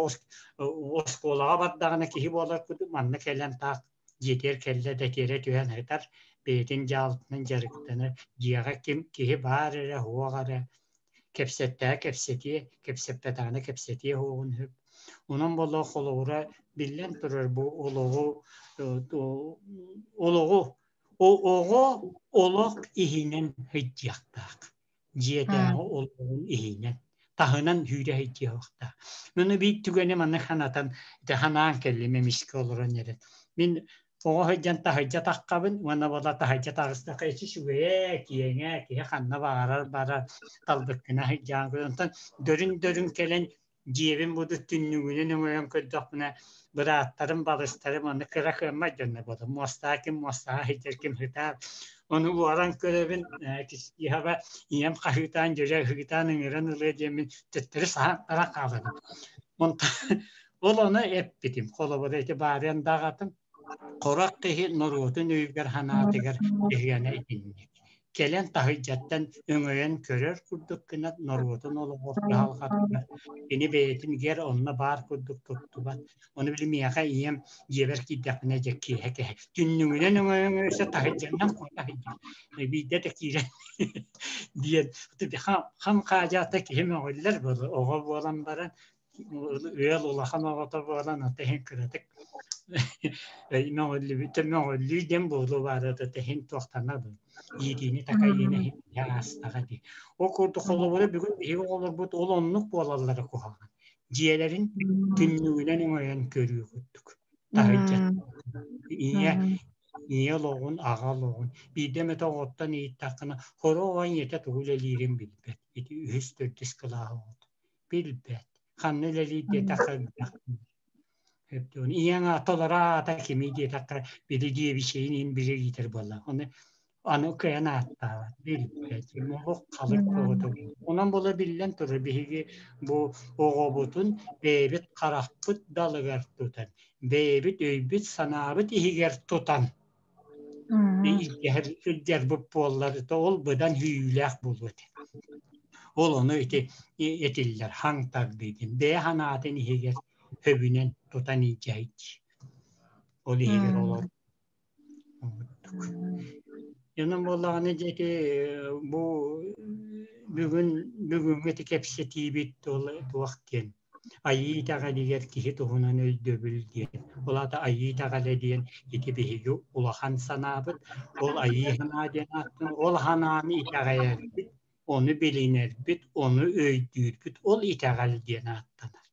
Speaker 2: оскуолаҕа бардаҕына киһи буолар курдук манна кэлэн таах дьиэтигэр кэллэ да тиэрэ түһэн сытар, бэйэтин дьаалытынан дьарыктанар, дьиэҕэ ким киһи баар эрэ, суох эрэ, кэпсэттэҕэ кэпсэтиэ, кэпсэппэтэҕинэ кэпсэтиэ суоҕун сөп. Онон буолла холобура биллэн турар бу олоҕу олоҕу оҕо олох иһинэн сылдьыахтаах. Дьиэтээҕи олоҕун иһинэн таһынан сүүрэ сылдьыахтаах. Маны биир түгэни манна санатан ити санаан кэллим эмискэ олорон эрэн. Мин оҕо сылдьан таһырдьа таххабын уонна буола таһырдьа таҕыстахха эчи үчүгэйэ, киэҥэ, киһи ханна баҕарар барар, талбыккына сылдьаан онтон дөрүн-дөрүн кэлэн дьиэбин буду түннүгүнэн өҥөйөн көрдөхпүнэ бырааттарым, балыстарым аны кыра кыаммат дьоннор буолар. Муостаҕа ким муостаҕа сылдьар, ким сытаар. Ону уоран көрөбүн, киһиэхэ ийэм хаһыытаан, дьүрэ ыһыытаан ыҥыран ылыа диэммин төттөрү саһан баран хаалабын. Онтон ол ону эппитим. Холобура ити баарыан даҕатым. Хорох киһи норуотун өйүгэр-санаатыгар сыһыана итинник. Кэлэн таһырдьаттан өҥөйөн көрөр курдук гына норуотун олоҕор кыһалҕатыгар кини бэйэтин гэр онно баар курдук туттубат. Ону били миэхэ ийэм дьиэбэр киирдэхпинэ дьэ киэһэ кэһэ түннүгүнэн өҥөйө-өҥөйө таһырдьаннан куота сылдьар. Биирдэ да киирэн диэн хам хаадьаата киһи мөҕүллэр буолар оҕо буолан баран ыал улахан оҕото буолан ата иһин кыратык мөҕүллүбүтэ мөҕүллүү диэн буолуо баара да иһин туохтана дуу иитиини такайыыны иһин аастаҕа дии. Ол курдук холобура бүгүн биһиги оҕолорбут ол оннук буолаллара куһаҕан. Дьиэлэрин түннүгүнэн өҥөйөн көрүү курдук. Таһырдьа. Ийэ ийэ олоҕун, аҕа олоҕун. Биирдэ эмэтэ оҕоттон ыйыттаххына, хоро оҕо ийэтэ тугу үлэлиирин билбэт. Ити үһүс, төрдүс кылаас оҕото. Билбэт. Ханна үлэлиир диэтэххэ Ийэҥ толоро аата кимий диэтэххэ, били диэбичэйин иһин били иитэр буолла. Ону аны кыайан ааттаабат, билбэт. Олох халык оҕото. Онон буола биллэн турар, биһиги бу оҕобутун бэйэбит харахпыт далыгар тутан, бэйэбит өйбүт-санаабыт иһигэр тутан илдьэрбит буоллар, ол быдан сүүйүүлээх буолуо этэ. Ол ону ити этиллэр хаҥ тардыы диэн. Бэйэ санаатын иһигэр хөбүнэн тутан илдьэһит. Ол иһигэр олор. Онон буоллаҕына дьэ ити бу бүгүн бүгүҥҥү ити кэпсэтиибит туох диэн Айыы итэҕэлигэр киһи туһунан өйдөбүл диэн. Ол аата айыы итэҕэлэ диэн ити биһиги улахан санаабыт. Ол айыы санаа диэн ааттанар. Ол санааны итэҕэйэрбит, ону билинэрбит, ону өйдүүрбүт, ол итэҕэл диэн ааттанар.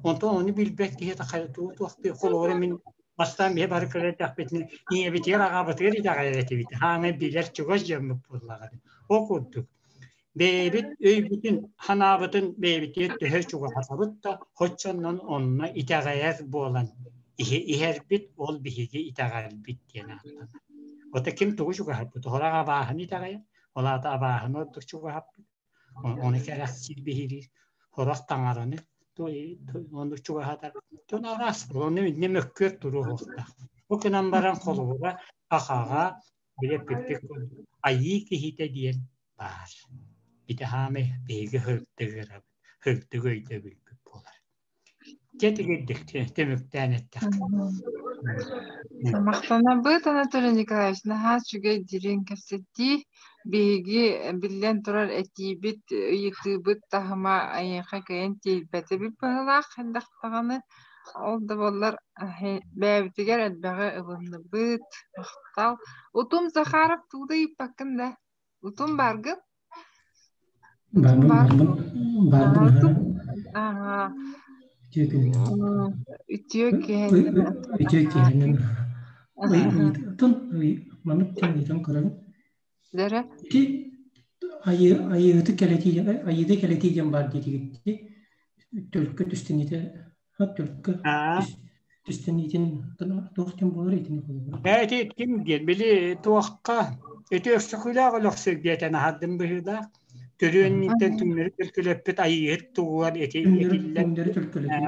Speaker 2: Онтон ону билбэт киһи туох холобура мин бастаан биһи бары көрөрдөхпүтүнэ ийэбитигэр аҕабытыгар итэҕэйэр этибит. Хааны билэр чугас дьоммут буоллаҕа. Ол курдук Бэйэбит өйбүтүн, санаабытын бэйэбитигэр төһө чугаһатабыт да, оччонон онно итэҕэйэр буолан иһэрбит, ол биһиги итэҕэлбит диэн ааттанар. Ото ким тугу чугаһаппыт? Оһорох абааһыны итэҕэйэр, ол аата абааһыны ордук чугаһаппыт. Ону кэрэхсиир биһириир. Сорох таҥараны оннук чугаһатар. Дьон араас, ону иннэ мөккүөр туруоһуохтаах. Бу гынан баран холобура сахаҕа Билэппиппит курдук айыы киһитэ диэн баар. Ити хаамай биһиги һырдыгырабыт, һырдык өйдөбүлбүт буолар. Дьэ тигирдик түмүктээн эттэххэ.
Speaker 1: Махтанабыт Анатолий Николаевич, наһаа үчүгэй дириҥ кэпсэтии. Биһиги биллэн турар этиибит, ыйытыыбыт таһыма эйиэхэ кыайан тиийбэтэбит быһыылаах элбэх даҕаны. Ол да буоллар бэйэбитигэр элбэҕи ылынныбыт. Махтал. Утум Захаров тугу да ыйыппаккын да? Утум бааргын?
Speaker 4: Баарбын, баарбын, баарбын.
Speaker 1: Аха.
Speaker 4: Үтүө күнүнэн.
Speaker 1: Үтүө күнүнэн.
Speaker 4: Үтүө күнүнэн. Ыйтын, маннык диэн ыйтан көрөбүн.
Speaker 1: Дэрэ.
Speaker 4: Ити айыы айыыты кэлэтии айыыта кэлэтии диэн баар диэтигит төлкө түстэниитэ төлкө түстэниитин туох диэн буолар итини холобура
Speaker 2: Ити ким диэн били туохха ити өксөкүлээх өлөхсөй диэтэн аһардым быһыылаах төрүөнниттэн түҥнэри төлкөлөппүт айыыһыт тугугар ити этиллэр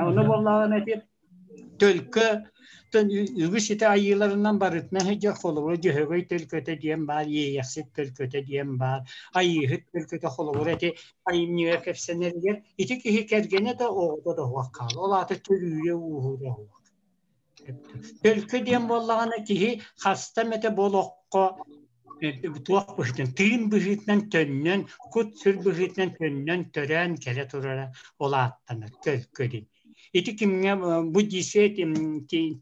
Speaker 2: ону буоллаҕына ити Төлкө үгүс ити айыыларынан барытынан сылдьар холобура Дьөһөгөй төлкөтө диэн баар, Иэйэхсит төлкөтө диэн баар, Айыыһыт төлкөтө холобура ити айымньыга кэпсэнэригэр ити киһи кэргэнэ да оҕото да суох хаалар. Ол аата төрүүрэ ууһуура суох. Төлкө диэн буоллаҕына киһи хаста эмэтэ бу олоххо туох быһыытынан тыын быһыытынан төннөн, кут-сүр быһыытынан төннөн төрөөн кэлэ турара ол ааттанар төлкө диэн. Ити кимҥэ буддийскай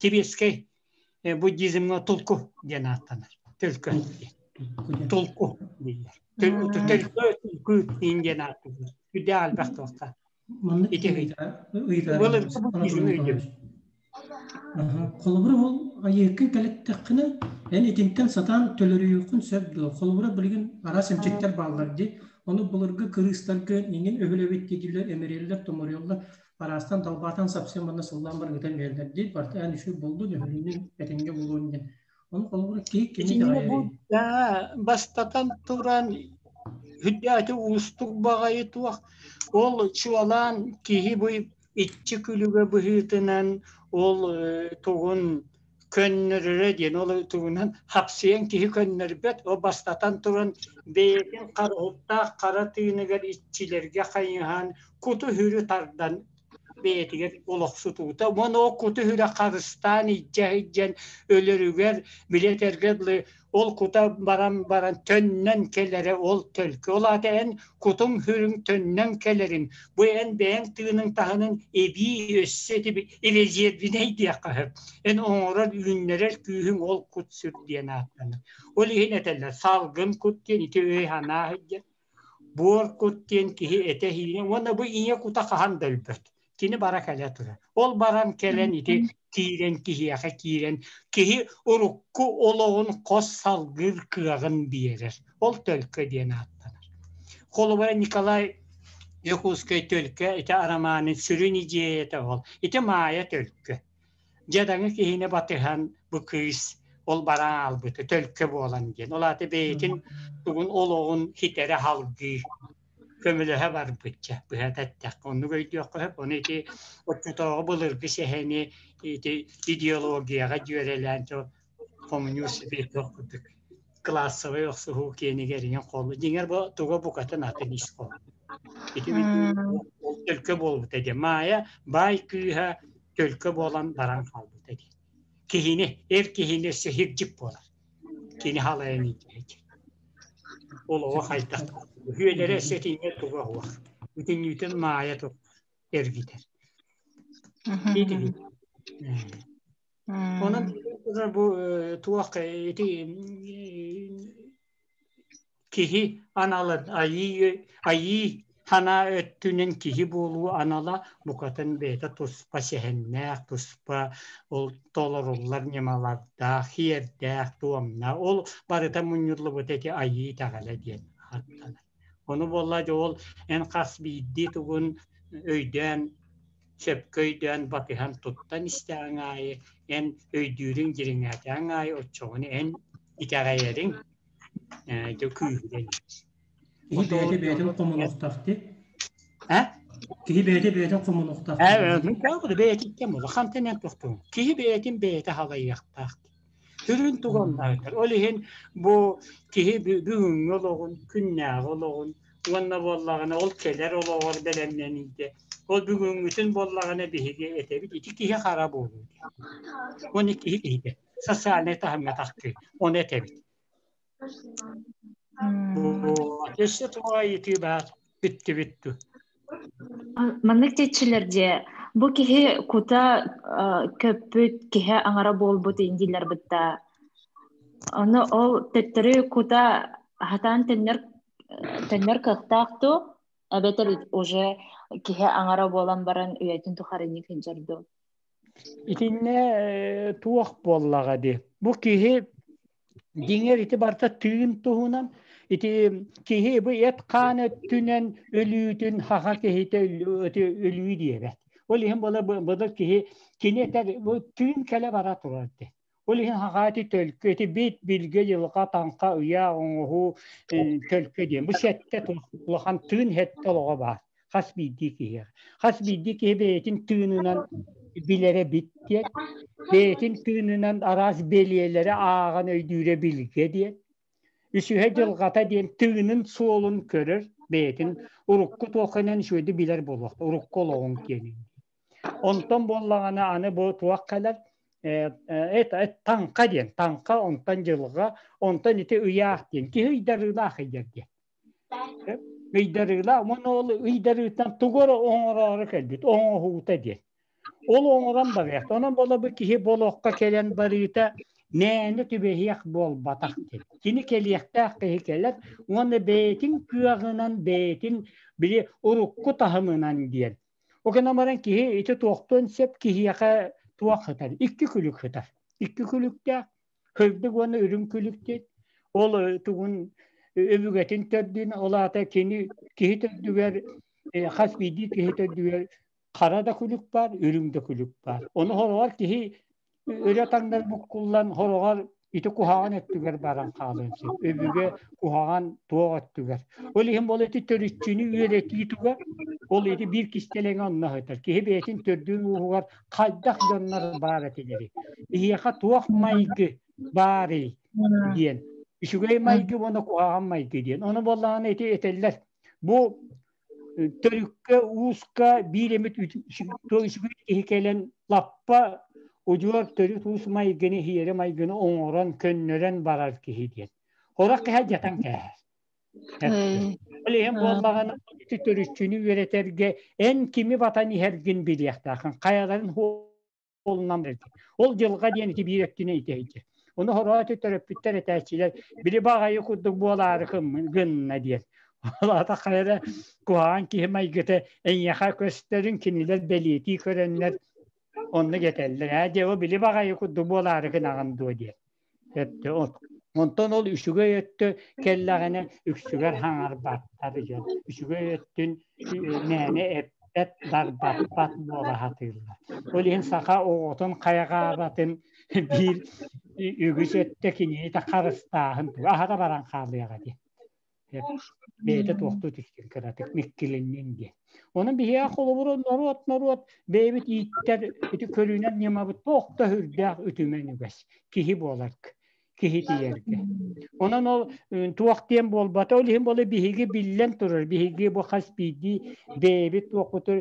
Speaker 2: тибетскэй буддизмҥа тулку диэн ааттанар. Төлкө диэн. Тулку дииллэр. Төлкө тулку диэн ааттыыллар. Үрдээх элбэх туохта.
Speaker 4: Маннык
Speaker 2: Ити
Speaker 4: ыйытар
Speaker 2: былыргы буддизм өйдөбүл.
Speaker 4: Холобура ол айыыккын кэлэттэххинэ, эн итинтэн сатаан төлөрүйүөххүн сөп дуо? Холобура билигин араас эмчиттэр бааллар дии. Ону былыргы кырыыстарга иҥин өһүлэбит дииллэр, эмириэллэр, томоруйаллар, араастан далбаатан сапсыан манна сыллаан баргытан биэрэллэр дии. Барыта эн үчүгэй буоллун, өһүлүнүн, этэҥҥэ буолуон диэн. Ону холобура киһи кими
Speaker 2: Итиннэ бу
Speaker 4: итэҕэйэрий?
Speaker 2: бастатан туран үрдээти уустук баҕайы туох ол чуолаан киһи бу иччи күлүгэ быһыытынан ол тугун көннөрөрө диэн ол тугунан хапсыйан киһи көннөрбөт ол бастатан туран бэйэтин харыһыктаах хара тыыныгар иччилэргэ хайыһан куту-сүрү тардан бэйэтигэр олохсутуута уонна ол куту-сүрү харыстаан илдьэ сылдьан өлөрүгэр билэтэргэ дылы ол кута баран баран төннөн кэлэрэ ол төлкө. Ол аата эн кутуҥ-сүрүҥ төннөн кэлэрин, бу эн бэйэҥ тыыныҥ таһынан эбии өссө ити резервинэй диэххэ сөп. Эн оҥорор үүннэрэр күүһүҥ ол кут-сүр диэн ааттанар. Ол иһин этэллэр салгын кут диэн ити өй-санаа сылдьар. Буор кут диэн киһи этэ-иһиинэ уонна бу ийэ кута хаһан да өлбөт. Кини бара кэлэ турар. Ол баран кэлэн ити киирэн киһиэхэ киирэн киһи урукку олоҕун хос салгыыр кыаҕын биэрэр. Ол төлкө диэн ааттанар. Холобура Николай Якутскай төлкө ити арамаанын сүрүн идиэйэтэ ол. Ити Маайа төлкө. Дьадаҥы киһини батыһан бу кыыс ол баран аалбыта төлкө буолан диэн. Ол аата бэйэтин тугун олоҕун хитэрэ халгыы көмөлөһө барбычча быһата эттэххэ оннук өйдүөххэ сөп. Ону ити оччотооҕу былыргы сэһэни ити идеологияҕа дьүөрэлээн хомуньуус бирдох курдук классовай охсуһуу киэнигэр иҥэн холу дьиҥэр бу туга букатын атын ис хоһоон. Ити ол төлкө буолбута диэн. Маайа баай кыыһа төлкө буолан баран хаалбыта диэн. Киһини, эр киһини өссө хирдьик буолар. Кини халайан иитээччи. Олоҕо хайдах Үһүөлэрэ өссө итиннэ туга суох. Бүтүннүүтүн Маайа эргитэр. Онон бу туох ити Киһи аналын айыы, айыы санаа өттүнэн киһи буолуу анала букатын бэйэтэ туспа сэһэннээх, туспа ол толоруллар ньымалардаах, сиэрдээх, туомнаах. Ол барыта мунньуллубут ити айыы итэҕэлэ диэн ааттанар. Ону буолла дьэ ол эн хас биирдии тугун өйдөөн, сөпкө өйдөөн батыһан туттан истэҕиҥ аайы эн өйдүүрүҥ дириҥээтэҕиҥ аайы оччоҕуна эн итэҕэйэриҥ дьэ күүһүрэн
Speaker 4: Киһи бэйэтэ бэйэтин хомунуохтаах дии.
Speaker 2: Э?
Speaker 4: Киһи бэйэтэ бэйэтин хомунуохтаах.
Speaker 2: Э, бэйэтиттэн буолла. Хантан эн тохтуҥ. Киһи бэйэтин бэйэтэ халайыахтаах. Сүрүн тугуннаахтар. Ол иһин бу киһи бүгүҥҥү олоҕун, күннээҕи олоҕун уонна буоллаҕына ол кэлэр олоҕор бэлэмнэниитэ. Ол бүгүҥҥүтүн буоллаҕына биһиги этэбит ити киһи хара буолуу диэн. Уонна киһи киһитэ социальнай таһымҥа тахтыы. Ону этэбит. Өссө туох ыйытыы баар бүттүбүт дуу?
Speaker 3: Маннык диэччилэр дьиэ бу киһи кута көппүт киһи аҥара буолбут дииллэр бытта. Ону ол төттөрү кута хатаан төннөр төннөр кыахтаах дуу эбэтэр уже киһи аҥара буолан баран үйэтин тухары инник сылдьар дуу?
Speaker 2: Итиннэ туох буоллаҕа дии. Бу киһи дьиҥэр ити барыта тыын туһунан ити киһи бу эт-хаан өттүнэн өлүүтүн хаха киһитэ өлүү диэбэт. Ол иһин була былыр киһи кини этэр бу тыын кэлэ бара турар диэн. Ол иһин хаха ити төлкө ити бит билгэ дьылҕа таҥха ыйаа оҥоһуу төлкө диэн. Бу сэттэ улахан тыын сэттэ олоҕо баар. Хас биирдии киһиэхэ. Хас биирдии киһи бэйэтин тыынынан билэрэ бит диэн, бэйэтин тыынынан араас бэлиэлэри ааҕан өйдүүрэ билгэ диэн, үсүһэ дьылҕата диэн тыынын суолун көрөр, бэйэтин урукку туохханан үчүгэйдик билэр буолуохта, урукку олоҕун киэнин. Онтон буоллаҕына аны бу туох кэлэр это таҥха диэн, таҥха онтон дьылҕа, онтон ити ыйаах диэн, киһи ыйдарыылаах ыйдар диэн. Ыйдарыылаах уонна ол ыйдарыыттан тугу эрэ оҥороору кэлбит, оҥоһуута диэн. Ол оҥорон барыах. Онон буола бу киһи болоххо кэлэн барыыта мээнэ түбэһиэх буолбатах диэн. Кини кэлиэхтээх киһи кэлэр уонна бэйэтин кыаҕынан, бэйэтин били урукку таһымынан диэн. Ол гынан баран киһи ити туохтуон сөп киһиэхэ туох сытар? Икки күлүк сытар. Икки күлүктээх Кырдык уонна үрүҥ күлүк диэн ол тугун өбүгэтин төрдүн ол аата кини киһи төрдүгэр хас биирдии киһи төрдүгэр хара да күлүк баар, үрүҥ да күлүк баар. Ону хороҕор киһи өрө таҥнар буккуллан хороҕор ити куһаҕан өттүгэр баран хаалыан сөп. Өбүгэ куһаҕан туох өттүгэр. Ол иһин бол ити төрүччүнү үөрэтии туга ол ити биир кистэлэҥэ онно сытар. Киһи бэйэтин төрдүн ууһугар хайдах дьоннор баар этилэрий? Биһиэхэ туох майгы баарый диэн. Үчүгэй майгы уонна куһаҕан майгы диэн. Ону буоллаҕына ити этэллэр. Бу төрүккэ, ууска биир эмит үчүгэй киһи кэлэн лаппа удьуор төрүт уус майгыны, иһиэри майгыны оҥорон, көннөрөн барар киһи диэн. Хорох киһи дьатан кээһэр. Ол иһин буоллаҕына ити төрүччүнү үөрэтэргэ эн кими батан иһэргин билиэхтээххин, хайаларын суолунан Ол дьылҕа диэн ити биир өттүнэ итэйдэ. Ону хороот төрөппүттэр этээччилэр били баҕайы курдук буолаары гынна диэн. Ол аата хайа куһаҕан киһи майгыта эйиэхэ көстөрүн кинилэр бэлиэтии көрөннөр оннук этэллэр. Ээ дьэ, ол били баҕайы курдук буолаары гынаҕын дуо диэн. Өттө онтон ол үчүгэй өттө кэллэҕинэ үксүгэр хаҥарбаттар дьон. Үчүгэй өттүн мээнэ эппэт, дарбаппат буола сатыыллар. Ол иһин саха оҕотун хайҕаабатын биир үгүс өттө кинини харыстааһын аһара баран хаалыаҕа диэн. Бэйэтэ туохтуу түстүн кыратык миккилиннин диэн. Онон биһиэхэ холобура норуот бэйэбит ииттэр ити көрүүнэн ньымабыт туох да үрдээх үтүмэн үгэс киһи буоларга киһи тиийэргэ. Онон ол туох диэн буолбата, ол иһин буола биһиги биллэн турар, биһиги бу хас биирдии бэйэбит туохпутун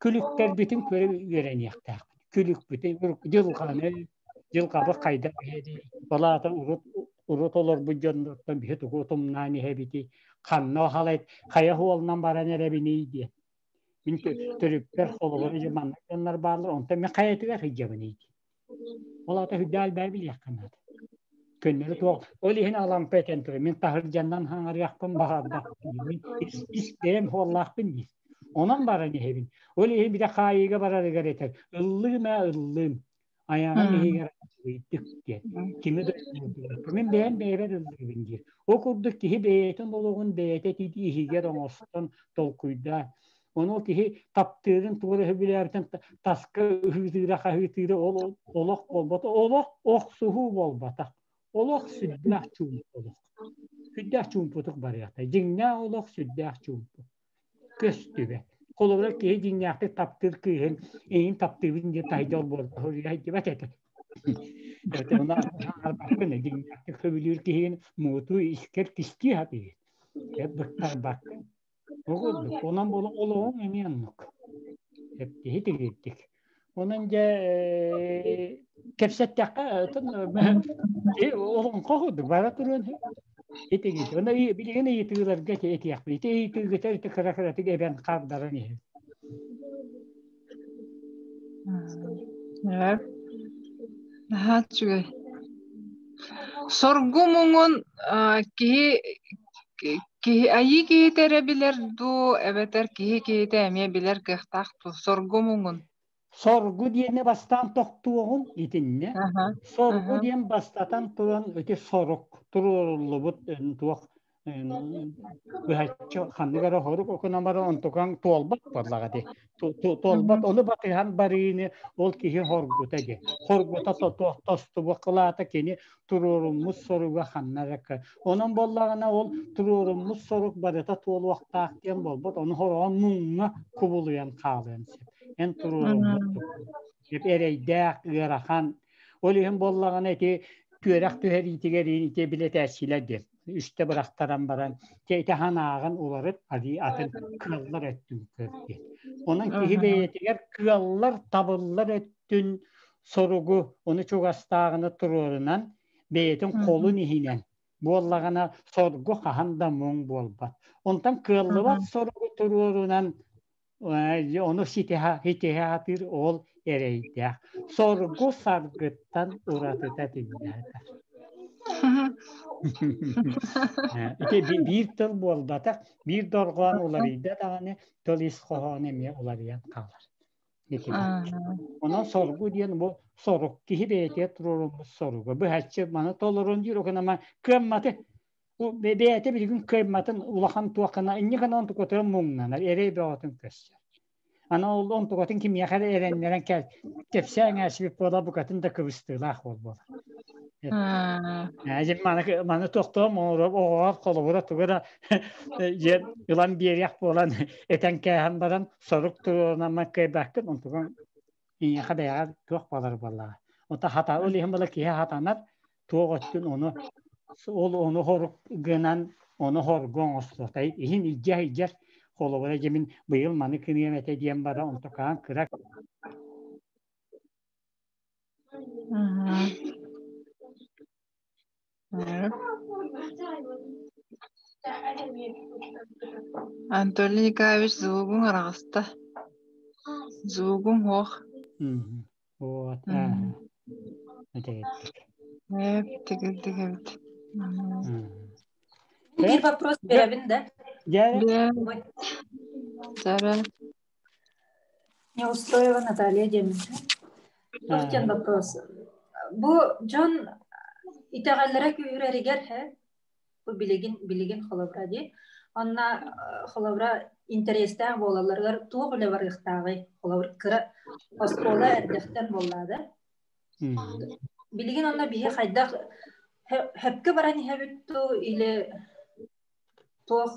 Speaker 2: күлүктэрбитин көрө үөрэниэхтээхпит. Күлүкпүтүн дьылҕаны, дьылҕабыт хайдах иһэрий, ол аата урут урут олорбут дьоннортон биһи тугу утумнаан иһэбитий, ханна халай хайа суолунан баран эрэбиний диэн. Мин төрүппэр холобура дьэ маннык дьоннор бааллар, онтон мин хайатыгар сылдьабыный диэн. Ол аата үрдээх элбэҕи билиэххэ наада. Көннөрү туох ол иһин Алампа этэн турар, мин таһырдьаннан хаҥарыахпын баҕарбаппын, мин ис бэйэм суоллаахпын диир. Онон баран иһэбин. Ол иһин бile хаайыыга барарыгар этэр, ыллыым ээ ыллыым, айаҕым иһигэр аччыгыйдык диэн. Кими да мин бэйэм бэйэбэр ыллыыбын диир. Ол курдук киһи бэйэтин олоҕун бэйэтэ иһигэр оҥостон толкуйдаан Ону киһи таптыырын тугу эрэ сөбүлээбитин таска ыһыытыыра хаһыытыыра ол олох буолбата. Олох охсуһуу буолбатах. Олох сүрдээх чуумпу олох. Сүрдээх чуумпутук барыахта. Дьиҥнээх олох сүрдээх чуумпу. Көстүбэт. Холобура киһи дьиҥнээхтик таптыыр кыыһын эйин таптыыбын диэн таһырдьа олбуорга суруйа этэ. Оны арбаккын дьиҥнээхтик сөбүлүүр киһигин муҥутуу искэр кистии сатыыр. Быктарбаккын. Ол онон буола олоҕуҥ эмиэ оннук. Киһи тигирдик. Онон дьэ кэпсэттэххэ олоҥхо курдук бара туруон итигит. Онно билигин ыйытыыларга этиэхпит. Ити ыйытыыгыта ити кыра-кыратык эбэн хардаран иһэр.
Speaker 1: Наһаа үчүгэй. Соргу муҥун киһи киһи айыы киһитэ эрэ билэр дуу, эбэтэр киһи киһитэ эмиэ билэр кыахтаах дуу? Соргу муҥун.
Speaker 2: Соргу диэни бастаан тохтуоҕун итиннэ. Соргу диэн бастатан туран ити сорук туруоруллубут туох быһаччы ханнык эрэ хорук окунан баран онтукаҥ туолбат буоллаҕа дии. Туолбат ону батыһан барыыны ол киһи хоргута дии. Хоргута тостубут кылаата кини туруоруммут соруга ханна эрэ Онон буоллаҕына ол туруоруммут сорук барыта туолуохтаах диэн буолбут. Ону хороҕон муҥҥа кубулуйан хаалыан сөп. Эн туруоруммут эрэйдээх, ыарахан. Ол иһин буоллаҕына ити түөрэх түһэриитигэр ити билэтээччилэр диэн үстэ бырахтаран баран ити ханааҕын уларыт алии атын кыаллар өттүн көр диэн. Онон киһи бэйэтигэр кыаллар табыллар өттүн соругу ону чугастааҕыны туруорунан бэйэтин холун иһинэн буоллаҕына соргу хаһан да муҥ буолбат. Онтон кыаллыбат соругу туруорунан ону ситиһэ сатыыр ол эрэйдээх. Соргу саргыттан уратыта тиннээтэ. Ити биир тыл буолбатах, биир дорҕоон уларыйда даҕаны тыл ис хоһооно эмиэ уларыйан хаалар. Онон соргу диэн бу сорук киһи бэйэтигэр туруоруммут соруга. Быһаччы маны толорун диир окунама кыамматы бэйэтэ билигин кыамматын улахан туоххана инньэ гынан онтукатыгар муҥнанар эрэй бөҕөтүн көрсөр. Аны ол онтукатын кимиэхэ эрэ эрэннэрэн кэпсээн ээсибит буола букатын да кыбыстыылаах буолбула. Дьэ маны маны тохтоом оҕоҕор холобура тугу да дьэ ылан биэриэх буолан этэн кээһэн баран сорук туруорунамман кыайбаккын онтугун ийэхэ бэйэҕэр туох буолар буоллаҕа. Ота хата ол иһин буола киһи хатанар туох өттүн ону ол ону хорук гынан ону хоргу оҥостуотай иһин илдьэ илдьэр холобура дьэ мин быйыл маны кыныам этэ диэн баран онтукаан кыра
Speaker 1: Анатолий Николаевич звугуҥ араҕыста. Звугуҥ суох.
Speaker 2: Вот.
Speaker 1: Тигирдик эбит.
Speaker 5: Биир вопрос беребин да.
Speaker 2: Дьэ,
Speaker 1: Сара.
Speaker 5: Неустроева Наталья диэммин. Туох диэн вопрос. Бу дьон итэҕэллэрэ күүһүрэригэр һэ бу билигин билигин холобура дии. Онно холобура интэриэстээх буолалларыгар туох үлэ барыахтааҕый? Холобур кыра оскуола эрдэхтэн буоллаа да. Билигин онно биһи хайдах хөпкө баран иһэбит дуу или туох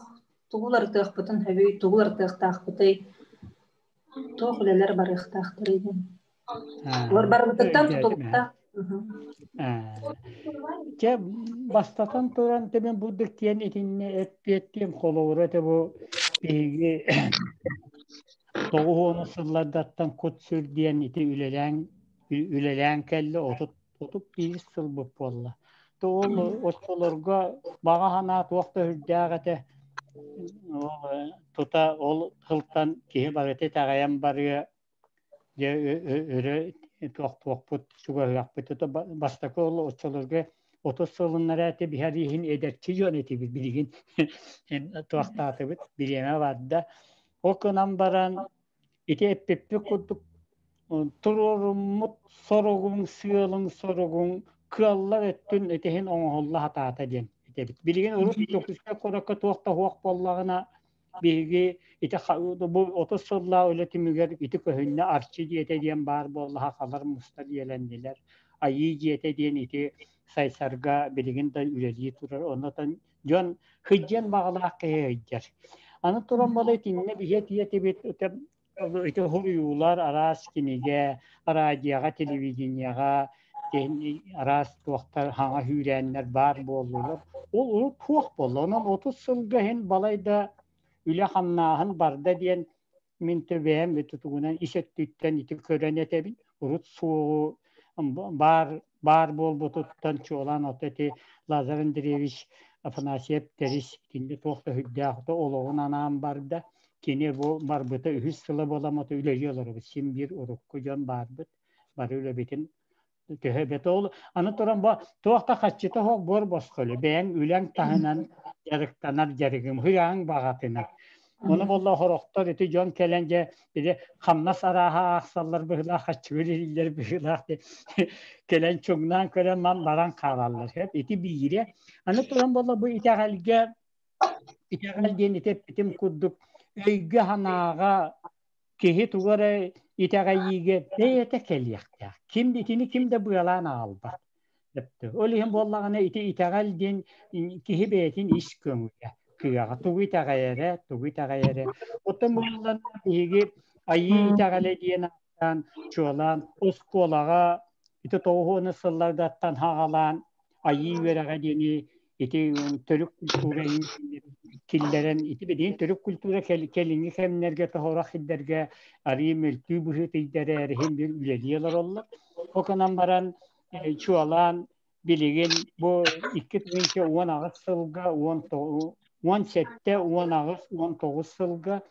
Speaker 5: тугу уларытыахпытын сөбүй, тугу уларытыахтаахпытый, туох үлэлэр барыахтаахтарый диэн. Олор барыбытыттан тутулуктаах.
Speaker 2: Чэ, бастатан туран темен бурдук диэн итиннэ эппиэттиэм холобура этэ бу биһиги тоҕус сыллардаттан кут-сүр диэн ити үлэлээн үлэлээн кэллэ 31 сылбыт буолла. Ол оччолорго баҕа санаа туох да үрдээх этэ. Ол тута ол сылтан киһи барыта итэҕэйэн барыа дьэ өрө туохпут чугаһыахпыт. Бастакы ол оччолорго 30 сылыннара этэ биһэр иһин эдэрчи дьон этибит билигин туохтаатыбыт бириэмэ барда. Ол гынан баран ити эппиппит курдук туруоруммут соругуҥ, сыалыҥ, соругуҥ кыаллар өттүн итиһин оҥоһулла сатаата диэн этэбит. Билигин урут Дьокуускай куоракка туох да суох буоллаҕына, биһиги ити бу 30 сыллаах үлэ түмүгэр ити көһүннэ Арчы дьиэтэ диэн баар буолла, сахалар муста дьиэлэннилэр. Айыы дьиэтэ диэн ити Сайсарга билигин да үлэлии турар. Оннотон дьон сылдьыан баҕалаах киһи сылдьар. Аны туран буола итиннэ биһиэ тиийэтибит ити суруйуулар араас кинигэ, радиоҕа, телевидениеҕа араас туохтар хаҥа сүүрээннэр баар буоллулар. Ол урут суох буолла. Онон 30 сылга иһин балайда үлэ хамнааһын барда диэн мин төбөһөм тутугунан ис өттүттэн ити көрөн этэбин. Урут суоҕу баар баар буолбутуттан чуолаан ото ити Лазарь Андреевич Афанасьев Тэрис итиннэ туох да сүрдээх олоҕун анаан барда. Кини бу барбыта үһүс сыла буоламмыта үлэлии олоробут. Син биир урукку дьон баарбыт. Бары үлэбитин төһө эбэтэ ол аны туран бу туох да хаччыта суох буор босхо үлэ. Бэйэҥ үлэҥ таһынан дьарыктанар дьарыгым ыйааҥ баҕатынан. Ону буолла хорохтор ити дьон кэлэн дьэ били хамнас арааһа аахсаллар быһыылаах хаччыгы илииллэр быһыылаах кэлэн чуҥнаан көрөн ман баран хаалаллар. Ити биирэ. Аны туран буолла бу итэҕэлгэ итэҕэл диэн ити эппитим курдук өйгө-санааҕа киһи тугу эрэ итэҕэйиигэ бэйэтэ кэлиэхтээх. Ким итини ким да быалаан аҕалбат. Ол иһин буоллаҕына ити итэҕэл диэн киһи бэйэтин ис көҥүлэ, кыаҕа тугу итэҕэйэрэ, тугу итэҕэйэрэ. Оттон буоллаҕына биһиги айыы итэҕэлэ диэн ааттаан чуолаан оскуолаҕа ити 90 сыллардаттан хаҕалаан айыы үөрэҕэ диэни ити төрүт культура киллэрэн ити билигин төрүт культура кэлиҥҥи кэмнэргэ тоһорох сирдэргэ арыы мөлтүү быһыытыйдара эриһин бир үлэлии олороллор. Ол гынан баран чуолаан билигин бу 2018 сылга 17 18 19 сылга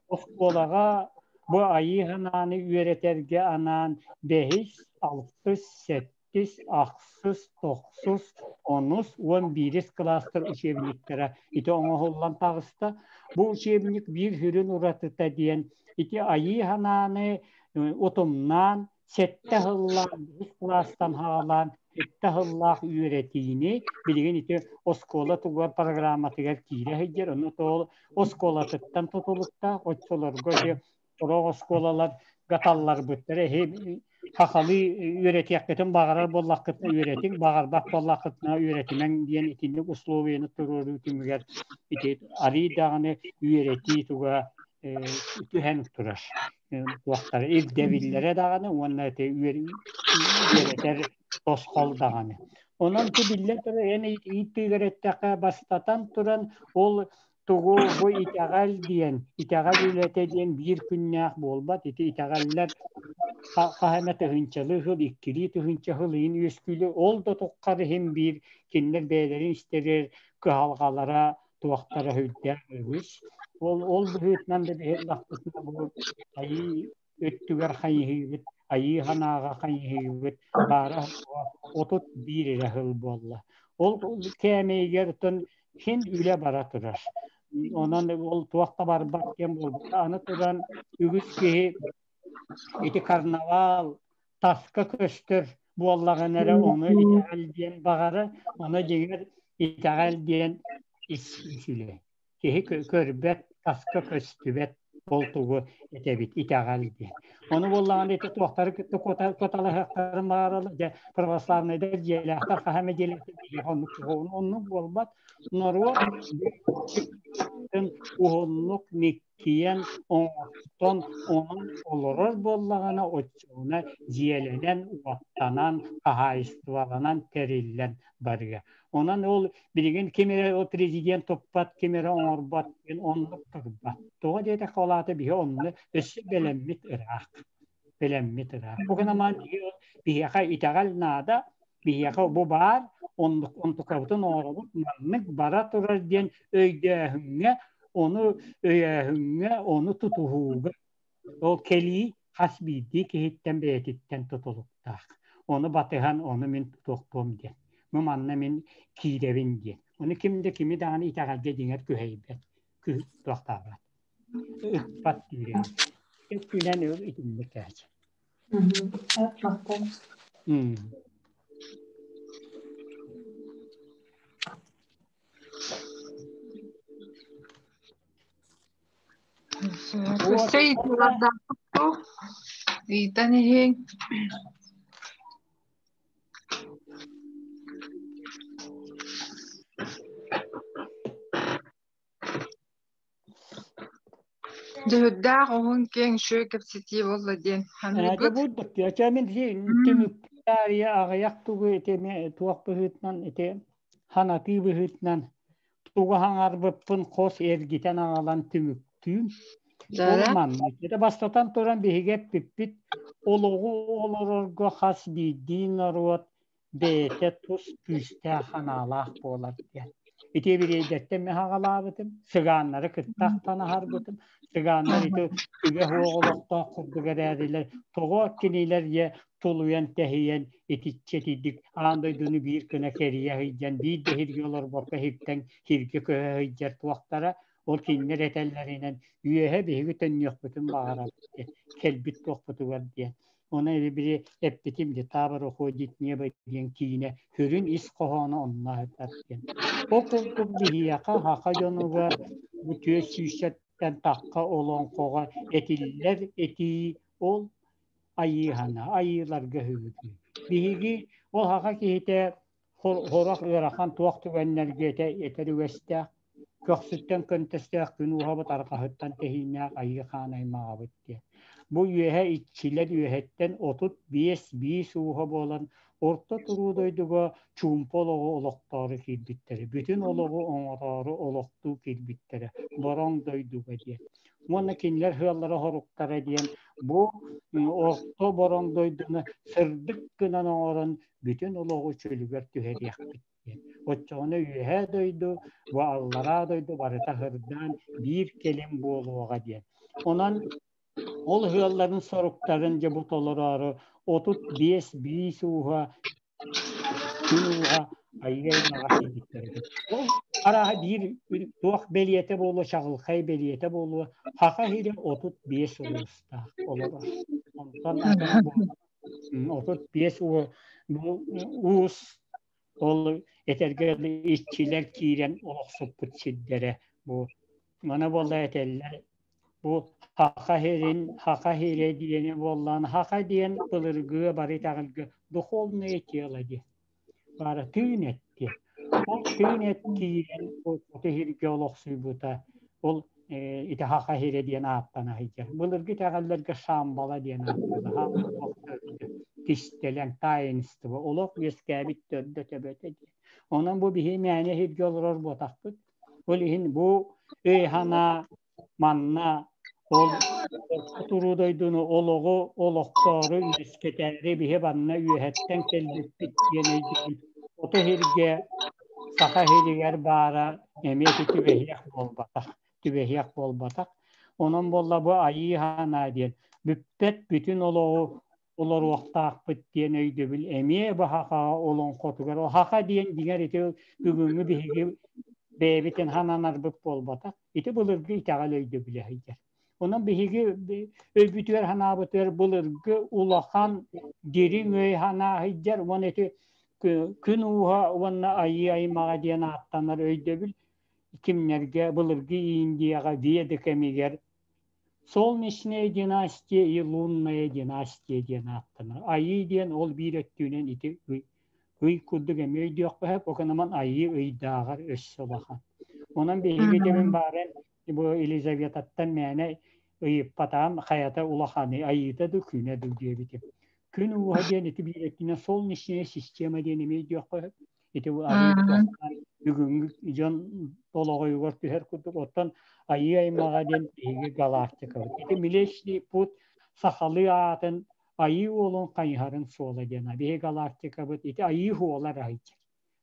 Speaker 2: оскуолаҕа бу айыы санааны үөрэтэргэ анаан бэһис, алтыс, сэттис, ахсыс, тохсус, онус, 11-ис кылаастар учебниктара ити оҥоһуллан таҕыста. Бу учебник биир сүрүн уратыта диэн ити айыы санааны утумнаан сэттэ сыллаах үһүс кылаастан саҕалаан сэттэ сыллаах үөрэтиини билигин ити оскуола тугар программатыгар киирэ сылдьар. Ону ол оскуолатыттан тутулуктаах оччолорго ити сорох оскуолалар гаталларбыттар эһи сахалыы үөрэтиэххитин баҕарар буоллаххытына үөрэтиҥ, баҕарбат буоллаххытына үөрэтимэҥ диэн итинник условияны туруоруу түмүгэр ити арыый даҕаны үөрэтии туга түһэн турар. Туохтара ирдэбиллэрэ даҕаны уонна ити үөрэтэр тосхол даҕаны. Онон ити биллэн турар эн ыйытыыгар эттэххэ бастатан туран ол тугу бу итэҕэл диэн, итэҕэл үлэтэ диэн биир күннээх буолбат. Ити итэҕэллэр хаһа эмэ тыһыынчалыы сыл, иккилии тыһыынча сыл иһин үөскүүллэр. Ол да туххар иһин биир кинилэр бэйэлэрин истэригэр кыһалҕалара, туохтара сүрдээх үгүс. Ол ол быһыытынан да биһи ыллахпытына бу айыы өттүгэр хайыһыыбыт, айыы санааҕа хайыһыыбыт баара 31 эрэ сыл буолла. Ол кээмэйигэр оттон Хин үлэ бара турар. Онон ол туох да барбат диэн буолбута. Аны туран үгүс киһи ити карнавал таска көстөр буоллаҕына эрэ ону итэҕэл диэн баҕара, ону дьиҥэр итэҕэл диэн ис үлэ. Киһи көрбөт, таска көстүбэт ол тугу этэбит итэҕэл диэн. Ону буоллаҕына ити туохтары кытта куоталаһыахтарын баҕараллар. Дьэ православнайдар дьиэлээхтэр хаһан эмэ дьиэлээхтэр биһиэхэ оннук оннук буолбат. Норуот уһуннук миккийэн оҥостон онон олорор буоллаҕына оччоҕуна дьиэлэнэн, уоттанан, хаһаайыстыбаланан тэриллэн барыа. Онон ол билигин ким эрэ ол президент туппат, ким эрэ оҥорбот диэн оннук турбат. Тоҕо диэтэххэ ол аата биһи онно өссө бэлэммит ыраах. Бэлэммит ыраах. Бу гынан биһиэхэ итэҕэл наада, биһиэхэ бу баар, оннук онтукабытын оҥоробут, маннык бара турар диэн өйдөөһүҥҥэ, ону өйөөһүҥҥэ, ону тутуһууга ол кэлии хас биирдии киһиттэн бэйэтиттэн тутулуктаах. Ону батыһан, ону мин тутуохпуом диэн. Бу манна мин киирэбин диэн. Ону ким да кими даҕаны итэҕэлгэ дьиҥэр күһэйбэт, туохтаабат. Ыппат диирин. Күнэн ыл итинник кээчэ.
Speaker 5: Махтал.
Speaker 1: Өссө ыйытыылардаахпыт дуу? Ыйытан иһиҥ. Дьөһүрдээх уһун киэҥ үчүгэй кэпсэтии буолла диэн
Speaker 2: Дьэ
Speaker 1: саныыбыт.
Speaker 2: буурдук дьэ мин түмүктээр аҕыйах тугу ити туох быһыытынан ити ханатыы быһыытынан тугу хаҥарбыппын хос эргитэн аҕалан түмүктүүм. Ол
Speaker 1: Дьэ,
Speaker 2: маннык. Ити бастатан туран биһиги эппиппит олоҕу олорорго хас биирдии норуот бэйэтэ тус күүстээх санаалаах буолар диэн. Ити эбириэйдэттэн мин аҕалаабытым, сыгааннары кытта ахтан аһарбытым. Сыгааннар ити үгэ суох олохтоох курдук эрээрилэр, тоҕо кинилэр дьэ тулуйан тэһийэн итиччэ итийдик аан дойдуну биир гына кэрийэ сылдьан, биир да сиргэ олорбокко сиртэн сиргэ көһө сылдьар туохтара, ол кинилэр этэллэринэн үөһэ биһиги төннүөхпүтүн баҕарабыт диэн, кэлбит туохпутугар диэн. Оны били эппитим де Табор уходит небо диэн киинэ сүрүн ис хоһооно онно ыытар диэн. Ол курдук биһиэхэ саха дьонугар бу түөрт сүүсэттэн тахха олоҥхоҕо этиллэр этии ол айыыһана, айыыларга үһүгүтүү. Биһиги ол саха киһитэ сорох ыарахан туох түгэннэргэ этэ этэр үгэстээх, көхсүттэн көнтөстөөх күн ууһабыт арҕаһыттан тэһииннээх айыы хаан аймаҕабыт диэн. Бу үөһэ иччилэр үөһэттэн 35 биис ууһа буолан орто туруу дойдуга чуумпу олоҕу олохтоору киирбиттэрэ, бүтүн олоҕу оҥороору олохтуу киирбиттэрэ, бороҥ дойдуга диэн. Уонна кинилэр сыаллара-соруктара диэн бу орто бороҥ дойдуну сырдык гынан оҥорон бүтүн олоҕу чөлүгэр түһэриэхпит диэн. Оччоҕуна үөһээ дойду, бу аллараа дойду барыта сырдаан биир кэлим буолуоҕа диэн. Онон ол ыалларын соруктарын дьэ бу толороору 35 биис ууһа күн ууһа айыы аймаҕа киирбиттэр эбит. Ол арааһа биир туох бэлиэтэ буолуо, чаҕылхай бэлиэтэ буолуо, Саха сирэ 35 улуустаах олорор. Онтон атын 35 уус ол этэргэ иччилэр киирэн олохсуппут сирдэрэ бу маны буолла этэллэр бу Саха сирин Саха сирэ диэни буоллаан Саха диэн былыргы бары итэҕэлгэ духовное тело диэн баара тыын эт диэн ол тыын эт киирэн хоту сиргэ олохсуйбута ол ити Саха сирэ диэн ааттана сылдьар былыргы итэҕэллэргэ Шамбала диэн ааттыыллар кистэлэҥ таинство олох үөскээбит төрдө төбөтө диэн онон бу биһи мээнэ сиргэ олорор буотахпыт ол иһин бу өй-санаа манна ол туруу дойдуну олоҕу олохтоору үөскэтээри биһи манна үөһэттэн кэлбиппит диэн өйдөбүл хоту сиргэ саха сиригэр баара эмиэ ити түбэһиэх буолбатах түбэһиэх буолбатах онон буолла бу айыы санаа диэн бүппэт бүтүн олоҕу олоруохтаахпыт диэн өйдөбүл эмиэ бу сахаҕа олоҥхотугар саха диэн дьиҥэр ити бүгүҥҥү биһиги Бэйэбитин хананарбыт буолбатах. Ити былыргы итэҕэл өйдөбүлэ сылдьар. Онон биһиги өйбүтүгэр ханаабытыгар былыргы улахан дириҥ өй санаа сылдьар уонна ити күн ууһа уонна айыы аймаҕа диэн ааттанар өйдөбүл кимнэргэ былыргы Индияҕа Веда кэмигэр Солнечная династия и лунная династия диэн ааттанар. Айыы диэн ол биир өттүнэн ити ый, ый курдук эмиэ өйдүөххэ сөп, окономан айыы ыйдааҕар өссө улахан. Онон биһиги дьэбин баарын бу Елизаветаттан мээнэ ыйыппатаҕым хайата улаханый, айыыта дуу, күнэ дуу диэбитим. Күн ууһа диэн ити биир өттүнэн солнечная система диэн эмиэ өйдүөххэ сөп. Ити арыы бүгүҥҥү дьон олоҕойугар түһэр курдук. Оттон айыы аймаҕа диэн биһиги галактикабыт. Ити Млечный Путь сахалыы аатын Айыы уолун хайыһарын суола диэн. Биһиги галактикабыт ити айыы уола эрэ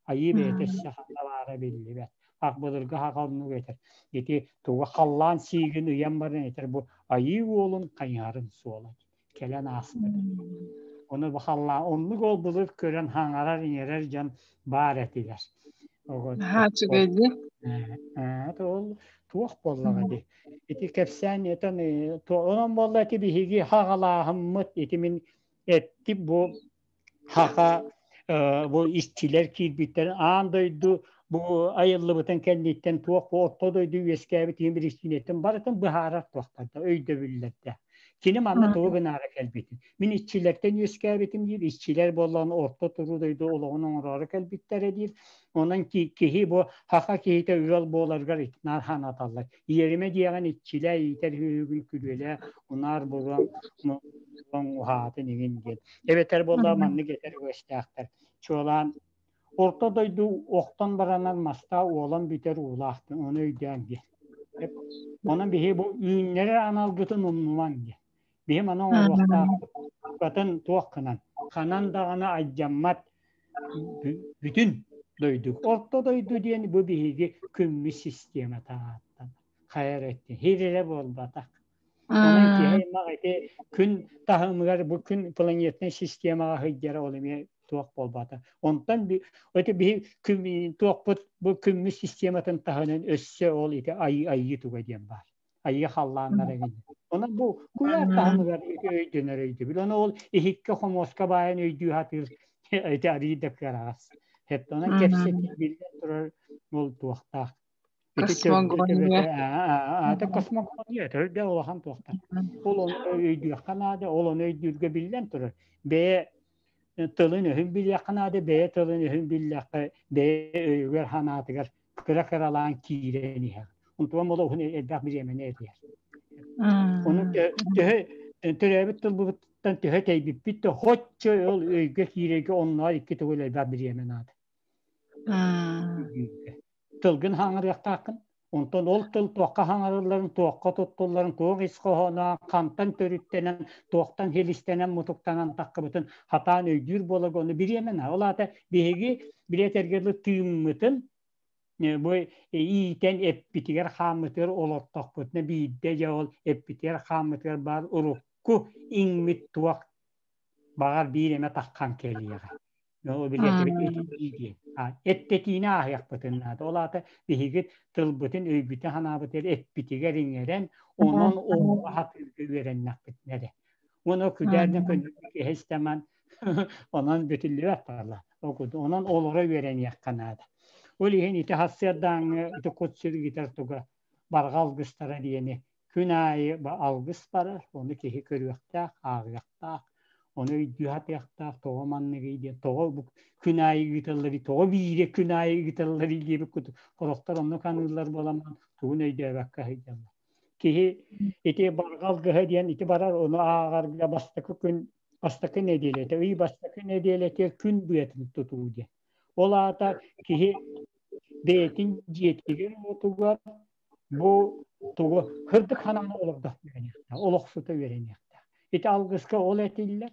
Speaker 2: Айыы бэйэтэ өссө ханна баара биллибэт. Ах былыргы хаха оннук этэр. Ити тугу халлаан сиигин ыйан баран этэр бу айыы уолун хайыһарын суола кэлэн ааспыт. Ону бу халлаан оннук ол былыр көрөн хаҥарар иҥэрэр дьон баар этилэр.
Speaker 1: Наһаа үчүгэй дии.
Speaker 2: Ол туох буоллаҕа дии. Ити кэпсээн этэн онон буолла ити биһиги хаҕалааһыммыт ити мин этти бу хаха бу иччилэр киирбиттэрин аан дойду бу айыллыбытын кэнниттэн туох бу орто дойду үөскээбит иһин биристиинэтин барытын быһаарар туохтарда өйдөбүллэрдэ. Кини манна тугу гынаары кэлбитин. Мин иччилэртэн үөскээбитим диир, иччилэр буоллаҕына орто туруу дойду олоҕун оҥороору кэлбиттэрэ диир. Онон киһи бу хаха киһитэ ыал буоларыгар итинаар ханаталлар. Иэримэ диэҕин иччилээ иитэр үһүгүн күрүөлээ унаар буруон уһаатын иҥин диэн. Эбэтэр буолла маннык этэр үгэстээхтэр. Чуолаан орто дойду охтон баранар маста уолан бүтэр уулаахтын ону өйдөөн диэн. Онон биһи бу үүннэрэр аналгытын умнумаҥ диэн. Биһи маны оҥоруохтаахпыт. Букатын туох гынан, ханан даҕаны айдьаммат бүтүн дойду. Орто дойду диэн бу биһиги күммүт системата ааттанар. Хайа эрэ өттүн. Хир эрэ буолбатах. Онон киһи аймах ити күн таһымыгар бу күн планетнай системаҕа сылдьара ол эмиэ туох буолбата. Онтон ити биһи күн туохпут бу күммүт систематын таһынан өссө ол ити айыы айыы туга диэн баар. Айыы халлааннара эҥин. Онон бу куйаар таһымыгар ити өйдөнөр өйдөбүл. Ону ол иһиккэ хомуоска баайан өйдүү сатыыр ити арыый да кыараҕас. Онон кэпсэтии биллэн турар ол туохтаах.
Speaker 1: Космогония.
Speaker 2: Ата космогония төрдө улахан туохтар. Ол ону өйдүөххэ наада, ол ону өйдүүргэ биллэн турар. Бэйэ тылын өһүн билиэххэ наада, бэйэ тылын өһүн биллэххэ, бэйэ өйүгэр ханаатыгар кыра-кыралаан киирэн иһэр. Онтуган ол уһун элбэх бириэмэни этиһэр. Ону төһө төрөөбүт тылбытыттан төһө тэйбиппит да хоччо ол өйгө киирэргэ онноор икки төгүл элбэх бириэмэ наада. Тылгын хаҥарыахтааххын. Онтон ол тыл туохха хаҥарылларын, туохха туттулларын, туох ис хоһооно, хантан төрүттэнэн, туохтан хилистэнэн, мутуктанан таххыбытын хатаан өйдүүр буоларга ону бириэмэ Ол аата биһиги билиэтэргэ тыыммытын бу иитэн эппитигэр хааммытыгар олортохпутуна биирдэ дьэ ол эппитигэр хааммытыгар баар урукку иҥмит туох баҕар биир эмэ таххан кэлиэҕэ. Ол билиэтибит этии диэн. Эттэтиини ааһыахпытын наада. Ол аата биһиги тылбытын, өйбүтүн, санаабытыгар эппитигэр иҥэрэн, онон оҕоҕо хатыырга үөрэннэхпитинэ эрэ. Уонна күдээринэн көннөрү киһи истэмэн, онон бүтүллүбэт баҕала. Онон олоро үөрэниэххэ наада. Ол иһин ити сарсыардааҥҥы ити кут-сүр ыытар туга барҕа алгыстара диэни күн аайы алгыс барар, ону киһи көрүөхтээх, ааҕыахтаах, ону өйдүү сатыахтаах, тоҕо манныгый диэн, тоҕо бу күн аайы ыыталларый, тоҕо биирэ күн аайы ыыталларый диэбит курдук сорохтор оннук аныыллар буолан тугун өйдөөбөккө сылдьаллар. Киһи ити барҕа алгыһа диэн ити барар, ону ааҕарга бастакы күн, бастакы нэдиэлэтэ, ый бастакы нэдиэлэтигэр күн быатын тутуу диэн. Ол аата киһи бэйэтин дьиэтигэр-уотугар бу тугу кырдык ханааны олордо үөрэниэхтээх, олохсута үөрэниэхтээх. Ити алгыска ол этиллэр.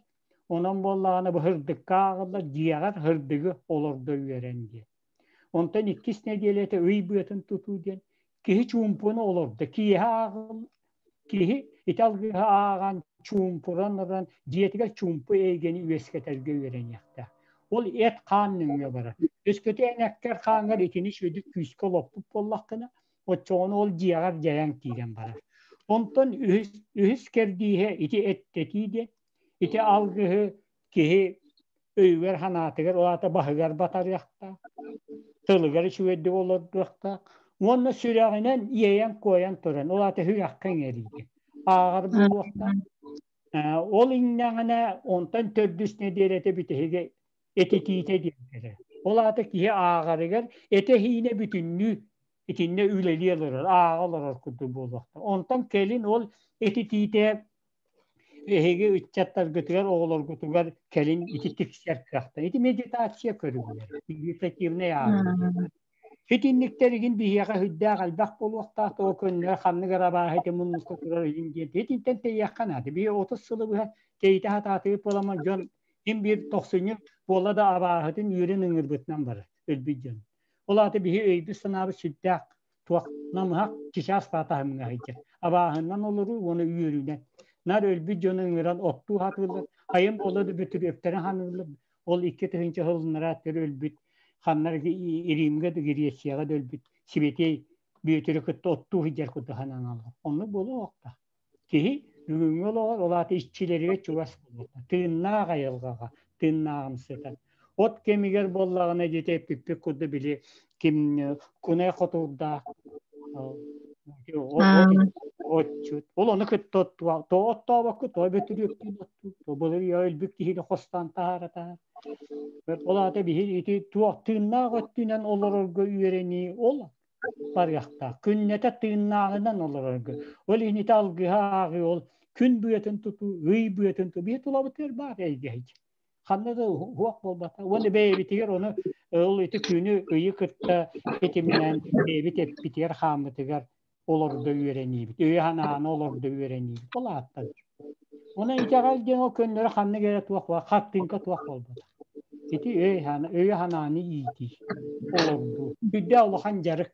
Speaker 2: Онон буоллаҕына бу һырдыкка ааҕыллар, дьиэҕэр һырдыгы олордо үөрэн диэн. Онтон иккис нэдиэлэтэ ый быатын тутуу диэн киһи чуумпуну олордо. Киэһэ ааҕыллар. Киһи ити алгыһы ааҕан, чуумпуран ыран дьиэтигэр чуумпу эйгэни үөскэтэргэ үөрэниэхтээх. Ол эт хаан нөҥүө барар. Өскөтө эн эккэр хааҥҥар итини сүдү күүскэ олоппут буоллаххына, оччоҕуна ол дьиэҕэр дьайан киирэн барар. Онтон үһүс кэрдииһэ ити эттэтии диэн, ити алгыһы киһи өйүгэр ханаатыгар, ол аата баһыгар батарыахтаах, тылыгар үчүгэйдик олордуохтаах уонна сүрэҕинэн иэйэн-куойан туран, ол аата сүрэххэ иҥэриигэ ааҕар буолуохтаах. Ол иҥнэҕинэ онтон төрдүс нэдиэлэтэ бүтэһигэ этитиитэ диэн кэлэр. Ол аата киһи ааҕарыгар этэ-иһиинэ бүтүннүү итиннэ үлэлии олорор, ааҕа олорор курдук буолуохтаах. Онтон кэлин ол этитиитэ эһиги ыччаттаргытыгар, оҕолоргутугар кэлин ити тиксэр кыахтан. Ити медитация көрүҥнэр, медитативнай ааҕыы. Итинниктэригин биһиэхэ сүрдээх элбэх буолуохтаах, тоҕо көннөр ханнык эрэ абааһы ити муннукка турар иһин диэн. Итинтэн тэйиэххэ наада. Биһи 30 сылы быһа тэйитэ сатаатыбыт буоламмыт дьон ким биир тохсунньу буолла да абааһытын үөрүн ыҥырбытынан барар, өлбүт дьон. Ол аата биһи өйбүт-санаабыт сүрдээх туох намыһах чычаас таһымҥа сылдьар. Абааһынан олоруу уонна үөрүүнэн. Нар өлбүт дьону ыҥыран оттуу сатыыллар, хайын буола да бөтүрүөптэрин ханыыллар. Ол 2000 сылыннара төр өлбүт, ханнар Римҥэ да Грецияҕа да өлбүт сибэтиэй Бүөтүрү кытта оттуу сылдьар курдук сананаллар. Оннук буолуохтаах. Киһи бүгүҥҥү олоҕор ол аата иччилэригэр чугас буолуохтаах. Тыыннаах айылҕаҕа, тыыннааҕымсытан. От кэмигэр буоллаҕына дьиэтэ эппиппит курдук били ким кунай хотуурдаах отчут. Ол ону кытта оттуа, то оттообокко, то бөтүрүөктүүн оттуур, былыр өлбүт киһини хостаан таһаарата. Ол аата биһи ити туох тыыннаах өттүнэн олорорго үөрэнии ол барыахтаах. Күннэтэ тыыннааҕынан олорорго. Ол иһин алгыһа ааҕыы ол күн быатын тутуу, ый быатын тутуу. Биһи тулабытыгар баар эйгэ Ханна да уһуох буолбата. Уонна бэйэбитигэр ону ол ити күнү, ыйы кытта ситимнээн бэйэбит эппитигэр хааммытыгар олордо үөрэниибит. Өйү санааны олордо үөрэниибит. Ол ааттан. Онон итэҕэл диэн ол көннөрү ханнык эрэ туох бар, хартыынка туох буолбатах. Ити өйү санааны иитии, олордуу. Үрдээх улахан дьарык.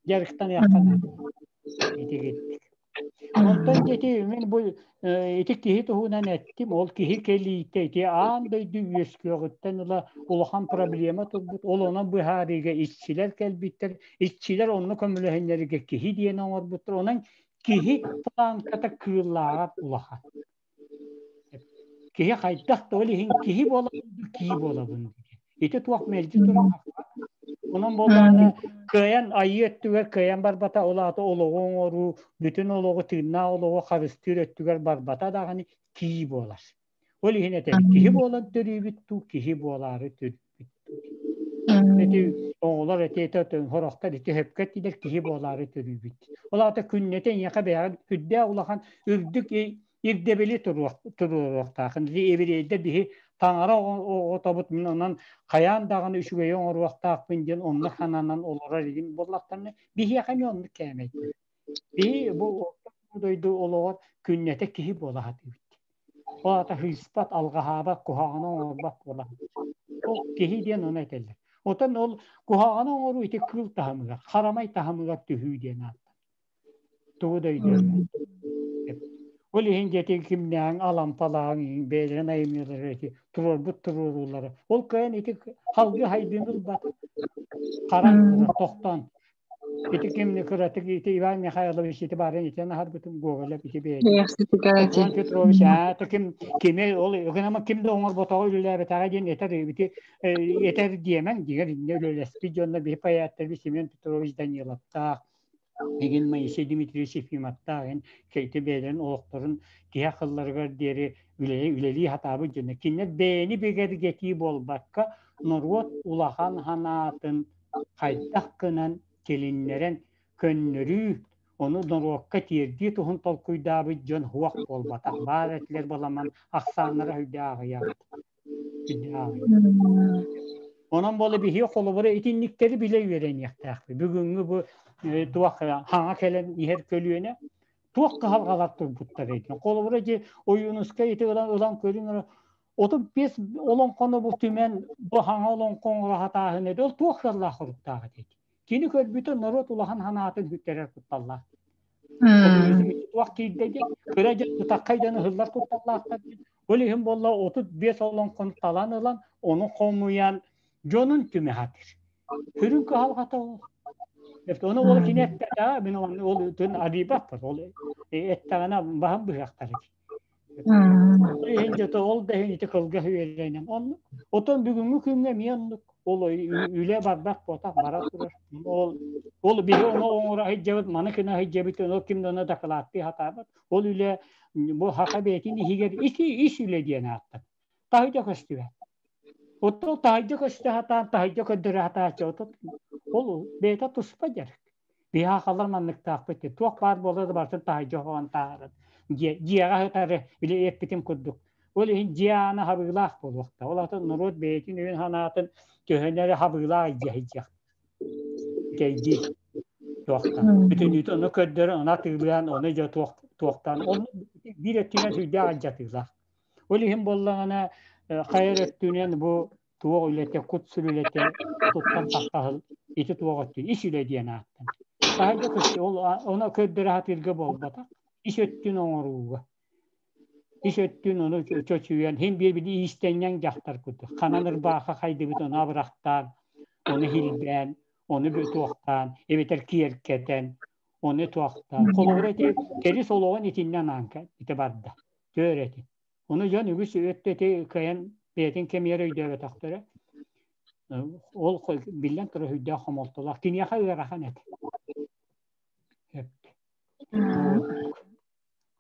Speaker 2: Дьарыктаныахха наада. Ити киттик. Онтон ити мин бу ити киһи туһунан эттим, ол киһи кэлиитэ ити аан дойду үөскүөҕүттэн ыла улахан проблема турбут, ол онон быһаарыыга иччилэр кэлбиттэр, иччилэр онно көмөлөһөннөрүгэр киһи диэн оҥорбуттар, онон киһи планката кыыллааҕар улахан. Киһи хайдах да ол иһин киһи буолабын кии буолабын диэн. Ити туох мэлдьи турар Онон буоллаҕына кыайан айыы өттүгэр кыайан барбата, ол аата олоҕу оҥоруу, бүтүн олоҕу, тыыннаах олоҕу харыстыыр өттүгэр барбата даҕаны кии буолар. Ол иһин этэбит, киһи буолан төрүүбүт дуу, киһи буолаары төрүүбүт дуу. Ити оҕолор этиэтэ сорохтор ити сөпкө эттилэр киһи буолаары төрүүбүт. Ол аата күннэтэ эйиэхэ бэйэҕин үрдээх улахан үрдүк ирдэбили туруоруохтаахын. Еврейдэр биһи таҥара оҕотобут мин онон хайаан даҕаны үчүгэйи оҥоруохтаахпын диэн оннук санаанан олорор игин буоллахтарына биһиэхэ эмиэ оннук кээмэйдэр. Биһи бу дойду олоҕор күннэтэ киһи буола сатыыбыт. Ол аата сыыспат, алҕаһаабат, куһаҕаны оҥорбот буола Ол киһи диэн ону этэллэр. Отон ол куһаҕаны оҥоруу ити кыыл таһымыгар, харамай таһымыгар түһүү диэн ааттанар. Тугу да өйдөөбөт. Ол иһин дьэти кимнээҕиҥ алампалааҕыҥ иһин бэйэлэрин айымньылара ити туруорбут туруоруулара. Ол кыайан ити халгы хайдыыны ылбата. Харан тохтоон Ити кимни кыратык ити Иван Михайлович ити баарын итен аһарбытым Гоголев ити бэйэтин. Иван Петрович аата ким кими ол гынама ким да оҥорботоҕо үлэлээбэтэҕэ диэн этэр ити этэр диэмэҥ дигэр иннэ үлэлэспит дьоннор биһи поэттарбыт Семен Петрович Даниловтаах игин Моисей Дмитриевич Ефимовтаах ин ити бэйэлэрин олохторун тиһэх сылларыгар диэри үлэлии сатаабыт дьоннор кинилэр бэйэни бигэргэтии буолбакка норуот улахан санаатын хайдах гынан тилиннэрэн көннөрүү, ону норуокка тиэрдии туһун толкуйдаабыт дьон суох буолбатах. Баар этилэр баламан ахсааннара өйдөө Онон буола биһиги холобура итинниктэри билэ үөрэниэхтээхпит. Бүгүҥҥү бу туох хаҥа кэлэн иһэр көлүөнэ туох кыһалҕалар турбуттар эбит. Холобура дьи Ойуунускай ити ылан ылан көрүҥ 35 олоҥхону бу түмэн бу хаҥа олоҥхо оҥоро сатааһын edi. Ол туох сыаллаах соруктаах этий? Кини көрбүтэ норуот улахан санаатын сүтэрэр кутталлаах. Туох киирдэ диэн, кыра дьон кытаххай дьон ыһыллар кутталлаахтар диэн. Ол иһин буолла 35 олоҥхону талан ылан, Ону хомуйан дьонун түмэ сатыыр. Сүрүн кыһалҕата ол. Ону ол кини эппэтэҕэ, мин ол тын арыйбаппын. Ол эттэҕинэ баһын быһыахтар ити. Иһин дьото ол да иһин ити кылгас үөрэнэн оннук. Отон бүгүҥҥү күҥҥэ эмиэ оннук. Ол үлэ барбат буотах бара турар. Ол ол биһи ону оҥоро сылдьабыт, маны гына сылдьабыт, ону ким да ону дакылааттыы сатаабат. Ол үлэ бу саха бэйэтин иһигэр ити ис үлэ диэн ааттанар. Таһырдьа көстүбэт. Оттон таһырдьа көстө сатаан, таһырдьа көрдөрө сатааччы ол бэйэтэ туспа дьарык. Биһи сахалар манныктаахпыт диэн туох баар буолла да барытын таһырдьа оһоон таһааран дьиэ дьиэҕэ сытары били эппитим курдук. Ол иһин дьиэ аана хабыылаах буолуохтаах. Ол аата норуот бэйэтин өйүн санаатын төһөнө эрэ хабыылаах илдьэ сылдьыах кэйдии туохтан. Бүтүннүүтэ ону көрдөрөн, ону атыылаан, ону дьэ туох туохтаан ол биир өттүнэн сүрдээх алдьатыылаах. Ол иһин буоллаҕына хайа эрэ өттүнэн бу туох үлэтэ, кут-сүр үлэтэ туттан таххаһыл ити туох өттүн ис үлэ диэн ааттан. Таһырдьа көстө ол ону көрдөрө сатыырга буолбатах. Ис өттүн оҥорууга. Ис өттүн ону чочуйан, хин биир били иистэнньэҥ дьахтар курдук. Ханан ырбаахы хайдыбыт ону абырахтаан, ону хилбээн, ону туохтаан, эбэтэр киэркэтэн, ону туохтаан. Холобура ити кэрис олоҕун итиннэ анаан ити барда. Төр эти. Ону дьон үгүс өттө ити кыайан бэйэтин кэмигэр өйдөөбөтөхтөрө. Ол биллэн турар өйдөөх хомолтолоох. Киниэхэ ыарахан этэ.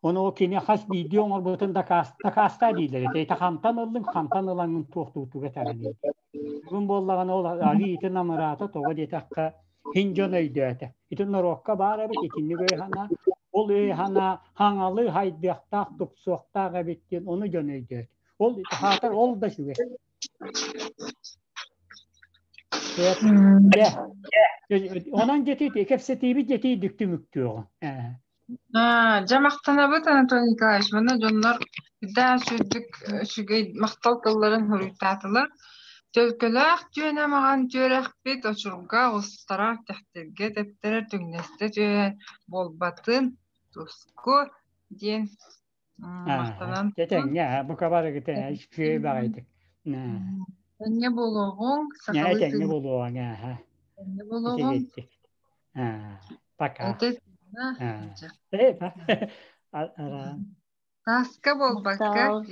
Speaker 2: Ону кини хас биирдии оҥорбутун дакаастаа дииллэр этэ. Ити хантан ыллыҥ, хантан ылаҥҥын туохтуутуга этэҕиний. Бүгүн буоллаҕына ол арыы ити намыраата тоҕо диэтэххэ һин дьон өйдөөтө. Ити норуокка баар эбит итинник өй-санаа. Ол өй-санаа хаҥалыы хайдыахтаах, тупсуохтаах эбит диэн ону дьон өйдөөтө. Ол хаатар ол да үчүгэй. Онон дьэти кэпсэтиибит дьэти түмүктүөҕүҥ.
Speaker 1: Дьэ махтанабыт Анатолий Николаевич, манна дьоннор үрдээх сүрдүк үчүгэй махтал тылларын суруйтаатылар. Төлкөлөөх түөнэ маҕан түөрэхпит очурга оҕустарар тэхтиргэ тэптэрэр түҥнэстэ түөһэ буолбатын туску диэн махтанан.
Speaker 2: Тэтэҥҥэ бука барыгыта үчүгэй баҕайытык.
Speaker 1: Тэҥҥэ буолуоҕуҥ, сахалыы
Speaker 2: Тэҥҥэ буолуоҕуҥ, ааһа.
Speaker 1: Тэҥҥэ буолуоҕуҥ.
Speaker 2: Пока.
Speaker 1: Тааска буолбакка.